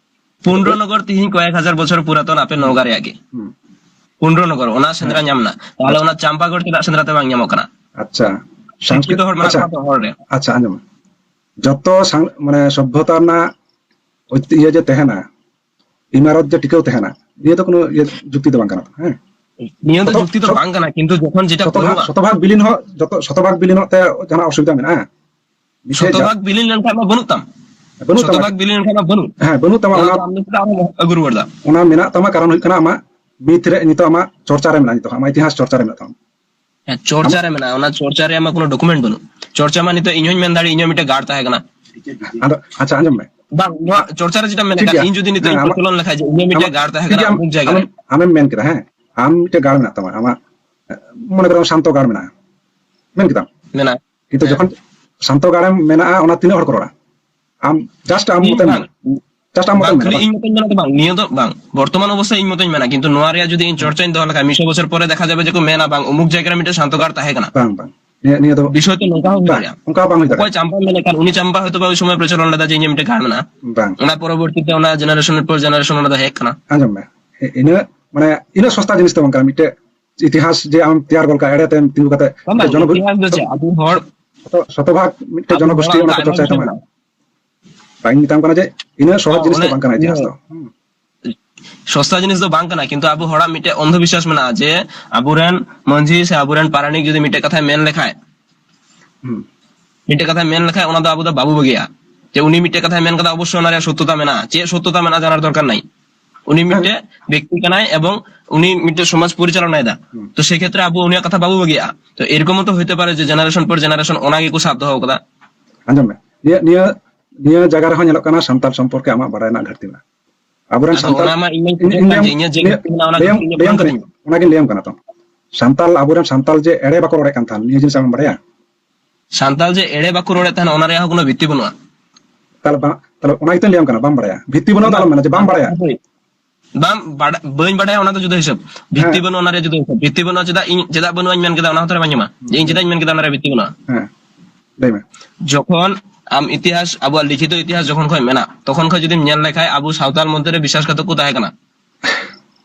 ᱯᱩᱱᱰᱨᱚᱱᱚᱜᱚᱨ ᱛᱤᱦᱤᱧ ᱠᱚᱭᱮᱠ ᱦᱟᱡᱟᱨ ᱵᱚᱪᱷᱚᱨ ᱯᱩᱨᱟᱛᱚᱱ ᱟᱯᱮ ᱱᱚᱣᱟ ᱨᱮᱭᱟᱜ ᱜᱮ᱾ ᱦᱩᱸ᱾ ᱯᱩᱱᱰᱨᱚᱱᱚᱜᱚᱨ, ᱚᱱᱟ ᱥᱮᱸᱫᱽᱨᱟ ᱦᱮᱸ᱾ ᱧᱟᱢ ᱮᱱᱟ᱾ ᱛᱟᱦᱞᱮ ᱟᱪᱪᱷᱟ᱾ ᱚᱱᱟ ᱪᱟᱢᱯᱟᱜᱟᱲ ᱪᱮᱫᱟᱜ ᱥᱮᱸᱫᱽᱨᱟ ᱛᱮ ᱵᱟᱝ ᱧᱟᱢᱚᱜ ᱠᱟᱱᱟ? ᱟᱪᱪᱷᱟ᱾ ᱥᱤᱠᱠᱷᱤᱛᱚ ᱦᱚᱲ ᱢᱮᱱᱟᱜ ᱟᱪᱪᱷᱟ᱾ ᱠᱚᱣᱟ ᱛᱚ ᱦᱚᱲ ᱨᱮ᱾ ᱟᱪᱪᱷᱟ, ᱟᱸᱡᱚᱢ ᱢᱮ᱾ ᱡᱚᱛᱚ ᱥᱟᱝ-, ᱢᱟᱱᱮ ᱥᱚᱵᱷᱚᱛᱟ ᱨᱮᱱᱟᱜ ᱳᱭᱛᱤ-, ᱤᱭᱟᱹ ᱡᱮ ᱛᱟᱦᱮᱱᱟ, ᱤᱢᱟᱨᱚᱛ ᱡᱮ ᱴᱤᱠᱟᱹᱣ ᱛᱟᱦᱮᱱᱟ, ᱱᱤᱭᱟᱹ ᱫᱚ ᱠᱳᱱᱳ ᱤᱭᱟᱹ ᱡᱩᱠᱛᱤ ᱫᱚ ᱵᱟᱝ ᱠᱟᱱᱟ ᱛᱚ, ᱦᱮᱸ? ᱱᱤᱭᱟᱹ ᱫᱚ ᱥᱚᱛᱚ-, ᱡᱩᱠᱛᱤ ᱫᱚ ᱥᱚᱛ-, ᱵᱟᱝ ᱠᱟᱱᱟ, ᱠᱤᱱᱛᱩ ᱡᱚᱠᱷᱚᱱ ᱡᱮᱴᱟ ᱥᱚᱛᱚᱵᱷᱟᱜ, ᱵᱟᱹᱱᱩᱜᱼᱟ᱾ ᱥᱚᱛᱚᱵᱷᱟᱜ ᱵᱤᱞᱤᱱ ᱦᱚᱸ, ᱡᱚᱛᱚ ᱥᱚᱛᱚᱵᱷᱟᱜ ᱵᱤᱞᱤᱱ ᱦᱚᱸ ᱛᱮ ᱡᱟᱦᱟᱱᱟᱜ ᱚᱥᱩᱵᱤᱫᱷᱟ ᱢᱮᱱᱟᱜᱼᱟ? ᱢᱤᱫᱴᱮᱡ ᱡᱟ-, ᱥᱚᱛᱚᱵᱷᱟᱜ ᱵᱤᱞᱤᱱ ᱞᱮᱱᱠᱷᱟᱱ ᱢᱟ ᱵᱟᱹᱱᱩᱜ ᱛᱟᱢ᱾ ᱵᱟᱹᱱᱩᱜ ᱛᱟᱢᱟ᱾ ᱥᱚᱛᱚᱵᱷᱟᱜ ᱵᱤᱞᱤᱱ ᱞᱮᱱᱠᱷᱟᱱ ᱢᱟ ᱵᱟᱹᱱᱩᱜ᱾ ᱦᱮᱸ, ᱵᱟᱹᱱᱩᱜ ᱛᱟᱢᱟ᱾ ᱚᱱᱟ ᱚᱱᱟ, ᱫᱚ ᱟᱢ ᱫᱚ ᱪᱮᱫᱟᱜ ᱮᱢ ᱟᱹᱜᱩ ᱨᱩᱣᱟᱹᱲ ᱫᱟ? ᱚᱱᱟ ᱢᱮᱱᱟᱜ ᱛᱟᱢᱟ, ᱠᱟᱨᱚᱱ ᱦᱩᱭᱩᱜ ᱠᱟᱱᱟ ᱟᱢᱟᱜ ᱢᱤᱛ ᱨᱮ ᱱᱤᱛᱚᱜ ᱟᱢᱟᱜ ᱪᱚᱨᱪᱟ ᱨᱮ ᱢᱮᱱᱟᱜᱼᱟ, ᱱᱤᱛᱚᱜ ᱟᱢᱟᱜ ᱤᱛᱤᱦᱟᱥ ᱪᱚᱨᱪᱟ ᱨᱮ ᱢᱮᱱᱟᱜ ᱛᱟᱢᱟ᱾ ᱦᱮᱸ, ᱪᱚᱨᱪᱟ ᱟᱢᱟᱜ ᱨᱮ ᱢᱮᱱᱟᱜᱼᱟ, ᱚᱱᱟ ᱪᱚᱨᱪᱟ ᱨᱮᱭᱟᱜ ᱢᱟ ᱠᱳᱱᱳ ᱰᱚᱠᱩᱢᱮᱱᱴ ᱵᱟᱹᱱᱩᱜ᱾ ᱪᱚᱨᱪᱟ ᱢᱟ ᱱᱤᱛᱚᱜ ᱤᱧ ᱦᱚᱸᱧ ᱢᱮᱱ ᱫᱟᱲᱮᱭᱟᱜ, ᱤᱧ ᱦᱚᱸ ᱢᱤᱫᱴᱮᱡ ᱜᱟᱲ ᱛᱟᱦᱮᱸ ᱠᱟᱱᱟ᱾ ᱟᱫᱚ ᱟᱪᱪᱷᱟ, ᱟᱸᱡᱚᱢ ᱢᱮ᱾ ᱵᱟᱝ, ᱱᱚᱣᱟ ᱪᱚᱨᱪᱟ ᱨᱮ ᱡᱮᱴᱟ ᱢᱮᱱᱟᱜ ᱴᱷᱤᱠ ᱠᱟᱱᱟ, ᱜᱮᱭᱟ᱾ ᱤᱧ ᱡᱩᱫᱤ ᱱᱤᱛᱚᱜ ᱦᱮᱸ, ᱤᱧ ᱟᱢᱟᱜ, ᱯᱨᱚᱪᱚᱞᱚᱱ ᱞᱮᱠᱷᱟᱡ ᱡᱮ ᱤᱧᱟᱹᱜ ᱢᱤᱫᱴᱮᱡ ᱟᱢᱟᱜ, ᱜᱟᱲ ᱛᱟᱦᱮᱸ ᱴᱷᱤᱠ ᱠᱟᱱᱟ ᱜᱮᱭᱟ, ᱟᱢ, ᱚᱢᱩᱠ ᱡᱟᱭᱜᱟ ᱟᱢᱮᱢ, ᱨᱮ᱾ ᱟᱢᱮᱢ ᱢᱮᱱ ᱠᱮᱫᱟ, ᱦᱮᱸ, ᱟᱢ ᱢᱤᱫᱴᱮᱡ ᱜᱟᱲ ᱢᱮᱱᱟᱜ ᱛᱟᱢᱟ, ᱟᱢᱟᱜ, ᱢᱚᱱᱮ ᱠᱚᱨᱚ ᱥᱟᱱᱛᱚ ᱜᱟᱲ ᱢᱮᱱᱟᱜᱼᱟ, ᱢᱮᱱ ᱠᱮᱫᱟᱢ᱾ ᱢᱮᱱᱟᱜᱼᱟ᱾ ᱠᱤᱱᱛᱩ ᱦᱮᱸ᱾ ᱡᱚᱠᱷᱚᱱ ᱥᱟᱱᱛᱚ ᱜᱟᱲᱮᱢ ᱢᱮᱱᱟᱜᱼᱟ, ᱚᱱᱟ ᱛᱤᱱᱟᱹᱜ ᱦᱚᱲ ᱠᱚ ᱨᱚᱲᱟ? ᱟᱢ just ᱟᱢ ᱤᱧ ᱢᱚᱛᱚᱡ ᱵᱟᱝ, ᱢᱮᱱᱟᱜᱼᱟ᱾ Just ᱟᱢ ᱵᱟᱝ, ᱢᱚᱛᱚᱡ ᱠᱷᱟᱹᱞᱤ ᱢᱮᱱᱟᱜᱼᱟ, ᱵᱟᱝ? ᱤᱧ ᱢᱚᱛᱚᱧ ᱢᱮᱱᱟ ᱫᱚ ᱵᱟᱝ, ᱱᱤᱭᱟᱹ ᱫᱚ ᱵᱟᱝ᱾ ᱵᱚᱨᱛᱚᱢᱟᱱ ᱚᱵᱚᱥᱛᱷᱟ ᱤᱧ ᱢᱚᱛᱚᱧ ᱢᱮᱱᱟ, ᱠᱤᱱᱛᱩ ᱱᱚᱣᱟ ᱨᱮᱭᱟᱜ ᱡᱩᱫᱤ ᱤᱧ ᱪᱚᱨᱪᱟᱧ ᱫᱚᱦᱚ ᱞᱮᱠᱷᱟᱱ, ᱢᱤᱫ ᱥᱚ ᱵᱚᱪᱷᱚᱨ ᱯᱚᱨᱮ ᱫᱮᱠᱷᱟ ᱡᱟᱵᱮ ᱡᱮ ᱠᱚ ᱢᱮᱱᱟ, "ᱵᱟᱝ, ᱚᱢᱩᱠ ᱡᱟᱭᱜᱟ ᱨᱮ ᱢᱤᱫᱴᱮᱱ ᱥᱟᱱᱛᱚ ᱜᱟᱲ ᱛᱟᱦᱮᱸ ᱠᱟᱱᱟ᱾" ᱵᱟᱝ, ᱵᱟᱝ᱾ ᱱᱤᱭᱟᱹ, ᱱᱤᱭᱟᱹ ᱫᱚ ᱵᱤᱥᱚᱭ ᱛᱚ ᱱᱚᱝᱠᱟ ᱦᱚᱸ ᱦᱩᱭ ᱵᱟᱝ, ᱫᱟᱲᱮᱭᱟᱜᱼᱟ᱾ ᱚᱱᱠᱟ ᱵᱟᱝ ᱦᱩᱭ ᱚᱠᱚᱭ ᱫᱟᱲᱮᱭᱟᱜᱼᱟ᱾ ᱪᱟᱢᱯᱟᱢ ᱢᱮᱱᱮᱫ ᱠᱟᱱ, ᱩᱱᱤ ᱪᱟᱢᱯᱟ ᱦᱚᱭᱛᱳ ᱵᱟ ᱳᱭ ᱥᱚᱢᱚᱭ ᱯᱨᱚᱪᱚᱞᱚᱱ ᱞᱮᱫᱟ ᱡᱮ ᱤᱧᱟᱹᱜ ᱢᱤᱫᱴᱮᱱ ᱜᱟᱲ ᱢᱮᱱᱟᱜᱼᱟ᱾ ᱵᱟᱝ᱾ ᱚᱱᱟ ᱯᱚᱨᱚᱵᱚᱨᱛᱤ ᱛᱮ ᱚᱱᱟ generation ᱯᱚᱨ generation ᱚᱱᱟ ᱫᱚ ᱦᱮᱡ ᱠᱟᱱᱟ᱾ ᱟᱸᱡᱚᱢ ᱢᱮ, ᱤ-, ᱤᱱᱟᱹ, ᱢᱟᱱᱮ, ᱤᱱᱟᱹ ᱥᱚᱥᱛᱟ ᱡᱤᱱᱤᱥ ᱫᱚ ᱵᱟᱝ ᱠᱟᱱᱟ᱾ ᱢᱤᱫᱴᱮᱡ ᱤᱛᱤᱦᱟᱥ ᱡᱮ ᱟᱢ ᱛᱮᱭᱟᱨ ᱜᱚᱫ ᱠᱟᱜᱼᱟ, ᱮᱲᱮ ᱛᱮᱢ ᱛᱤᱸᱜᱩ ᱠᱟᱛᱮ ᱵᱟᱝ, ᱢᱤᱫᱴᱮᱡ ᱵᱟᱝ, ᱡᱚᱱᱚᱜᱳ-, ᱤᱛᱤᱦᱟᱥ ᱫᱚ ᱪᱮᱫ? ᱟᱵᱚ ᱦᱚᱲ, ᱥᱚᱛᱚ-, ᱥᱚᱛᱚᱵᱷᱟᱜᱽ ᱢᱤᱫᱴᱮᱡ ᱟᱵᱚ ᱡᱚᱱᱚᱜᱳᱥᱴᱤ ᱦᱚᱲᱟᱜ ᱚᱱᱟ ᱠᱚ ᱚᱱᱠᱟ ᱟᱭᱢᱟ ᱪᱚᱨᱪᱟᱭ ᱠᱤᱪᱷᱩ ᱛᱟᱢᱟ᱾ ᱢᱮᱱᱟᱜᱼᱟ᱾ ᱵᱟᱝ, ᱤᱧ ᱢᱮᱛᱟᱢ ᱠᱟᱱᱟ ᱡᱮ ᱤᱱᱟᱹ ᱥᱚᱦᱚᱡ ᱦᱚᱸ, ᱡᱤᱱᱤᱥ ᱫᱚ ᱚᱱᱮ ᱵᱟᱝ ᱠᱟᱱᱟ ᱤᱭᱟᱹ, ᱤᱛᱤᱦᱟᱥ ᱫᱚ᱾ ᱦᱩᱸ᱾ ᱥᱚᱥᱛᱟ ᱡᱤᱱᱤᱥ ᱫᱚ ᱵᱟᱝ ᱠᱟᱱᱟ, ᱠᱤᱱᱛᱩ ᱟᱵᱚ ᱦᱚᱲᱟᱜ ᱢᱤᱫᱴᱮᱡ ᱚᱱᱫᱷᱚ ᱵᱤᱥᱣᱟᱥ ᱢᱮᱱᱟᱜᱼᱟ ᱡᱮ ᱟᱵᱚᱨᱮᱱ ᱢᱟᱹᱡᱷᱤ ᱥᱮ ᱟᱵᱚᱨᱮᱱ ᱯᱟᱨᱟᱱᱤᱠ ᱡᱩᱫᱤ ᱢᱤᱫᱴᱮᱡ ᱠᱟᱛᱷᱟᱭ ᱢᱮᱱ ᱞᱮᱠᱷᱟᱡ, ᱦᱩᱸ᱾ ᱢᱤᱫᱴᱮᱡ ᱠᱟᱛᱷᱟᱭ ᱢᱮᱱ ᱞᱮᱠᱷᱟᱡ ᱚᱱᱟ ᱫᱚ ᱟᱵᱚ ᱫᱚ ᱵᱟᱵᱚ ᱵᱟᱹᱜᱤᱭᱟᱜᱼᱟ᱾ ᱡᱮ ᱩᱱᱤ ᱢᱤᱫᱴᱮᱡ ᱠᱟᱛᱷᱟᱭ ᱢᱮᱱ ᱠᱟᱫᱟ, ᱚᱵᱚᱥᱥᱳᱭ ᱚᱱᱟ ᱨᱮᱭᱟᱜ ᱥᱚᱛᱛᱚᱛᱟ ᱢᱮᱱᱟᱜᱼᱟ᱾ ᱪᱮᱫ ᱥᱚᱛᱛᱚᱛᱟ ᱢᱮᱱᱟᱜᱼᱟ ᱡᱟᱱᱟᱨ ᱫᱚᱨᱠᱟᱨ ᱱᱟᱭ᱾ ᱩᱱᱤ ᱦᱮᱸ᱾ ᱢᱤᱫᱴᱮᱡ ᱵᱮᱠᱛᱤ ᱠᱟᱱᱟᱭ ᱮᱵᱚᱝ ᱩᱱᱤ ᱢᱤᱫᱴᱮᱡ ᱥᱚᱢᱟᱡᱽ ᱯᱚᱨᱤᱪᱟᱞᱚᱱᱟᱭ ᱫᱟ᱾ ᱦᱩᱸ᱾ ᱛᱚ ᱥᱮ ᱠᱷᱮᱛᱨᱮ ᱟᱵᱚ ᱩᱱᱤᱭᱟᱜ ᱠᱟᱛᱷᱟ ᱵᱟᱵᱚ ᱵᱟᱹᱜᱤᱭᱟᱜᱼᱟ᱾ ᱛᱚ ᱮᱨᱚᱠᱚᱢ ᱦᱚᱸ ᱛᱚ ᱦᱩᱭᱛᱮ ᱯᱟᱨᱮ ᱡᱮ generation ᱯᱚᱨ generation ᱚᱱᱟ ᱜᱮᱠᱚ ᱥᱟᱵ ᱫᱚᱦᱚ ᱠᱟᱫᱟ᱾ ᱟᱸᱡᱚᱢ ᱢᱮ, ᱱᱤᱭᱟᱹ, ᱱᱤᱭᱟᱹ, ᱱᱤᱭᱟᱹ ᱡᱟᱭᱜᱟ ᱨᱮᱦᱚᱸ ᱧᱮᱞᱚᱜ ᱠᱟᱱᱟ ᱥᱟᱱᱛᱟᱲ ᱥᱚᱢᱯᱚᱨᱠᱮ ᱟᱢᱟᱜ ᱵᱟᱲᱟᱭ ᱨᱮᱱᱟᱜ ᱜᱷᱟᱴᱛᱤ ᱢᱮᱱᱟᱜᱼᱟ᱾ ᱟᱵᱚᱨᱮᱱ ᱟᱫᱚ ᱥᱟᱱᱛᱟᱲ, ᱚᱱᱟ ᱢᱟ ᱤᱧ ᱢᱟᱧ ᱤᱧ, ᱠᱩᱞᱤ ᱤᱧ ᱠᱟᱱ ᱞᱟᱹᱭᱟᱢ, ᱜᱮ, ᱤᱧᱟᱹᱜ ᱡᱮ ᱞᱟᱹᱭ-, ᱜᱷᱟᱴᱛᱤ ᱢᱮᱱᱟᱜᱼᱟ, ᱚᱱᱟ ᱞᱟᱹᱭᱟᱢ, ᱠᱷᱟᱹᱛᱤᱨ ᱤᱧ ᱞᱟᱹᱭᱟᱢ ᱵᱟᱹᱧ ᱠᱟᱹᱱᱟᱹᱧ, ᱠᱟᱹᱛᱤᱧᱟ᱾ ᱚᱱᱟᱜᱤᱧ ᱞᱟᱹᱭᱟᱢ ᱠᱟᱱᱟ ᱛᱚ᱾ ᱥᱟᱱᱛᱟᱲ, ᱟᱵᱚᱨᱮᱱ ᱥᱟᱱᱛᱟᱲ ᱡᱮ ᱮᱲᱮ ᱵᱟᱠᱚ ᱨᱚᱲᱮᱫ ᱠᱟᱱ ᱛᱟᱦᱮᱸᱱ, ᱱᱤᱭᱟᱹ ᱡᱤᱱᱤᱥ ᱟᱢᱮᱢ ᱵᱟᱲᱟᱭᱟ? ᱥᱟᱱᱛᱟᱲ ᱡᱮ ᱮᱲᱮ ᱵᱟᱠᱚ ᱨᱚᱲᱮᱫ ᱛᱟᱦᱮᱸᱱ, ᱚᱱᱟ ᱨᱮᱭᱟᱜ ᱦᱚᱸ ᱠᱳᱱᱳ ᱵᱷᱤᱛᱛᱤ ᱵᱟᱹᱱᱩᱜᱼᱟ᱾ ᱛᱟᱦᱞᱮ ᱵᱟ-, ᱛᱟᱦᱞᱮ ᱚᱱᱟ ᱜᱮᱛᱚᱧ ᱞᱟᱹᱭᱟᱢ ᱠᱟᱱᱟ, ᱵᱟᱢ ᱵᱟᱲᱟᱭᱟ᱾ ᱵᱷᱤᱛᱛᱤ ᱵᱟᱹᱱᱩᱜᱼᱟ ᱫᱚ ᱵᱟᱝ, ᱟᱞᱚᱢ ᱢᱮᱱᱟ ᱡᱮ ᱵᱟᱢ ᱵᱟᱲᱟᱭᱟ᱾ ᱦᱳᱭ᱾ ᱵᱟᱝ ᱵᱟᱰ-, ᱵᱟᱹᱧ ᱵᱟᱰᱟᱭᱟ, ᱚᱱᱟ ᱫᱚ ᱡᱩᱫᱟᱹ ᱦᱤᱥᱟᱹᱵ᱾ ᱵᱷᱤᱛᱛᱤ ᱦᱮᱸ᱾ ᱵᱟᱹᱱᱩᱜᱼᱟ, ᱚᱱᱟ ᱨᱮᱭᱟᱜ ᱡᱩᱫᱟᱹ ᱦᱤᱥᱟᱹᱵ᱾ ᱵᱷᱤᱛᱛᱤ ᱵᱟᱹᱱᱩᱜᱼᱟ, ᱪᱮᱫᱟᱜ ᱤᱧ, ᱪᱮᱫᱟᱜ ᱵᱟᱹᱱᱩᱜᱼᱟ ᱤᱧ ᱢᱮᱱ ᱠᱮᱫᱟ, ᱚᱱᱟ ᱦᱚᱸ ᱛᱚ ᱵᱟᱹᱧ ᱧᱟᱢᱟ᱾ ᱡᱮ ᱤᱧ ᱪᱮᱫᱟᱜ ᱤᱧ ᱢᱮᱱ ᱠᱮᱫᱟ, ᱚᱱᱟ ᱨᱮᱭᱟᱜ ᱵᱷᱤᱛᱛᱤ ᱵᱟᱹᱱᱩᱜᱼᱟ᱾ ᱦᱮᱸ, ᱞᱟᱹᱭ ᱢᱮ᱾ ᱡᱚᱠᱷᱚᱱ ᱟᱢ ᱤᱛᱤᱦᱟᱥ, ᱟᱵᱚᱣᱟᱜ ᱞᱤᱠᱷᱤᱛᱚ ᱤᱛᱤᱦᱟᱥ ᱡᱚᱠᱷᱚᱱ ᱠᱷᱚᱱ ᱢᱮᱱᱟᱜ, ᱛᱚᱠᱷᱚᱱ ᱠᱷᱚᱱ ᱡᱩᱫᱤᱢ ᱧᱮᱞ ᱞᱮᱠᱷᱟᱡ, ᱟᱵᱚ ᱥᱟᱶᱛᱟᱞ ᱢᱚᱫᱽᱫᱷᱮ ᱨᱮ ᱵᱤᱥᱣᱟᱥ ᱜᱷᱟᱛᱚᱠ ᱠᱚ ᱛᱟᱦᱮᱸ ᱠᱟᱱᱟ᱾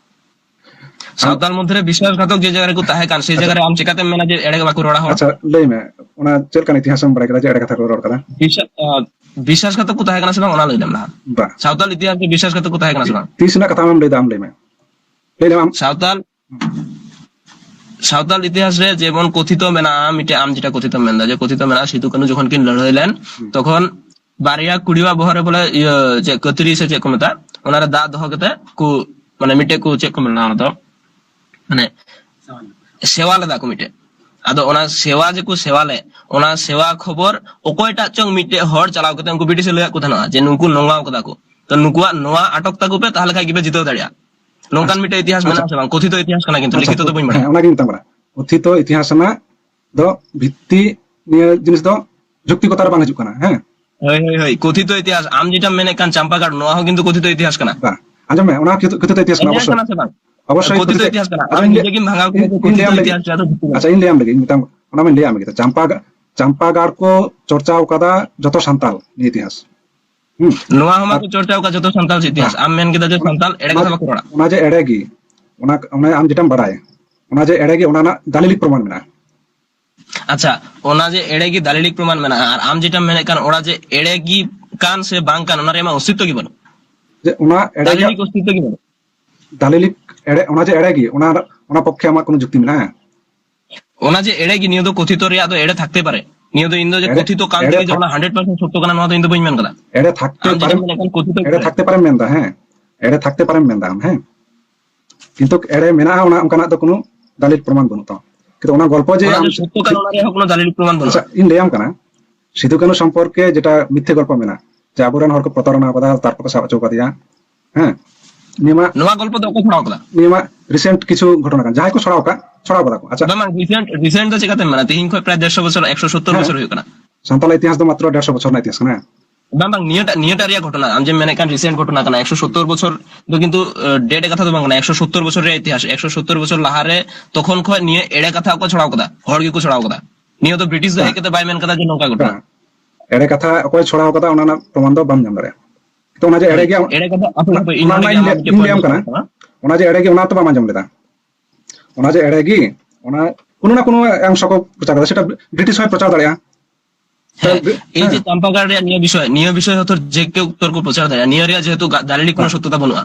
ᱥᱟᱶᱛᱟᱞ ᱢᱚᱫᱽᱫᱷᱮ ᱨᱮ ᱵᱤᱥᱣᱟᱥ ᱜᱷᱟᱛᱚᱠ ᱡᱮ ᱡᱟᱭᱜᱟ ᱨᱮᱠᱚ ᱛᱟᱦᱮᱸ ᱠᱟᱱ, ᱥᱮ ᱟᱪᱪᱷᱟ᱾ ᱡᱟᱭᱜᱟ ᱨᱮ ᱟᱢ ᱪᱤᱠᱟᱛᱮᱢ ᱢᱮᱱᱟ ᱡᱮ ᱮᱲᱮ ᱜᱮ ᱵᱟᱠᱚ ᱨᱚᱲᱟ ᱦᱚᱲ? ᱟᱪᱪᱷᱟ, ᱞᱟᱹᱭ ᱢᱮ, ᱚᱱᱟ ᱪᱮᱫ ᱞᱮᱠᱟᱱ ᱤᱛᱤᱦᱟᱥ ᱮᱢ ᱵᱟᱲᱟᱭ ᱠᱮᱫᱟ ᱡᱮ ᱮᱲᱮ ᱠᱟᱛᱷᱟ ᱠᱚ ᱨᱚᱲ ᱠᱟᱫᱟ? ᱵᱤᱥᱣᱟ-, ᱟ, ᱵᱤᱥᱣᱟᱥ ᱜᱷᱟᱛᱚᱠ ᱠᱚ ᱛᱟᱦᱮᱸ ᱠᱟᱱᱟ ᱥᱮ ᱵᱟᱝ, ᱚᱱᱟ ᱞᱟᱹᱭ ᱞᱮᱢ ᱞᱟᱦᱟ᱾ ᱵᱟ᱾ ᱥᱟᱶᱛᱟᱞ ᱤᱛᱤᱦᱟᱥ ᱨᱮ ᱵᱤᱥᱣᱟᱥ ᱜᱷᱟᱛᱚᱠ ᱠᱚ ᱛᱟᱦᱮᱸ ᱠᱟᱱᱟ ᱥᱮ ᱵᱟᱝ? ᱛᱤᱥ ᱨᱮᱱᱟᱜ ᱠᱟᱛᱷᱟ ᱟᱢᱮᱢ ᱞᱟᱹᱭ ᱫᱟ, ᱟᱢ ᱞᱟᱹᱭ ᱢᱮ᱾ ᱞᱟᱹᱭ ᱞᱮᱢ ᱟᱢ᱾ ᱥᱟᱶᱛᱟᱞ, ᱥᱟᱶᱛᱟᱞ ᱤᱛᱤᱦᱟᱥ ᱨᱮ ᱡᱮᱢᱚᱱ ᱠᱚᱛᱷᱤᱛᱚ ᱢᱮᱱᱟᱜᱼᱟ, ᱢᱤᱫᱴᱮᱡ ᱟᱢ ᱡᱮᱴᱟ ᱠᱚᱛᱷᱤᱛᱚᱢ ᱢᱮᱱᱫᱟ, ᱡᱮ ᱠᱚᱛᱷᱤᱛᱚ ᱢᱮᱱᱟᱜᱼᱟ, ᱥᱤᱫᱩ ᱠᱟᱹᱱᱦᱩ ᱡᱚᱠᱷᱚᱱ ᱠᱤᱱ ᱞᱟᱹᱲᱦᱟᱹᱭ ᱞᱮᱱ, ᱦᱩᱸ᱾ ᱛᱚᱠᱷᱚᱱ ᱵᱟᱨᱭᱟ ᱠᱩᱲᱤᱣᱟᱜ ᱵᱚᱦᱚᱜ ᱨᱮ ᱵᱚᱞᱮ ᱤᱭᱟᱹ ᱪᱮᱫ ᱠᱟᱹᱛᱨᱤ ᱥᱮ ᱪᱮᱫ ᱠᱚ ᱢᱮᱛᱟᱜ, ᱚᱱᱟᱨᱮ ᱫᱟᱜ ᱫᱚᱦᱚ ᱠᱟᱛᱮ ᱠᱚ ᱢᱟᱱᱮ ᱢᱤᱫᱴᱮᱡ ᱠᱚ ᱪᱮᱫ ᱠᱚ ᱢᱮᱱᱟ ᱚᱱᱟ ᱫᱚ ᱢᱟᱱᱮ ᱥᱮᱣᱟ ᱞᱮᱫᱟ ᱠᱚ ᱢᱤᱫᱴᱮᱡ᱾ ᱟᱫᱚ ᱚᱱᱟ ᱥᱮᱣᱟ ᱡᱮᱠᱚ ᱥᱮᱣᱟ ᱞᱮᱫ, ᱚᱱᱟ ᱥᱮᱣᱟ ᱠᱷᱚᱵᱚᱨ ᱚᱠᱚᱭᱴᱟᱜ ᱪᱚᱝ ᱢᱤᱫᱴᱮᱡ ᱦᱚᱲ ᱪᱟᱞᱟᱣ ᱠᱟᱛᱮ ᱩᱱᱠᱩ ᱵᱨᱤᱴᱤᱥ ᱮ ᱞᱟᱹᱭᱟᱫ ᱠᱚ ᱛᱟᱦᱮᱱᱟ ᱡᱮ ᱱᱩᱠᱩ ᱱᱚᱝᱜᱟᱣ ᱠᱟᱫᱟ ᱠᱚ, ᱛᱚ ᱱᱩᱠᱩᱣᱟᱜ ᱱᱚᱣᱟ ᱟᱴᱚᱠ ᱛᱟᱠᱚ ᱯᱮ, ᱛᱟᱦᱞᱮ ᱠᱷᱟᱡ ᱜᱮᱯᱮ ᱡᱤᱛᱟᱹᱣ ᱫᱟᱲᱮᱭᱟᱜᱼᱟ᱾ ᱱᱚᱝᱠᱟᱱ ᱟᱪᱪᱷᱟ, ᱢᱤᱫᱴᱮᱡ ᱤᱛᱤᱦᱟᱥ ᱢᱮᱱᱟᱜᱼᱟ ᱟᱪᱪᱷᱟ᱾ ᱥᱮ ᱵᱟᱝ? ᱠᱚᱛᱷᱤᱛᱚ ᱤᱛᱤᱦᱟᱥ ᱠᱟᱱᱟ, ᱠᱤᱱᱛᱩ ᱟᱪᱪᱷᱟ, ᱞᱤᱠᱷᱤᱛᱚ ᱫᱚ ᱵᱟᱹᱧ ᱦᱮᱸ, ᱵᱟᱲᱟᱭᱟ᱾ ᱚᱱᱟᱜᱤᱧ ᱢᱮᱛᱟᱢ ᱠᱟᱱᱟ᱾ ᱠᱚᱛᱷᱤᱛᱚ ᱤᱛᱤᱦᱟᱥ ᱨᱮᱱᱟᱜ ᱫᱚ ᱵᱷᱤᱛᱛᱤ ᱱᱤᱭᱟᱹ ᱡᱤᱱᱤᱥ ᱫᱚ ᱡᱩᱠᱛᱤᱠᱚᱛᱟ ᱨᱮ ᱵᱟᱝ ᱦᱤᱡᱩᱜ ᱠᱟᱱᱟ᱾ ᱦᱮᱸ, ᱦᱳᱭ, ᱦᱳᱭ, ᱦᱳᱭ, ᱠᱚᱛᱷᱤᱛᱚ ᱤᱛᱤᱦᱟᱥ, ᱟᱢ ᱡᱮᱴᱟᱢ ᱢᱮᱱᱮᱫ ᱠᱟᱱ ᱪᱟᱢᱯᱟᱜᱟᱲ, ᱱᱚᱣᱟ ᱦᱚᱸ ᱠᱤᱱᱛᱩ ᱠᱚᱛᱷᱤᱛᱚ ᱤᱛᱤᱦᱟᱥ ᱠᱟᱱᱟ᱾ ᱵᱟᱝ, ᱟᱸᱡᱚᱢ ᱢᱮ, ᱚᱱᱟ ᱠᱚᱛᱷᱤᱛᱚ, ᱠᱚᱛᱷᱤᱛᱚ ᱤᱛᱤᱦᱟᱥ ᱠᱟᱱᱟ, ᱮᱲᱮ ᱚᱵᱚᱥᱥᱳᱭ᱾ ᱠᱟᱱᱟ ᱥᱮ ᱵᱟᱝ? ᱚᱵᱚᱥᱥᱳᱭ ᱠᱚᱛᱷᱤᱛᱚ ᱠᱚᱛᱷᱤᱛᱚ ᱤᱛᱤᱦᱟᱥ ᱠᱟᱱᱟ᱾ ᱟᱪᱪᱷᱟ, ᱟᱫᱚ ᱤᱧ ᱱᱤᱡᱮ ᱞᱟᱹᱭᱟᱢ ᱜᱮᱢ ᱞᱮᱜᱮ, ᱵᱷᱟᱜᱟᱣ ᱤᱧ, ᱠᱮᱫᱟ ᱡᱮ ᱤᱧ ᱞᱟᱹᱭᱟᱢ ᱠᱚᱛᱷᱤᱛᱚ ᱞᱮᱜᱮ, ᱤᱧ ᱤᱛᱤᱦᱟᱥ ᱢᱮᱛᱟᱢ, ᱚᱱᱟ ᱢᱟᱧ ᱞᱟᱹᱭᱟᱢ ᱞᱮᱜᱮ, ᱪᱟᱢᱯᱟ, ᱪᱟᱢᱯᱟᱜᱟᱲ ᱠᱚ ᱪᱚᱨᱪᱟᱣ ᱠᱟᱫᱟ ᱡᱚᱛᱚ ᱥᱟᱱᱛᱟᱞ ᱱᱤᱭᱟᱹ ᱤᱛᱤᱦᱟᱥ᱾ ᱦᱩᱸ᱾ ᱱᱚᱣᱟ ᱦᱚᱸ ᱟᱨ ᱵᱟᱠᱚ ᱪᱚᱨᱪᱟᱣ ᱠᱟᱫᱟ ᱡᱚᱛᱚ ᱥᱟᱱᱛᱟᱞ ᱤᱛᱤᱦᱟᱥ᱾ ᱵᱟᱝ᱾ ᱟᱢ ᱢᱮᱱ ᱠᱮᱫᱟ ᱡᱮ ᱚᱱᱟ, ᱥᱟᱱᱛᱟᱞ ᱮᱲᱮ ᱚᱱᱟ, ᱠᱟᱛᱷᱟ ᱵᱟᱠᱚ ᱨᱚᱲᱟ᱾ ᱚᱱᱟ ᱡᱮ ᱮᱲᱮ ᱜᱮ, ᱚᱱᱟ, ᱚᱱᱟ ᱟᱢ ᱡᱮᱴᱟᱢ ᱵᱟᱲᱟᱭ, ᱚᱱᱟ ᱡᱮ ᱮᱲᱮ ᱜᱮ, ᱚᱱᱟ ᱨᱮᱱᱟᱜ ᱫᱟᱞᱤᱞᱤᱠ ᱯᱨᱚᱢᱟᱱ ᱢᱮᱱᱟᱜᱼᱟ᱾ ᱟᱪᱪᱷᱟ, ᱚᱱᱟ ᱡᱮ ᱮᱲᱮ ᱜᱮ ᱫᱟᱞᱤᱞᱤᱠ ᱯᱨᱚᱢᱟᱱ ᱢᱮᱱᱟᱜᱼᱟ, ᱟᱨ ᱟᱢ ᱡᱮᱴᱟᱢ ᱢᱮᱱᱮᱫ ᱠᱟᱱ, ᱚᱱᱟ ᱡᱮ ᱮᱲᱮ ᱜᱮ ᱠᱟᱱ ᱥᱮ ᱵᱟᱝ ᱠᱟᱱ, ᱚᱱᱟ ᱨᱮᱭᱟᱜ ᱢᱟ ᱚᱥᱛᱤᱛᱛᱚ ᱜᱮ ᱵᱟᱹᱱᱩᱜ᱾ ᱡᱮ ᱚᱱᱟ ᱮᱲᱮ ᱜᱮ, ᱫᱟᱞᱤᱞᱤᱠ ᱚᱥᱛᱤᱛᱛᱚ ᱜᱮ ᱵᱟᱹᱱᱩᱜ᱾ ᱫᱟᱞᱤᱞᱤᱠ ᱮᱲᱮ, ᱚᱱᱟ ᱡᱮ ᱮᱲᱮ ᱜᱮ, ᱚᱱᱟ, ᱚᱱᱟ ᱯᱚᱠᱠᱷᱮ ᱟᱢᱟᱜ ᱠᱳᱱᱳ ᱡᱩᱠᱛᱤ ᱢᱮᱱᱟᱜᱼᱟ? ᱚᱱᱟ ᱡᱮ ᱮᱲᱮ ᱜᱮ, ᱱᱤᱭᱟᱹ ᱫᱚ ᱠᱚᱛᱷᱤᱛᱚ ᱨᱮᱭᱟᱜ ᱫᱚ ᱮᱲᱮ ᱛᱷᱟᱠᱛᱮ ᱯᱟᱨᱮ᱾ ᱱᱤᱭᱟᱹ ᱫᱚ ᱤᱧ ᱫᱚ ᱡᱮ ᱮᱲᱮ, ᱠᱚᱛᱷᱤᱛᱚ ᱠᱟᱱ ᱮᱲᱮ ᱛᱮᱜᱮ ᱡᱮ ᱛᱷᱟᱠ-, ᱚᱱᱟ hundred percent ᱥᱚᱛᱛᱚ ᱠᱟᱱᱟ, ᱱᱚᱣᱟ ᱫᱚ ᱤᱧ ᱫᱚ ᱵᱟᱹᱧ ᱢᱮᱱ ᱠᱟᱫᱟ᱾ ᱮᱲᱮ ᱛᱷᱟᱠᱛᱮ ᱟᱢ ᱯᱟᱨᱮᱢ, ᱡᱮᱴᱟᱢ ᱢᱮᱱᱮᱫ ᱠᱟᱱ ᱠᱚᱛᱷᱤᱛᱚ ᱮᱲᱮ ᱠᱟᱱᱟ᱾ ᱛᱷᱟᱠᱛᱮ ᱯᱟᱨᱮᱢ ᱢᱮᱱᱫᱟ, ᱦᱮᱸ᱾ ᱮᱲᱮ ᱛᱷᱟᱠᱛᱮ ᱯᱟᱨᱮᱢ ᱢᱮᱱᱫᱟ ᱟᱢ, ᱦᱮᱸ᱾ ᱠᱤᱱᱛᱩ ᱮᱲᱮ ᱢᱮᱱᱟᱜᱼᱟ, ᱚᱱᱟ ᱚᱱᱠᱟᱱᱟᱜ ᱫᱚ ᱠᱳᱱᱳ ᱫᱟᱞᱤᱞ ᱯᱨᱚᱢᱟᱱ ᱵᱟᱹᱱᱩᱜ ᱛᱟᱢᱟ᱾ ᱠᱤᱱᱛᱩ ᱚᱱᱟ ᱜᱚᱞᱯᱚ ᱡᱮ ᱚᱱᱟ ᱟᱢ ᱡᱮ ᱥᱚᱛᱛᱚ ᱠᱟᱱᱟ, ᱚᱱᱟ ᱨᱮᱭᱟᱜ ᱦᱚᱸ ᱠᱳᱱᱳ ᱫᱟᱞᱤᱞ ᱯᱨᱚᱢᱟᱱ ᱵᱟᱹᱱᱩᱜᱼᱟ᱾ ᱟᱪᱪᱷᱟ, ᱤᱧ ᱞᱟᱹᱭᱟᱢ ᱠᱟᱱᱟ, ᱥᱤᱫᱩ ᱠᱟᱹᱱᱦᱩ ᱥᱚᱢᱯᱚᱨᱠᱮ ᱡᱮᱴᱟ ᱢᱤᱛᱷᱭᱟᱹ ᱜᱚᱞᱯᱚ ᱢᱮᱱᱟᱜᱼᱟ, ᱡᱮ ᱟᱵᱚᱨᱮᱱ ᱦᱚᱲ ᱠᱚ ᱯᱨᱚᱛᱟᱨᱚᱱᱟ ᱠᱟᱫᱟ, ᱛᱟᱨᱯᱚᱨ ᱠᱚ ᱥᱟᱵ ᱦᱚᱪᱚ ᱠᱟᱫᱮᱭᱟ, ᱦᱮᱸ᱾ ᱱᱤᱭᱟᱹ ᱢᱟ, ᱱᱚᱣᱟ ᱜᱚᱞᱯᱚ ᱫᱚ ᱚᱠᱚᱭ ᱪᱷᱚᱲᱟᱣ ᱠᱟᱫᱟ? ᱱᱤᱭᱟᱹ ᱢᱟ recent ᱠᱤᱪᱷᱩ ᱜᱷᱚᱴᱚᱱᱟ ᱠᱟᱱᱟ, ᱡᱟᱦᱟᱸᱭ ᱠᱚ ᱪᱷᱚᱲᱟᱣ ᱠᱟᱫ, ᱪᱷᱚᱲᱟᱣ ᱠᱟᱫᱟ ᱠᱚ᱾ ᱟᱪᱪᱷᱟ᱾ ᱵᱟᱝ, ᱵᱟᱝ, recent, recent ᱫᱚ ᱪᱮᱠᱟᱛᱮᱢ ᱢᱮᱱᱟ? ᱛᱤᱦᱤᱧ ᱠᱷᱚᱱ ᱯᱨᱟᱭ ᱰᱮᱲᱥᱚ ᱵᱚᱪᱷᱚᱨ, ᱮᱠᱥᱚ ᱥᱚᱛᱛᱚᱨ ᱦᱮᱸ᱾ ᱵᱚᱪᱷᱚᱨ ᱦᱩᱭᱩᱜ ᱠᱟᱱᱟ᱾ ᱥᱟᱱᱛᱟᱲ ᱤᱛᱤᱦᱟᱥ ᱫᱚ ᱢᱟᱛᱨᱚ ᱰᱮᱲᱥᱚ ᱵᱚᱪᱷᱚᱨ ᱨᱮᱱᱟᱜ ᱤᱛᱤᱦᱟᱥ ᱠᱟᱱᱟ᱾ ᱵᱟᱝ, ᱵᱟᱝ, ᱱᱤᱭᱟᱹᱴᱟᱜ, ᱱᱤᱭᱟᱹᱴᱟᱜ ᱨᱮᱭᱟᱜ ᱜᱷᱚᱴᱚᱱᱟ, ᱟᱢ ᱡᱮᱢ ᱢᱮᱱᱮᱫ ᱠᱟᱱ recent ᱜᱷᱚᱴᱚᱱᱟ ᱠᱟᱱᱟ, ᱮᱠᱥᱚ ᱥᱚᱛᱛᱚᱨ ᱵᱚᱪᱷᱚᱨ ᱫᱚ ᱠᱤᱱᱛᱩ, ᱟᱸ, dead ᱠᱟᱛᱷᱟ ᱫᱚ ᱵᱟᱝ ᱠᱟᱱᱟ, ᱮᱠᱥᱚ ᱥᱚᱛᱛᱚᱨ ᱵᱚᱪᱷᱚᱨ ᱨᱮᱭᱟᱜ ᱤᱛᱤᱦᱟᱥ, ᱮᱠᱥᱚ ᱥᱚᱛᱛᱚᱨ ᱵᱚᱪᱷᱚᱨ ᱞᱟᱦᱟᱨᱮ ᱛᱚᱠᱷᱚᱱ ᱠᱷᱚᱱ ᱱᱤᱭᱟᱹ ᱮᱲᱮ ᱠᱟᱛᱷᱟ ᱠᱚ ᱪᱷᱚᱲᱟᱣ ᱠᱟᱫᱟ, ᱦᱚᱲ ᱜᱮᱠᱚ ᱪᱷᱚᱲᱟᱣ ᱠᱟᱫᱟ᱾ ᱱᱤᱭᱟᱹ ᱫᱚ ᱵᱨᱤᱴᱤᱥ ᱫᱚ ᱦᱮᱡ ᱵᱟᱝ᱾ ᱠᱟᱛᱮ ᱵᱟᱭ ᱢᱮᱱ ᱠᱟᱫᱟ ᱡᱮ ᱱᱚᱝᱠᱟ ᱜᱷᱚᱴᱚᱱᱟ᱾ ᱵᱟᱝ᱾ ᱮᱲᱮ ᱠᱟᱛᱷᱟ ᱚᱠᱚᱭ ᱪᱷᱚᱲᱟᱣ ᱠᱟᱫᱟ, ᱚᱱᱟ ᱨᱮᱱᱟᱜ ᱯᱨᱚᱢᱟᱱ ᱫᱚ ᱵᱟᱢ ᱧᱟᱢ ᱫᱟᱲᱮᱭᱟᱜᱼᱟ᱾ ᱛᱚ ᱚᱱᱟ ᱡᱮ ᱮᱲᱮ ᱦᱳᱭ, ᱜᱮᱭᱟ, ᱮᱲᱮ ᱠᱟᱛᱷᱟ, ᱦᱟᱯᱮ, ᱚᱱᱟ, ᱦᱟᱯᱮ, ᱤᱧ ᱚᱱᱟ ᱱᱚᱰᱮ ᱨᱮᱱᱟᱜ ᱜᱮ ᱤᱧ ᱟᱢ ᱞᱟᱹᱭ, ᱢᱤᱫᱴᱮᱡ ᱤᱧ point ᱞᱟᱹᱭᱟᱢ ᱤᱧ ᱠᱟᱱᱟ᱾ ᱠᱩᱞᱤ ᱛᱟᱢᱟ᱾ ᱚᱱᱟ ᱡᱮ ᱮᱲᱮ ᱜᱮ, ᱚᱱᱟ ᱛᱚ ᱵᱟᱢ ᱟᱸᱡᱚᱢ ᱞᱮᱫᱟ᱾ ᱚᱱᱟ ᱡᱮ ᱮᱲᱮ ᱜᱮ, ᱚᱱᱟ ᱠᱳᱱᱳ ᱱᱟ ᱠᱳᱱᱳ ᱚᱝᱥᱚ ᱠᱚ ᱯᱨᱚᱪᱟᱨ ᱠᱟᱫᱟ, ᱥᱮᱴᱟ ᱵᱨᱤᱴᱤᱥ ᱦᱚᱸᱭ ᱯᱨᱚᱪᱟᱨ ᱫᱟᱲᱮᱭᱟᱜᱼᱟ᱾ ᱦᱮᱸ, ᱦᱮᱸ, ᱮᱭ ᱡᱮ ᱦᱮᱸ᱾ ᱪᱟᱢᱯᱟᱜᱟᱲ ᱨᱮᱭᱟᱜ ᱱᱤᱭᱟᱹ ᱵᱤᱥᱚᱭ, ᱱᱤᱭᱟᱹ ᱵᱤᱥᱚᱭ ᱦᱚᱸᱛᱚ ᱡᱮ ᱠᱮᱣ ᱩᱛᱛᱚᱨ ᱠᱚ ᱯᱨᱚᱪᱟᱨ ᱫᱟᱲᱮᱭᱟᱜᱼᱟ᱾ ᱱᱤᱭᱟᱹ ᱨᱮᱭᱟᱜ ᱡᱮᱦᱮᱛᱩ ᱜᱟ-, ᱫᱟᱞᱤᱞᱤᱠ ᱠᱳᱱᱳ ᱵᱟᱝ᱾ ᱥᱚᱛᱛᱚᱛᱟ ᱵᱟᱹᱱᱩᱜᱼᱟ᱾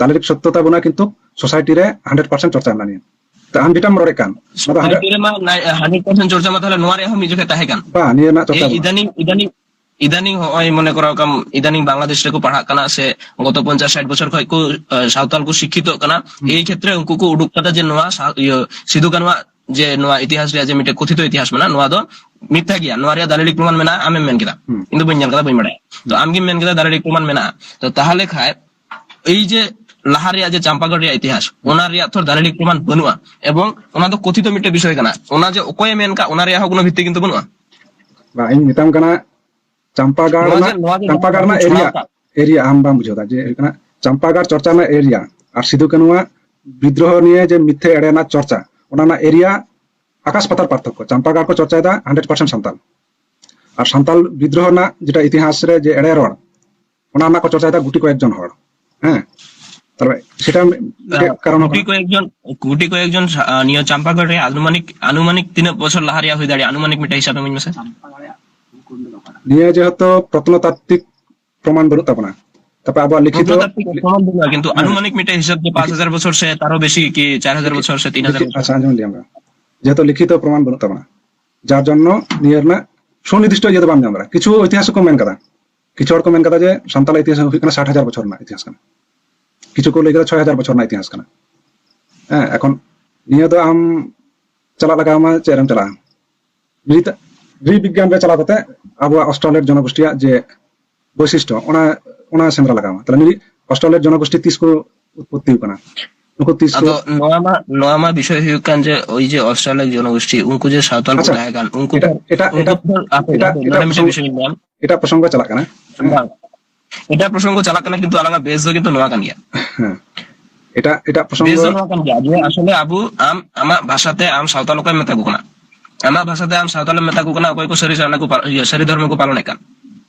ᱫᱟᱞᱤᱞᱤᱠ ᱥᱚᱛᱛᱚᱛᱟ ᱵᱟᱹᱱᱩᱜᱼᱟ, ᱠᱤᱱᱛᱩ society ᱨᱮ hundred percent ᱪᱚᱨᱪᱟ ᱢᱮᱱᱟᱜᱼᱟ ᱱᱤᱭᱟᱹ᱾ ᱛᱚ ᱟᱢ ᱡᱮᱴᱟᱢ ᱨᱚᱲᱮᱫ ᱠᱟᱱ, ᱚᱱᱟ ᱫᱚ hundred society ᱨᱮᱢᱟ ᱱᱟᱭ-, hundred percent ᱪᱚᱨᱪᱟ ᱢᱟ ᱛᱟᱦᱞᱮ ᱱᱚᱣᱟ ᱨᱮᱭᱟᱜ ᱦᱚᱸ ᱢᱤᱫ ᱡᱚᱠᱷᱮᱡ ᱛᱟᱦᱮᱸ ᱠᱟᱱ᱾ ᱵᱟᱝ, ᱱᱤᱭᱟᱹ ᱨᱮᱱᱟᱜ ᱪᱚᱨᱪᱟ ᱮᱭ ᱵᱟᱹᱱᱩᱜᱼᱟ᱾ ᱤᱫᱟᱱᱤᱝ, ᱤᱫᱟᱱᱤᱝ, ᱤᱫᱟᱱᱤᱝ ᱦᱚᱸᱜᱼᱚᱭ ᱢᱚᱱᱮ ᱠᱚᱨᱚ ᱠᱟᱢ, ᱤᱫᱟᱱᱤᱝ ᱵᱟᱝᱞᱟᱫᱮᱥ ᱨᱮᱠᱚ ᱯᱟᱲᱦᱟᱜ ᱠᱟᱱᱟ ᱥᱮ ᱜᱚᱛᱚ ᱯᱚᱧᱪᱟᱥ ᱥᱟᱴ ᱵᱚᱪᱷᱚᱨ ᱠᱷᱚᱡ ᱠᱚ, ᱟ, ᱥᱟᱶᱛᱟᱞ ᱠᱚ ᱥᱤᱠᱠᱷᱤᱛᱚᱜ ᱠᱟᱱᱟ᱾ ᱦᱩᱸ᱾ ᱮᱭ ᱠᱷᱮᱛᱨᱮ ᱩᱱᱠᱩ ᱠᱚ ᱩᱰᱩᱠ ᱠᱟᱫᱟ ᱡᱮ ᱱᱚᱣᱟ ᱥᱟ-, ᱤᱭᱟᱹ, ᱥᱤᱫᱩ ᱠᱟᱹᱱᱩᱣᱟᱜ ᱡᱮ ᱱᱚᱣᱟ ᱤᱛᱤᱦᱟᱥ ᱨᱮᱭᱟᱜ ᱡᱮ ᱢᱤᱫᱴᱮᱡ ᱠᱚᱛᱷᱤᱛᱚ ᱤᱛᱤᱦᱟᱥ ᱢᱮᱱᱟᱜᱼᱟ, ᱱᱚᱣᱟ ᱫᱚ ᱢᱤᱛᱷᱭᱟ ᱜᱮᱭᱟ, ᱱᱚᱣᱟ ᱨᱮᱭᱟᱜ ᱫᱟᱞᱤᱞᱤᱠ ᱯᱨᱚᱢᱟᱱ ᱢᱮᱱᱟᱜᱼᱟ, ᱟᱢᱮᱢ ᱢᱮᱱ ᱠᱮᱫᱟ᱾ ᱦᱩᱸ᱾ ᱤᱧ ᱫᱚ ᱵᱟᱹᱧ ᱧᱮᱞ ᱠᱟᱫᱟ, ᱵᱟᱹᱧ ᱵᱟᱲᱟᱭᱟ᱾ ᱛᱚ ᱟᱢ ᱜᱮᱢ ᱢᱮᱱ ᱠᱮᱫᱟ ᱫᱟᱞᱤᱞᱤᱠ ᱯᱨᱚᱢᱟᱱ ᱢᱮᱱᱟᱜᱼᱟ᱾ ᱛᱚ ᱛᱟᱦᱚᱞᱮ ᱠᱷᱟᱡ ᱮᱭ ᱡᱮ ᱞᱟᱦᱟ ᱨᱮᱭᱟᱜ ᱡᱮ ᱪᱟᱢᱯᱟᱜᱟᱲ ᱨᱮᱭᱟᱜ ᱤᱛᱤᱦᱟᱥ, ᱚᱱᱟ ᱨᱮᱭᱟᱜ ᱛᱚ ᱫᱟᱞᱤᱞᱤᱠ ᱯᱨᱚᱢᱟᱱ ᱵᱟᱹᱱᱩᱜᱼᱟ, ᱮᱵᱚᱝ ᱚᱱᱟ ᱫᱚ ᱠᱚᱛᱷᱤᱛᱚ ᱢᱤᱫᱴᱮᱡ ᱵᱤᱥᱚᱭ ᱠᱟᱱᱟ᱾ ᱚᱱᱟ ᱡᱮ ᱚᱠᱚᱭᱮ ᱢᱮᱱ ᱠᱟᱜ, ᱚᱱᱟ ᱨᱮᱭᱟᱜ ᱦᱚᱸ ᱠᱳᱱᱳ ᱵᱷᱤᱛᱛᱤ ᱠᱤᱱᱛᱩ ᱵᱟᱹᱱᱩᱜᱼᱟ᱾ ᱵᱟ, ᱤᱧ ᱢᱮᱛᱟᱢ ᱠᱟᱱᱟ, ᱪᱟᱢᱯᱟᱜᱟᱲ ᱱᱚᱣᱟ ᱡᱮ, ᱨᱮᱱᱟᱜ, ᱱᱚᱣᱟ ᱡᱮ ᱪᱟᱢᱯᱟᱜᱟᱲ ᱡᱟᱦᱟᱸ ᱨᱮᱱᱟᱜ ᱪᱷᱚᱲᱟᱣ ᱮᱨᱤᱭᱟ, ᱠᱟᱜ᱾ ᱮᱨᱤᱭᱟ ᱟᱢ ᱵᱟᱢ ᱵᱩᱡᱷᱟᱹᱣ ᱫᱟ, ᱡᱮ ᱦᱩᱭᱩᱜ ᱠᱟᱱᱟ ᱪᱟᱢᱯᱟᱜᱟᱲ ᱪᱚᱨᱪᱟ ᱨᱮᱱᱟᱜ ᱮᱨᱤᱭᱟ ᱟᱨ ᱥᱤᱫᱩ ᱠᱟᱹᱱᱩᱣᱟᱜ ᱵᱤᱫᱽᱨᱳᱦᱚ ᱱᱤᱭᱮ ᱡᱮ ᱢᱤᱛᱷᱭᱟ ᱮᱲᱮ ᱨᱮᱱᱟᱜ ᱪᱚᱨᱪᱟ, ᱚᱱᱟ ᱨᱮᱱᱟᱜ ᱮᱨᱤᱭᱟ ᱟᱠᱟᱥ ᱯᱟᱛᱟᱞ ᱯᱟᱨᱛᱷᱚᱠᱠᱚ᱾ ᱪᱟᱢᱯᱟᱜᱟᱲ ᱠᱚ ᱪᱚᱨᱪᱟᱭᱮᱫᱟ ᱦᱟᱱᱰᱨᱮᱰ ᱯᱟᱨᱥᱮᱱᱴ ᱥᱟᱱᱛᱟᱞ, ᱟᱨ ᱥᱟᱱᱛᱟᱞ ᱵᱤᱫᱽᱨᱳᱦᱚ ᱨᱮᱱᱟᱜ ᱡᱮᱴᱟ ᱤᱛᱤᱦᱟᱥ ᱨᱮ ᱡᱮ ᱮᱲᱮ ᱨᱚᱲ, ᱚᱱᱟ ᱨᱮᱱᱟᱜ ᱠᱚ ᱪᱚᱨᱪᱟᱭᱮᱫᱟ ᱜᱩᱴᱤ ᱠᱚᱭᱮᱠ ᱡᱚᱱ ᱦᱚᱲ᱾ ᱦᱮᱸ, ᱛᱟᱦᱞᱮ ᱥᱮᱴᱟ ᱢᱤᱫᱴᱮᱡ ᱠᱟᱨᱚᱱ ᱜᱩᱴᱤ ᱠᱟᱱᱟ᱾ ᱠᱚᱭᱮᱠ ᱡᱚᱱ, ᱜᱩᱴᱤ ᱠᱚᱭᱮᱠ ᱡᱚᱱ ᱥᱟ-, ᱟᱸ, ᱱᱤᱭᱟᱹ ᱪᱟᱢᱯᱟᱜᱟᱲ ᱨᱮ ᱟᱱᱩᱢᱟᱱᱤᱠ, ᱟᱱᱩᱢᱟᱱᱤᱠ ᱛᱤᱱᱟᱹᱜ ᱵᱚᱪᱷᱚᱨ ᱞᱟᱦᱟ ᱨᱮᱭᱟᱜ ᱦᱩᱭ ᱫᱟᱲᱮᱭᱟᱜᱼᱟ? ᱟᱱᱩᱢᱟᱱᱤᱠ ᱢᱤᱫᱴᱮᱡ ᱦᱤᱥᱟᱹᱵ ᱤᱢᱟᱹᱧ ᱢᱮᱥᱮ᱾ ᱱᱤᱭᱟᱹ ᱡᱮᱦᱮᱛᱩ ᱯᱨᱚᱛᱱᱚᱛᱟᱛᱛᱤᱠ ᱯᱨᱚᱢᱟᱱ ᱵᱟᱹᱱᱩᱜ ᱛᱟᱵᱚᱱᱟ, ᱛᱟᱨᱯᱚᱨ ᱟᱵᱚᱣᱟᱜ ᱞᱤᱠᱷᱤᱛᱚ, ᱯᱨᱚᱛᱱᱚᱛᱟᱛᱛᱤᱠ ᱯᱨᱚᱢᱟᱱ ᱵᱟᱹᱱᱩᱜᱼᱟ, ᱠᱤᱱᱛᱩ ᱦᱮᱸ᱾ ᱟᱱᱩᱢᱟᱱᱤᱠ ᱢᱤᱫᱴᱮᱡ ᱦᱤᱥᱟᱹᱵ ᱡᱮ ᱯᱟᱸᱪ ᱦᱟᱡᱟᱨ ᱵᱚᱪᱷᱚᱨ ᱥᱮ ᱛᱟᱨᱦᱚᱸ ᱵᱮᱥᱤ ᱠᱤ ᱪᱟᱨ ᱦᱟᱡᱟᱨ ᱞᱤᱠᱷᱤ-, ᱵᱚᱪᱷᱚᱨ ᱥᱮ ᱛᱤᱱ ᱦᱟᱡᱟᱨ ᱞᱤᱠᱷᱤ-, ᱵᱚᱪᱷᱚᱨ᱾ ᱟᱪᱪᱷᱟ, ᱟᱸᱡᱚᱢ ᱞᱤᱧ ᱟᱸᱡᱚᱢ᱾ ᱡᱮᱦᱮᱛᱩ ᱞᱤᱠᱷᱤᱛᱚ ᱯᱨᱚᱢᱟᱱ ᱵᱟᱹᱱᱩᱜ ᱛᱟᱵᱚᱱᱟ, ᱡᱟᱨ ᱡᱚᱱᱱᱚ ᱱᱤᱭᱟᱹ ᱨᱮᱱᱟᱜ ᱥᱩᱱᱤᱨᱫᱤᱥᱴᱚ ᱤᱭᱟᱹ ᱫᱚ ᱵᱟᱢ ᱧᱟᱢ ᱫᱟᱲᱮᱭᱟᱜᱼᱟ᱾ ᱠᱤᱪᱷᱩ ᱤᱛᱤᱦᱟᱥ ᱠᱚ ᱢᱮᱱ ᱠᱟᱫᱟ, ᱠᱤᱪᱷᱩ ᱦᱚᱲ ᱠᱚ ᱢᱮᱱ ᱠᱟᱫᱟ ᱡᱮ ᱥᱟᱱᱛᱟᱲ ᱤᱛᱤᱦᱟᱥ ᱦᱩᱭᱩᱜ ᱠᱟᱱᱟ ᱥᱟᱴ ᱦᱟᱡᱟᱨ ᱵᱚᱪᱷᱚᱨ ᱨᱮᱱᱟᱜ ᱤᱛᱤᱦᱟᱥ ᱠᱟᱱᱟ, ᱠᱤᱪᱷᱩ ᱠᱚ ᱞᱟᱹᱭ ᱠᱟᱫᱟ ᱪᱷᱚᱭ ᱦᱟᱡᱟᱨ ᱵᱚᱪᱷᱚᱨ ᱨᱮᱱᱟᱜ ᱤᱛᱤᱦᱟᱥ ᱠᱟᱱᱟ᱾ ᱦᱮᱸ, ᱮᱠᱷᱚᱱ ᱱᱤᱭᱟᱹ ᱫᱚ ᱟᱢ ᱪᱟᱞᱟᱜ ᱞᱟᱜᱟᱣ ᱟᱢᱟ, ᱪᱮᱫ ᱨᱮᱢ ᱪᱟᱞᱟᱜᱼᱟ? ᱱᱨᱤ-, ᱱᱨᱤᱵᱤᱜᱽᱜᱟᱱ ᱨᱮ ᱪᱟᱞᱟᱣ ᱠᱟᱛᱮ ᱟᱵᱚᱣᱟᱜ ᱚᱥᱴᱨᱮᱞᱤᱭᱟᱱ ᱡᱚᱱᱚᱜᱳᱥᱴᱤᱭᱟᱜ ᱡᱮ ᱵᱳᱭᱥᱤᱥᱴᱚ, ᱚᱱᱟ, ᱚᱱᱟ ᱥᱮᱸᱫᱽᱨᱟ ᱞᱟᱜᱟᱣ ᱟᱢᱟ᱾ ᱛᱟᱦᱞᱮ ᱱᱩᱭ ᱚᱥᱴᱨᱮᱞᱤᱭᱟᱱ ᱡᱚᱱᱚᱜᱳᱥᱴᱤ ᱛᱤᱥ ᱠᱚ ᱩᱛᱯᱚᱛᱛᱤ ᱠᱟᱱᱟ? ᱱᱩᱠᱩ ᱛᱤᱥ ᱠᱚ ᱟᱫᱚ ᱱᱚᱣᱟ ᱢᱟ, ᱱᱚᱣᱟ ᱢᱟ ᱵᱤᱥᱚᱭ ᱦᱩᱭᱩᱜ ᱠᱟᱱ ᱡᱮ ᱳᱭ ᱡᱮ ᱚᱥᱴᱨᱮᱞᱤᱭᱟᱱ ᱡᱚᱱᱚᱜᱳᱥᱴᱤ, ᱩᱱᱠᱩ ᱡᱮ ᱥᱟᱶᱛᱟᱞ ᱠᱚ ᱟᱪᱪᱷᱟ, ᱛᱟᱦᱮᱸ ᱠᱟᱱ, ᱩᱱᱠᱩ ᱮᱴᱟᱜ, ᱫᱚ, ᱮᱴᱟᱜ, ᱩᱱᱠᱩ ᱮᱴᱟᱜ, ᱫᱚ, ᱟᱯᱮ, ᱮᱴᱟᱜ, ᱦᱟᱯᱮ, ᱮᱴᱟᱜ ᱱᱚᱰᱮ ᱢᱤᱫᱴᱮᱱ ᱯᱨᱚᱥᱚᱝᱜᱚ, ᱵᱤᱥᱚᱭ ᱤᱧ ᱞᱟᱹᱭᱟᱢ᱾ ᱮᱴᱟᱜ ᱯᱨᱚᱥᱚᱝᱜᱚ ᱪᱟᱞᱟᱜ ᱠᱟᱱᱟ᱾ ᱦᱮᱸ᱾ ᱵᱟᱝ, ᱮᱴᱟᱜ ᱯᱨᱚᱥᱚᱝᱜᱚ ᱪᱟᱞᱟᱜ ᱠᱟᱱᱟ, ᱠᱤᱱᱛᱩ ᱟᱞᱟᱝᱟᱜ ᱵᱮᱥ ᱫᱚ ᱠᱤᱱᱛᱩ ᱱᱚᱣᱟ ᱠᱟᱱ ᱜᱮᱭᱟ᱾ ᱦᱮᱸ᱾ ᱮᱴᱟᱜ, ᱮᱴᱟᱜ ᱯᱨᱚᱥᱚᱝᱜᱚ ᱵᱮᱥ ᱫᱚ ᱱᱚᱣᱟ ᱠᱟᱱ ᱜᱮᱭᱟ, ᱡᱮ ᱟᱥᱚᱞᱮ ᱟᱵᱚ, ᱟᱢ, ᱟᱢᱟᱜ ᱵᱷᱟᱥᱟᱛᱮ ᱟᱢ ᱥᱟᱶᱛᱟᱞ ᱚᱠᱚᱭᱮᱢ ᱢᱮᱛᱟ ᱠᱚ ᱠᱟᱱᱟ? ᱟᱢᱟᱜ ᱵᱷᱟᱥᱟᱛᱮ ᱟᱢ ᱥᱟᱶᱛᱟᱞᱮᱢ ᱢᱮᱛᱟ ᱠᱚ ᱠᱟᱱᱟ ᱚᱠᱚᱭ ᱠᱚ ᱥᱟᱹᱨᱤ ᱥᱟᱨᱱᱟ ᱠᱚ ᱯᱟ-, ᱤᱭᱟᱹ, ᱥᱟᱹᱨᱤ ᱫᱷᱚᱨᱢᱚ ᱠᱚ ᱯᱟᱞᱚᱱᱮᱫ ᱠᱟᱱ᱾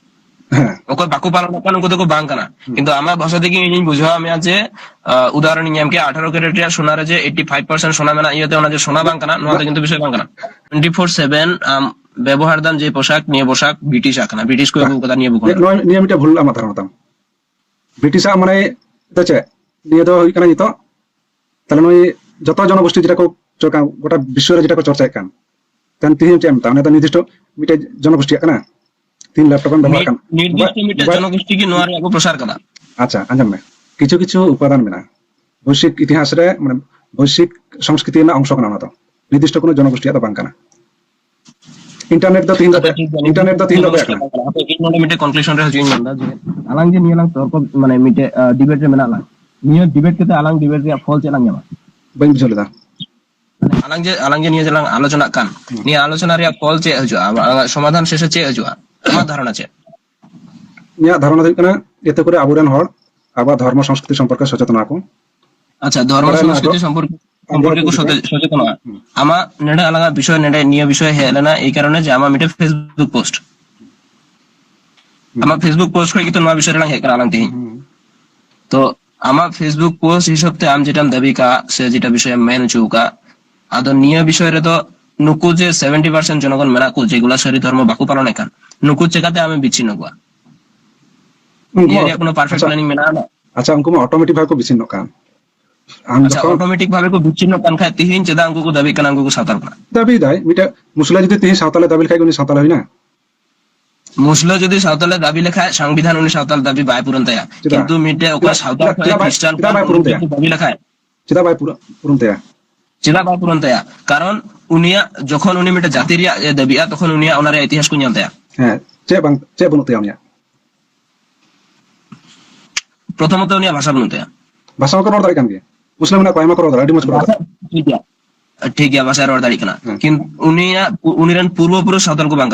ᱦᱮᱸ᱾ ᱚᱠᱚᱭ ᱵᱟᱠᱚ ᱯᱟᱞᱚᱱᱮᱫ ᱠᱟᱱ, ᱩᱱᱠᱩ ᱫᱚᱠᱚ ᱵᱟᱝ ᱠᱟᱱᱟ᱾ ᱦᱩᱸ᱾ ᱠᱤᱱᱛᱩ ᱟᱢᱟᱜ ᱵᱷᱟᱥᱟ ᱛᱮᱜᱮ ᱤᱧᱤᱧ ᱵᱩᱡᱷᱟᱹᱣ ᱢᱮᱭᱟ ᱡᱮ, ᱟᱸ, ᱩᱫᱟᱦᱚᱨᱚᱱ ᱤᱧ ᱮᱢ ᱠᱮᱭᱟ, ᱟᱴᱷᱟᱨᱚ ᱠᱮᱨᱮᱴ ᱨᱮᱭᱟᱜ ᱥᱳᱱᱟ ᱨᱮ ᱡᱮ ᱮᱭᱤᱴᱤ ᱯᱷᱟᱭᱤᱵᱷ ᱯᱟᱨᱥᱮᱱᱴ ᱥᱳᱱᱟ ᱢᱮᱱᱟᱜᱼᱟ, ᱤᱭᱟᱹᱛᱮ ᱚᱱᱟ ᱡᱮ ᱥᱳᱱᱟ ᱵᱟᱝ ᱠᱟᱱᱟ, ᱱᱚᱣᱟ ᱫᱚ ᱠᱤᱱᱛᱩ ᱵᱤᱥᱚᱭ ᱵᱟᱝ ᱠᱟᱱᱟ᱾ ᱴᱩᱭᱮᱱᱴᱤ ᱯᱷᱳᱨ ᱥᱮᱵᱷᱮᱱ ᱟᱢ ᱵᱮᱵᱚᱦᱟᱨ ᱫᱟᱢ ᱡᱮ ᱯᱳᱥᱟᱠ, ᱱᱤᱭᱟᱹ ᱯᱳᱥᱟᱠ ᱵᱨᱤᱴᱤᱥ ᱟᱜ ᱠᱟᱱᱟ, ᱵᱨᱤᱴᱤᱥ ᱠᱚ ᱟᱹᱜᱩ ᱠᱟᱫᱟ ᱱᱤᱭᱟᱹ ᱵᱚ-, ᱱᱤᱭᱟᱹ, ᱱᱚᱣᱟ, ᱱᱤᱭᱟᱹ ᱢᱤᱫᱴᱮᱱ ᱵᱷᱩᱞ ᱟᱢᱟᱜ ᱫᱷᱟᱨᱚᱱᱟ ᱛᱟᱢ᱾ ᱵᱨᱤᱴᱤᱥᱟᱜ ᱢᱟᱱᱮ ᱫᱚ ᱪᱮᱫ? ᱱᱤᱭᱟᱹ ᱫᱚ ᱦᱩᱭᱩᱜ ᱠᱟᱱᱟ ᱱᱤᱛᱚᱜ, ᱛᱟᱦᱞᱮ ᱱᱩᱭ ᱡᱚᱛᱚ ᱡᱚᱱᱚᱜᱳᱥᱴᱤ ᱡᱮᱴᱟ ᱠᱚ ᱪᱚᱨᱪᱟ, ᱜᱚᱴᱟ ᱵᱤᱥᱥᱚ ᱨᱮ ᱡᱮᱴᱟ ᱠᱚ ᱪᱚᱨᱪᱟᱭᱮᱫ ᱠᱟᱱ, ᱛᱟᱦᱞᱮ ᱛᱤᱦᱤᱧ ᱪᱮᱫ ᱮᱢ ᱢᱮᱛᱟᱜᱼᱟ? ᱩᱱᱤ ᱫᱚ ᱱᱤᱨᱫᱤᱥᱴᱚ ᱢᱤᱫᱴᱮᱡ ᱡᱚᱱᱚᱜᱳᱥᱴᱤᱭᱟᱜ ᱠᱟᱱᱟ, ᱛᱤᱦᱤᱧ ᱞᱮᱯᱴᱚᱯ ᱮᱢ ᱵᱮᱵᱚᱦᱟᱨ ᱱᱤᱨ-, ᱠᱟᱱ, ᱱᱤᱨᱫᱤᱥᱴᱚ ᱢᱳᱵᱟᱭᱤᱞ, ᱢᱤᱫᱴᱮᱡ ᱢᱳᱵᱟᱭᱤᱞ, ᱡᱚᱱᱚᱜᱳᱥᱴᱤ ᱜᱮ ᱱᱚᱣᱟ ᱨᱮᱭᱟᱜ ᱠᱚ ᱯᱨᱚᱥᱟᱨ ᱠᱟᱫᱟ᱾ ᱟᱪᱪᱷᱟ, ᱟᱸᱡᱚᱢ ᱢᱮ, ᱠᱤᱪᱷᱩ ᱠᱤᱪᱷᱩ ᱩᱯᱟᱫᱟᱱ ᱢᱮᱱᱟᱜᱼᱟ, ᱵᱳᱭᱥᱤᱠ ᱤᱛᱤᱦᱟᱥ ᱨᱮ, ᱢᱟᱱᱮ, ᱵᱳᱭᱥᱤᱠ ᱥᱚᱝᱥᱠᱨᱤᱛᱤ ᱨᱮᱱᱟᱜ ᱚᱝᱥᱚ ᱠᱟᱱᱟ ᱚᱱᱟ ᱫᱚ᱾ ᱱᱤᱨᱫᱤᱥᱴᱚ ᱠᱳᱱᱳ ᱡᱚᱱᱚᱜᱳᱥᱴᱤᱭᱟᱜ ᱫᱚ ᱵᱟᱝ ᱠᱟᱱᱟ᱾ ᱤᱱᱴᱟᱨᱱᱮᱴ ᱫᱚ ᱛᱤᱦᱤᱧ ᱫᱚ ᱟᱪᱪᱷᱟ, ᱴᱷᱤᱠ ᱜᱮᱭᱟ᱾ ᱤᱱᱴᱟᱨᱱᱮᱴ ᱫᱚ ᱛᱤᱦᱤᱧ ᱫᱚ ᱚᱠᱚᱭᱟᱜ ᱠᱟᱱᱟ? ᱦᱟᱯᱮ, ᱤᱧ ᱱᱚᱰᱮ ᱢᱤᱫᱴᱮᱡ ᱠᱚᱱᱠᱞᱩᱥᱚᱱ ᱨᱮ ᱦᱤᱡᱩᱜ ᱤᱧ ᱢᱮᱱᱫᱟ ᱡᱮ ᱟᱞᱟᱝ ᱡᱮ ᱱᱤᱭᱟᱹ ᱞᱟᱝ ᱛᱚᱨᱠᱚ, ᱢᱟᱱᱮ ᱢᱤᱫᱴᱮᱡ, ᱟ, ᱰᱤᱵᱮᱴ ᱨᱮ ᱢᱮᱱᱟᱜ ᱞᱟᱝ, ᱱᱤᱭᱟᱹ ᱰᱤᱵᱮᱴ ᱠᱟᱛᱮ ᱟᱞᱟᱝ ᱰᱤᱵᱮᱴ ᱨᱮᱭᱟᱜ ᱯᱷᱚᱞ ᱪᱮᱫ ᱞᱟᱝ ᱧᱟᱢᱟ? ᱵᱟᱹᱧ ᱵᱩᱡᱷᱟᱹᱣ ᱞᱮᱫᱟ᱾ ᱢᱟᱱᱮ ᱟᱞᱟᱝ ᱡᱮ, ᱟᱞᱟᱝ ᱡᱮ ᱱᱤᱭᱟᱹ ᱡᱮ ᱞᱟᱝ ᱟᱞᱳᱪᱚᱱᱟᱜ ᱠᱟᱱ, ᱦᱩᱸ᱾ ᱱᱤᱭᱟᱹ ᱟᱞᱳᱪᱚᱱᱟ ᱨᱮᱭᱟᱜ ᱯᱷᱚᱞ ᱪᱮᱫ ᱦᱤᱡᱩᱜᱼᱟ? ᱟᱢᱟᱜ ᱥᱚᱢᱟᱫᱷᱟᱱ ᱥᱮᱥᱮ ᱪᱮᱫ ᱦᱤᱡᱩᱜᱼᱟ? ᱟᱢᱟᱜ ᱫᱷᱟᱨᱚᱱᱟ ᱪᱮᱫ? ᱤᱧᱟᱹᱜ ᱫᱷᱟᱨᱚᱱᱟ ᱫᱚ ᱦᱩᱭᱩᱜ ᱠᱟᱱᱟ, ᱮᱛᱮ ᱠᱚᱨᱮ ᱟᱵᱚᱨᱮᱱ ᱦᱚᱲ ᱟᱵᱚᱣᱟᱜ ᱫᱷᱚᱨᱢᱚ ᱥᱚᱝᱥᱠᱨᱤᱛᱤ ᱥᱚᱢᱯᱚᱨᱠᱮ ᱥᱚᱪᱮᱛᱚᱱᱚᱜ ᱟᱠᱚ᱾ ᱟᱪᱪᱷᱟ, ᱫᱷᱚᱨᱢᱚ ᱵᱟᱲᱟᱭ ᱢᱮ ᱥᱚᱝᱥᱠᱨᱤᱛᱤ ᱟᱠᱚ᱾ ᱥᱚᱢᱯᱚᱨᱠᱮ, ᱥᱚᱢᱯᱚᱨᱠᱮ ᱠᱚ ᱥᱚᱪᱮ-, ᱥᱚᱪᱮᱛᱚᱱᱚᱜᱼᱟ᱾ ᱦᱩᱸ᱾ ᱟᱢᱟᱜ ᱱᱚᱰᱮ ᱟᱞᱟᱝᱟᱜ ᱵᱤᱥᱚᱭ, ᱱᱚᱰᱮ ᱱᱤᱭᱟᱹ ᱵᱤᱥᱚᱭ ᱦᱮᱡ ᱞᱮᱱᱟ ᱮᱭ ᱠᱟᱨᱚᱱᱮ ᱡᱮ ᱟᱢᱟᱜ ᱢᱤᱫᱴᱮᱱ Facebook ᱯᱳᱥᱴ᱾ ᱦᱩᱸ᱾ ᱟᱢᱟᱜ Facebook ᱯᱳᱥᱴ ᱠᱷᱚᱱ ᱜᱮᱛᱚ ᱱᱚᱣᱟ ᱵᱤᱥᱚᱭ ᱨᱮᱞᱟᱝ ᱦᱮᱡ ᱠᱟᱱᱟ ᱟᱞᱟᱝ ᱛᱮᱦᱮᱧ᱾ ᱦᱩᱸ᱾ ᱛᱚ ᱟᱢᱟᱜ Facebook ᱯᱳᱥᱴ ᱦᱤᱥᱟᱹᱵ ᱛᱮ ᱟᱢ ᱡᱮᱴᱟᱢ ᱫᱟᱹᱵᱤ ᱠᱟᱜ ᱥᱮ ᱡᱮᱴᱟ ᱵᱤᱥᱚᱭ ᱮᱢ ᱢᱮᱱ ᱦᱚᱪᱚ ᱟᱠᱟᱫ, ᱟᱫᱚ ᱱᱤᱭᱟᱹ ᱵᱤᱥᱚᱭ ᱨᱮᱫᱚ ᱱᱩᱠᱩ ᱡᱮ ᱥᱮᱵᱷᱮᱱᱴᱤ ᱯᱟᱨᱥᱮᱱᱴ ᱡᱚᱱᱚᱜᱚᱱ ᱢᱮᱱᱟᱜ ᱠᱚ ᱡᱮᱜᱩᱞᱟ ᱥᱟᱹᱨᱤ ᱫᱷᱚᱨᱢᱚ ᱵᱟᱠᱚ ᱯᱟᱞᱚᱱᱮᱫ ᱠᱟᱱ, ᱱᱩᱠᱩ ᱪᱮᱠᱟᱛᱮ ᱟᱢᱮ ᱵᱤᱪᱷᱤᱱᱱᱚ ᱠᱚᱣᱟ? ᱩᱱᱠᱩ ᱱᱤᱭᱟᱹ ᱢᱟ, ᱨᱮᱭᱟᱜ ᱠᱳᱱᱳ ᱯᱟᱨᱯᱷᱮᱠᱴ ᱟᱪᱪᱷᱟ, ᱯᱞᱟᱱᱤᱝ ᱢᱮᱱᱟᱜᱼᱟ ᱱᱟ? ᱟᱪᱪᱷᱟ, ᱩᱱᱠᱩ ᱢᱟ ᱚᱴᱳᱢᱮᱴᱤᱠ ᱵᱷᱟᱵᱮ ᱠᱚ ᱵᱤᱪᱷᱤᱱᱱᱚᱜ ᱠᱟᱱ᱾ ᱟᱢ ᱟᱪᱪᱷᱟ, ᱡᱚᱠᱷᱚᱱ ᱚᱴᱳᱢᱮᱴᱤᱠ ᱵᱷᱟᱵᱮ ᱠᱚ ᱵᱤᱪᱷᱤᱱᱱᱚᱜ ᱠᱟᱱ ᱠᱷᱟᱡ ᱛᱤᱦᱤᱧ ᱪᱮᱫᱟᱜ ᱩᱱᱠᱩ ᱠᱚ ᱫᱟᱹᱵᱤᱜ ᱠᱟᱱᱟ ᱩᱱᱠᱩ ᱠᱚ ᱥᱟᱱᱛᱟᱲ ᱠᱟᱱᱟ? ᱫᱟᱹᱵᱤ ᱫᱟᱭ, ᱢᱤᱫᱴᱮᱡ ᱢᱩᱥᱞᱟᱹ ᱡᱩᱫᱤ ᱛᱤᱦᱤᱧ ᱥᱟᱶᱛᱟᱞᱮ ᱫᱟᱹᱵᱤ ᱞᱮᱠᱷᱟᱡ ᱜᱮ ᱩᱱᱤ ᱥᱟᱶᱛᱟᱞ ᱦᱩᱭᱱᱟ? ᱢᱩᱥᱞᱟᱹ ᱡᱩᱫᱤ ᱥᱟᱶᱛᱟᱞᱮ ᱫᱟᱹᱵᱤ ᱞᱮᱠᱷᱟᱡ ᱥᱚᱝᱵᱤᱫᱷᱟᱱ ᱩᱱᱤ ᱥᱟᱶᱛᱟᱞ ᱫᱟᱹᱵᱤ ᱵᱟᱭ ᱯᱩᱨᱚᱱ ᱛᱟᱭᱟ᱾ ᱪᱮᱫᱟᱜ? ᱠᱤᱱᱛᱩ ᱢᱤᱫᱴᱮᱡ ᱚᱠᱚᱭ ᱪᱮᱫᱟᱜ? ᱥᱟᱶᱛᱟᱞ ᱪᱮᱫᱟᱜ? ᱠᱷᱚᱱ ᱪᱮᱫᱟᱜ ᱵᱟᱭ, ᱠᱷᱨᱤᱥᱴᱟᱱ ᱪᱮᱫᱟᱜ ᱵᱟᱭ ᱯᱩᱨᱚᱱ ᱛᱟᱭᱟ? ᱫᱟᱹᱵᱤ ᱞᱮᱠᱷᱟᱡ ᱪᱮᱫᱟᱜ ᱵᱟᱭ ᱯᱩᱨᱚᱱ, ᱯᱩᱨᱚᱱ ᱛᱟᱭᱟ? ᱪᱮᱫᱟᱜ ᱵᱟᱭ ᱯᱩᱨᱚᱱ ᱛᱟᱭᱟ? ᱠᱟᱨᱚᱱ ᱩᱱᱤᱭᱟᱜ ᱡᱚᱠᱷᱚᱱ ᱩᱱᱤ ᱢᱤᱫᱴᱮᱡ ᱡᱟᱹᱛᱤ ᱨᱮᱭᱟᱜ ᱮ ᱫᱟᱹᱵᱤᱜᱼᱟ, ᱛᱚᱠᱷᱚᱱ ᱩᱱᱤᱭᱟᱜ ᱚᱱᱟ ᱨᱮᱭᱟᱜ ᱤᱛᱤᱦᱟᱥ ᱠᱚ ᱧᱮᱞ ᱛᱟᱭᱟ᱾ ᱦᱮᱸ, ᱪᱮᱫ ᱵᱟᱝ, ᱪᱮᱫ ᱵᱟᱹᱱᱩᱜ ᱛᱟᱭᱟ ᱩᱱᱤᱭᱟᱜ? ᱯᱨᱚᱛᱷᱚᱢᱚᱛᱚ ᱩᱱᱤᱭᱟᱜ ᱵᱷᱟᱥᱟ ᱵᱟᱹᱱᱩᱜ ᱛᱟᱭᱟ᱾ ᱵᱷᱟᱥᱟ ᱢᱟᱠᱚ ᱨᱚᱲ ᱫᱟᱲᱮᱭᱟᱜ ᱠᱟᱱ ᱜᱮ᱾ ᱢᱩᱥᱞᱟᱹ ᱢᱮᱱᱟᱜ ᱠᱚᱣᱟ, ᱟᱭᱢᱟ ᱠᱚ ᱨᱚᱲ ᱫᱟᱲᱮᱭᱟᱜᱼᱟ, ᱟᱹᱰᱤ ᱢᱚᱡᱽ ᱠᱚ ᱨᱚᱲ ᱵᱷᱟᱥᱟ, ᱫᱟᱲᱮᱭᱟᱜᱼᱟ᱾ ᱴᱷᱤᱠ ᱜᱮᱭᱟ, ᱴᱷᱤᱠ ᱜᱮᱭᱟ, ᱵᱷᱟᱥᱟᱭ ᱨᱚᱲ ᱫᱟᱲᱮᱭᱟᱜ ᱠᱟᱱᱟ᱾ ᱦᱮᱸ᱾ ᱠᱤᱱᱛᱩ ᱩᱱᱤᱭᱟᱜ, ᱩᱱᱤ ᱨᱮᱱ ᱯᱩᱨᱵᱚ ᱯᱩᱨᱩᱥ ᱥᱟᱶᱛᱟᱞ ᱠᱚ ᱵᱟᱝ ᱠᱟᱱᱟ᱾